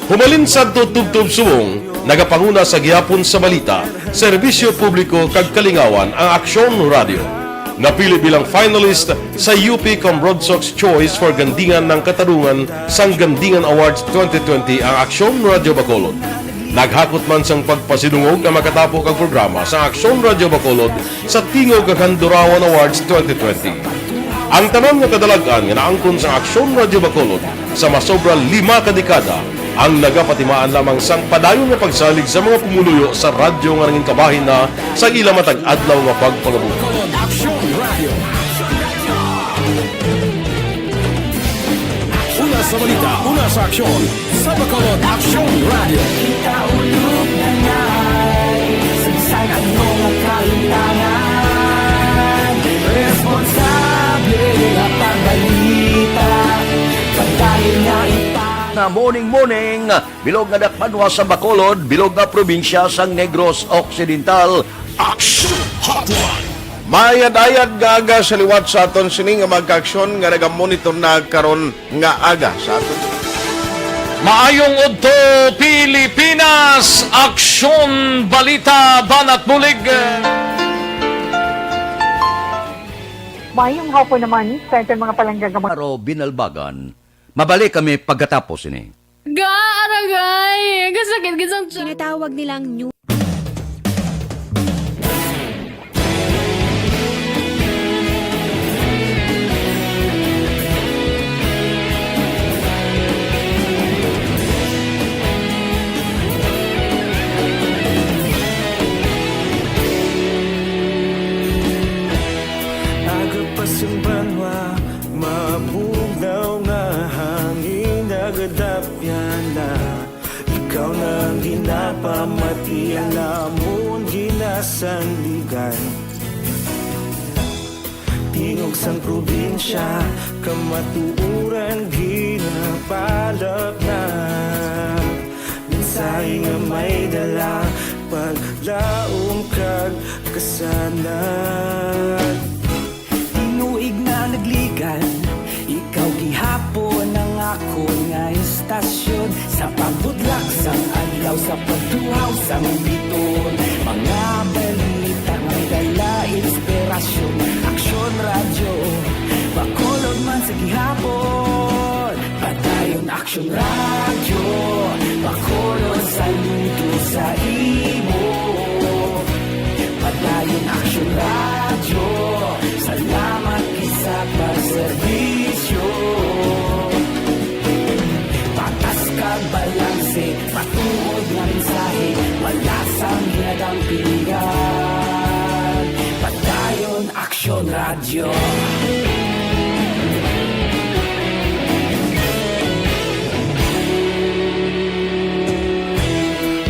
Humalin sadto tubtob subong, nagapanguna sa gihapon sa balita, serbisyo publiko kag kalingawan ang Aksyon Radio. Napili bilang finalist sa U P Cambrodsoc's Choice for Gandingan ng Katarungan sang Gandingan Awards twenty twenty ang Aksyon Radio Bacolod. Naghakot man sang pagpasidungog ang makatapo kag programa sa Aksyon Radio Bacolod sa Tingog kag Handurawan Awards twenty twenty. Ang tanan nga kadalag-an nga naangkon sang Aksyon Radio Bacolod sa masobra lima ka dekada ang nagapatimaan lamang sang padayon nga pagsalig sa mga pumuluyo sa radyo nga nangin kabahin na sa ila matag adlaw nga pagpangabuhi. Bacolod Aksyon Radio. Una sa balita, una sa aksyon, sa Bacolod Aksyon Radio. Kita ulog na ngay, sagsag ang mga kalutangan. Responsable nga pagbalita, pagdahil nga ipa- Nga morning, morning. Bilog nga dakbanwa sa Bacolod, bilog nga probinsya sang Negros Occidental. Action Hotline. Mayad-ayad nga aga sa liwat sa aton sini nga mga kaaksyon nga nagamonitor na karon nga aga sa aton. Maayong udto, Pilipinas! Aksyon, balita, banat bulig. Maayong hapon naman sa aton mga palangga nga mga Aro binalbagan. Mabalik kami pagkatapos ini. Ga, aragay! Gasakit gid sang tiyan. Tinatawag nilang new Aga pa sang banwa, mabugnaw nga hangin nagadapyan na. Ikaw na ang ginapamatian namon ginasandigan. Tingog sang probinsya, kamatuoran ginapalapnag. Mensahe nga may dala, paglaom kag kasanag. Ikaw gihapon ang akon nga istasyon, sa pagbudlak sang adlaw, sa pagtuhaw sang biton. Mga balita nga may dala inspirasyon. Aksyon Radyo, Bacolod man sa gihapon. Padayon Aksyon Radyo, Bacolod saludo sa imo. Padayon Aksyon Radyo, salamat gid sa pagserbisyo. Patas kag balanse, matuod nga mensahe, wala sang ginadampigan. Padayon Aksyon Radyo.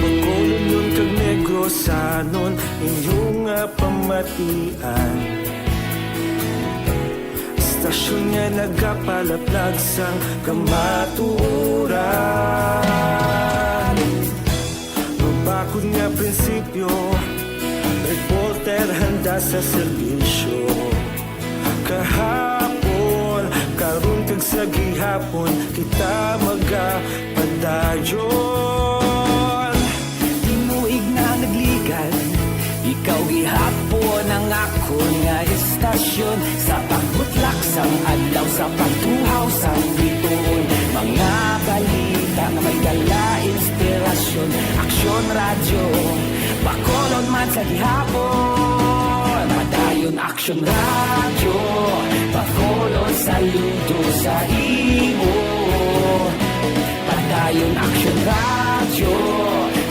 Bacolodnon kag Negrosanon, inyo nga pamatian. Istasyon nga nagapalaplag sang kamatuoran. Mabakod nga prinsipyo, reporter handa sa serbisyo. Kahapon, karon kag sa gihapon, kita magapadayon. Tinuig na nagligad, ikaw gihapon ang akon nga istasyon. Sa pagbutlak sang adlaw, sa pagtuhaw sang bituon, mga balita nga may dala inspirasyon. Aksyon Radyo, Bacolod man sa gihapon. Padayon Aksyon Radyo, Bacolod saludo sa imo. Padayon Aksyon Radyo,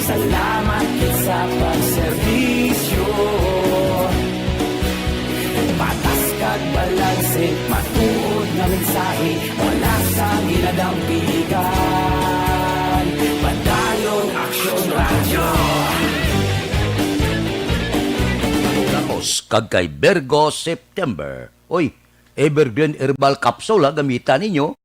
salamat gid sa pagserbisyo. Patas kag balanse, matuod nga mensahe, wala sang ginadampigan. Padayon Aksyon Radyo. Tapos, kag kay Virgo September. Oy, Evergreen Herbal Capsule, ha, gamita ninyo.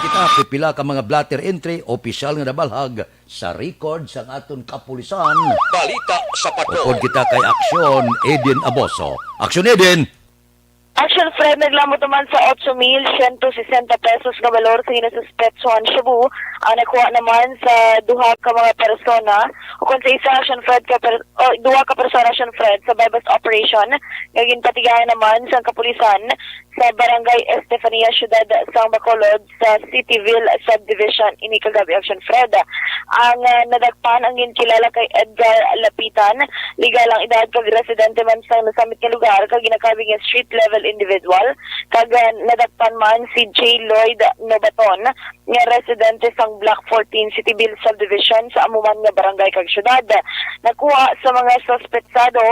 Kita, pipila ka mga blotter entry, opisyal nga nabalhag sa record sang aton kapulisan. Balita sa Patrol. Upod kita kay Aksyon Eden Aboso. Aksyon Eden! Action Fred, naglamot naman sa otso mil siyento sesenta pesos nga balor sa ginasuspetsuhan shabu ang nakuha naman sa duha ka mga persona, ukon sa isa, Action Fred, ka per-, o, duha ka persona, Action Fred, sa buy-bust operation nga ginpatigayan naman sang kapulisan sa Barangay Estefania, Siyudad sang Bacolod, sa Cityville Subdivision ini kagab-i, Action Fred. Ang, ah, nadakpan ang ginkilala kay Edgar Lapitan, legal ang edad kag residente man sa nasamit nga lugar kag ginakabig nga street level individual, kag, ah, nadakpan man si J Lloyd Nobaton nga residente sang Block fourteen Cityville Subdivision sa amo man nga barangay kag syudad. Nakuha sa mga suspetsado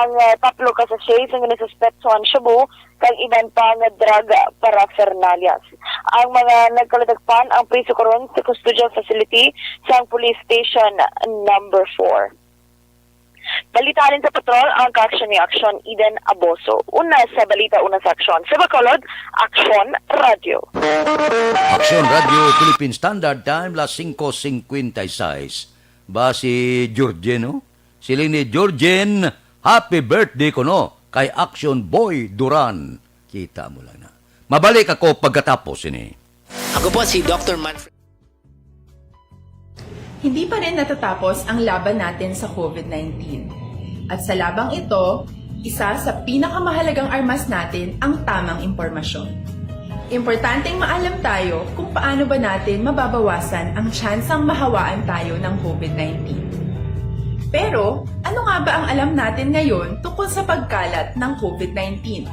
ang, ah, tatlo ka sachet nga nasuspetsuhan shabu kag iban pa nga drug paraphernalias. Ang mga nagkaladakpan ang priso karon sa custodial facility sang Police Station Number four. Balita halin sa patrol, ang kaaksyon ni Aksyon Eden Aboso. Una sa balita, una sa aksyon. Sa Bacolod, Aksyon Radyo. Aksyon Radyo, Philippine Standard Time, las singko singkwenta y seis. Ba si Georgino? Siling ni Georgine, "Happy birthday kuno kay Action Boy Duran." Kita mo lang na. Mabalik ako pagkatapos ini. Ako po si Doctor Manfred. Hindi pa rin natatapos ang laban natin sa covid nineteen. At sa labang ito, isa sa pinakamahalagang armas natin ang tamang impormasyon. Importanteng maalam tayo kung paano ba natin mababawasan ang tsansang mahawaan tayo ng covid nineteen. Pero, Ano ba ang alam natin ngayon tungkol sa pagkalat ng COVID nineteen?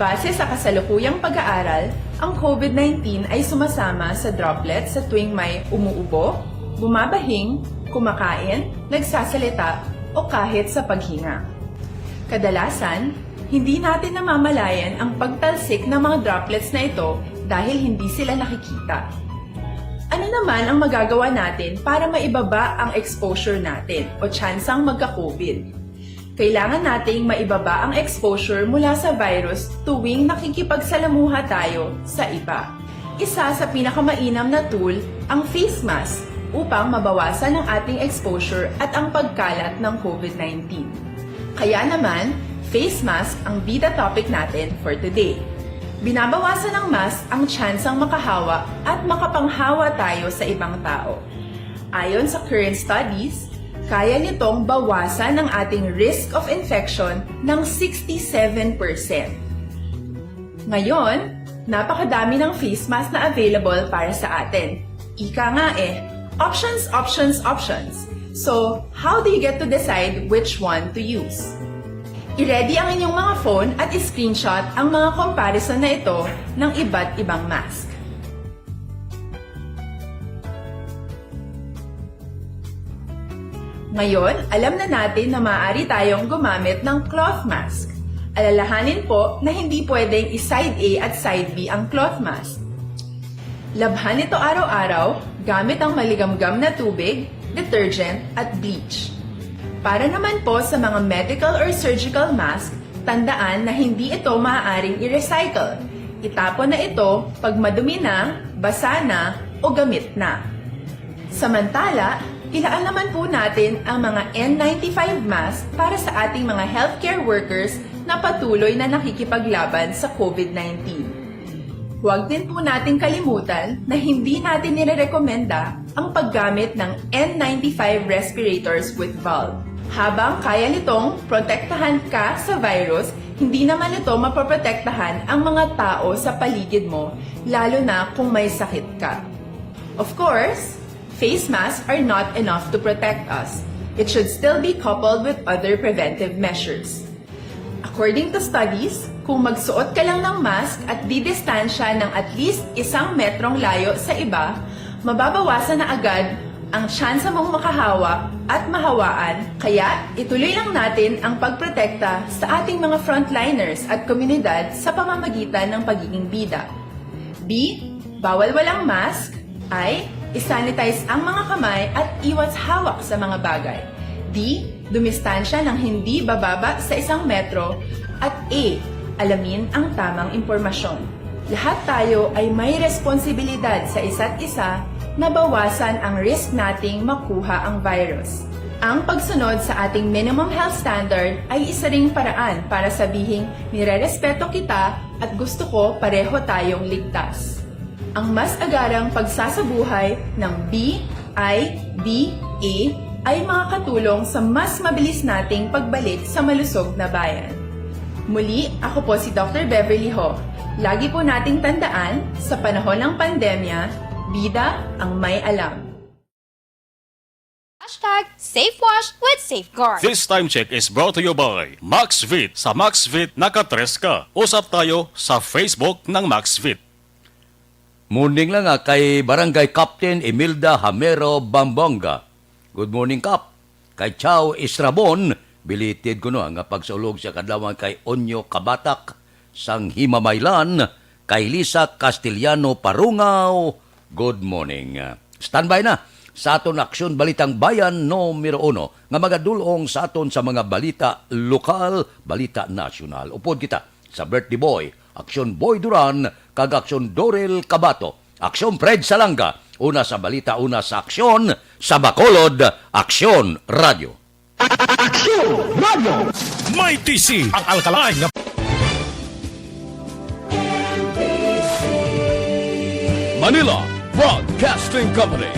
Base sa kasalukuyang pag-aaral, ang COVID nineteen ay sumasama sa droplets sa tuwing may umuubo, bumabahing, kumakain, nagsasalita, o kahit sa paghinga. Kadalasan, hindi natin namamalayan ang pagtalsik ng mga droplets na ito dahil hindi sila nakikita. Ano naman ang magagawa natin para maibaba ang exposure natin o tsansang magka-COVID? Kailangan nating maibaba ang exposure mula sa virus tuwing nakikipagsalamuha tayo sa iba. Isa sa pinakamainam na tool ang face mask upang mabawasan ang ating exposure at ang pagkalat ng COVID nineteen. Kaya naman, face mask ang bida topic natin for today. Binabawasan ng mask ang tsansang makahawa at makapanghawa tayo sa ibang tao. Ayon sa current studies, kaya nitong bawasan ang ating risk of infection ng sixty-seven percent. Ngayon, napakadami ng face mask na available para sa atin. Ika nga eh, options, options, options. So, how do you get to decide which one to use? I-ready ang inyong mga phone at i-screenshot ang mga comparison na ito ng iba't ibang mask. Ngayon, alam na natin na maaari tayong gumamit ng cloth mask. Alalahanin po na hindi pwedeng i-side A at side B ang cloth mask. Labhan ito araw-araw gamit ang maligamgam na tubig, detergent, at bleach. Para naman po sa mga medical or surgical mask, tandaan na hindi ito maaaring i-recycle. Itapon na ito pag madumi na, basa na, o gamit na. Samantala, ilaan naman po natin ang mga N ninety-five mask para sa ating mga healthcare workers na patuloy na nakikipaglaban sa COVID nineteen. Huwag din po nating kalimutan na hindi natin nirerekomenda ang paggamit ng N ninety-five respirators with valve. Habang kaya nitong protektahan ka sa virus, hindi naman ito mapoprotektahan ang mga tao sa paligid mo, lalo na kung may sakit ka. Of course, face masks are not enough to protect us. It should still be coupled with other preventive measures. According to studies, kung magsuot ka lang ng mask at didistansya ng at least isang metrong layo sa iba, mababawasan na agad ang tsansa mong makahawa at mahawaan. Kaya, ituloy lang natin ang pagprotekta sa ating mga frontliners at komunidad sa pamamagitan ng pagiging bida. B, bawal walang mask. I, isanitize ang mga kamay at iwas hawak sa mga bagay. D, dumistansya ng hindi bababa sa isang metro. At A, alamin ang tamang impormasyon. Lahat tayo ay may responsibilidad sa isa't isa na bawasan ang risk nating makuha ang virus. Ang pagsunod sa ating minimum health standard ay isa ring paraan para sabihing nirerespeto kita at gusto ko pareho tayong ligtas. Ang mas agarang pagsasabuhay ng B I D A ay makakatulong sa mas mabilis nating pagbalik sa malusog na bayan. Muli, ako po si Doctor Beverly Ho. Lagi po nating tandaan, sa panahon ng pandemya, bida ang may alam. Hashtag safe wash with safeguard. This time check is brought to you by Maxvit. Sa Maxvit, nakatres ka. Usap tayo sa Facebook ng Maxvit. Morning lang nga kay Barangay Captain Imelda Hamero Bambonga. Good morning, Kap. Kay Chao Israbon, belated ko no nga pagsaulog sa kadlawan kay Onyo Kabatak sang Himamaylan, kay Lisa Castellano Parungaw. Good morning. Standby na sa aton Aksyon Balitang Bayan numero uno nga magadul-ong sa aton sa mga balita lokal, balita nasyonal. Upod kita sa birthday boy, Aksyon Boy Duran, kag Aksyon Dorel Kabato, Aksyon Fred Salanga, una sa balita, una sa aksyon, sa Bacolod, Aksyon Radio. Aksyon Radio! May T C ang alkaline nga Manila Broadcasting Company.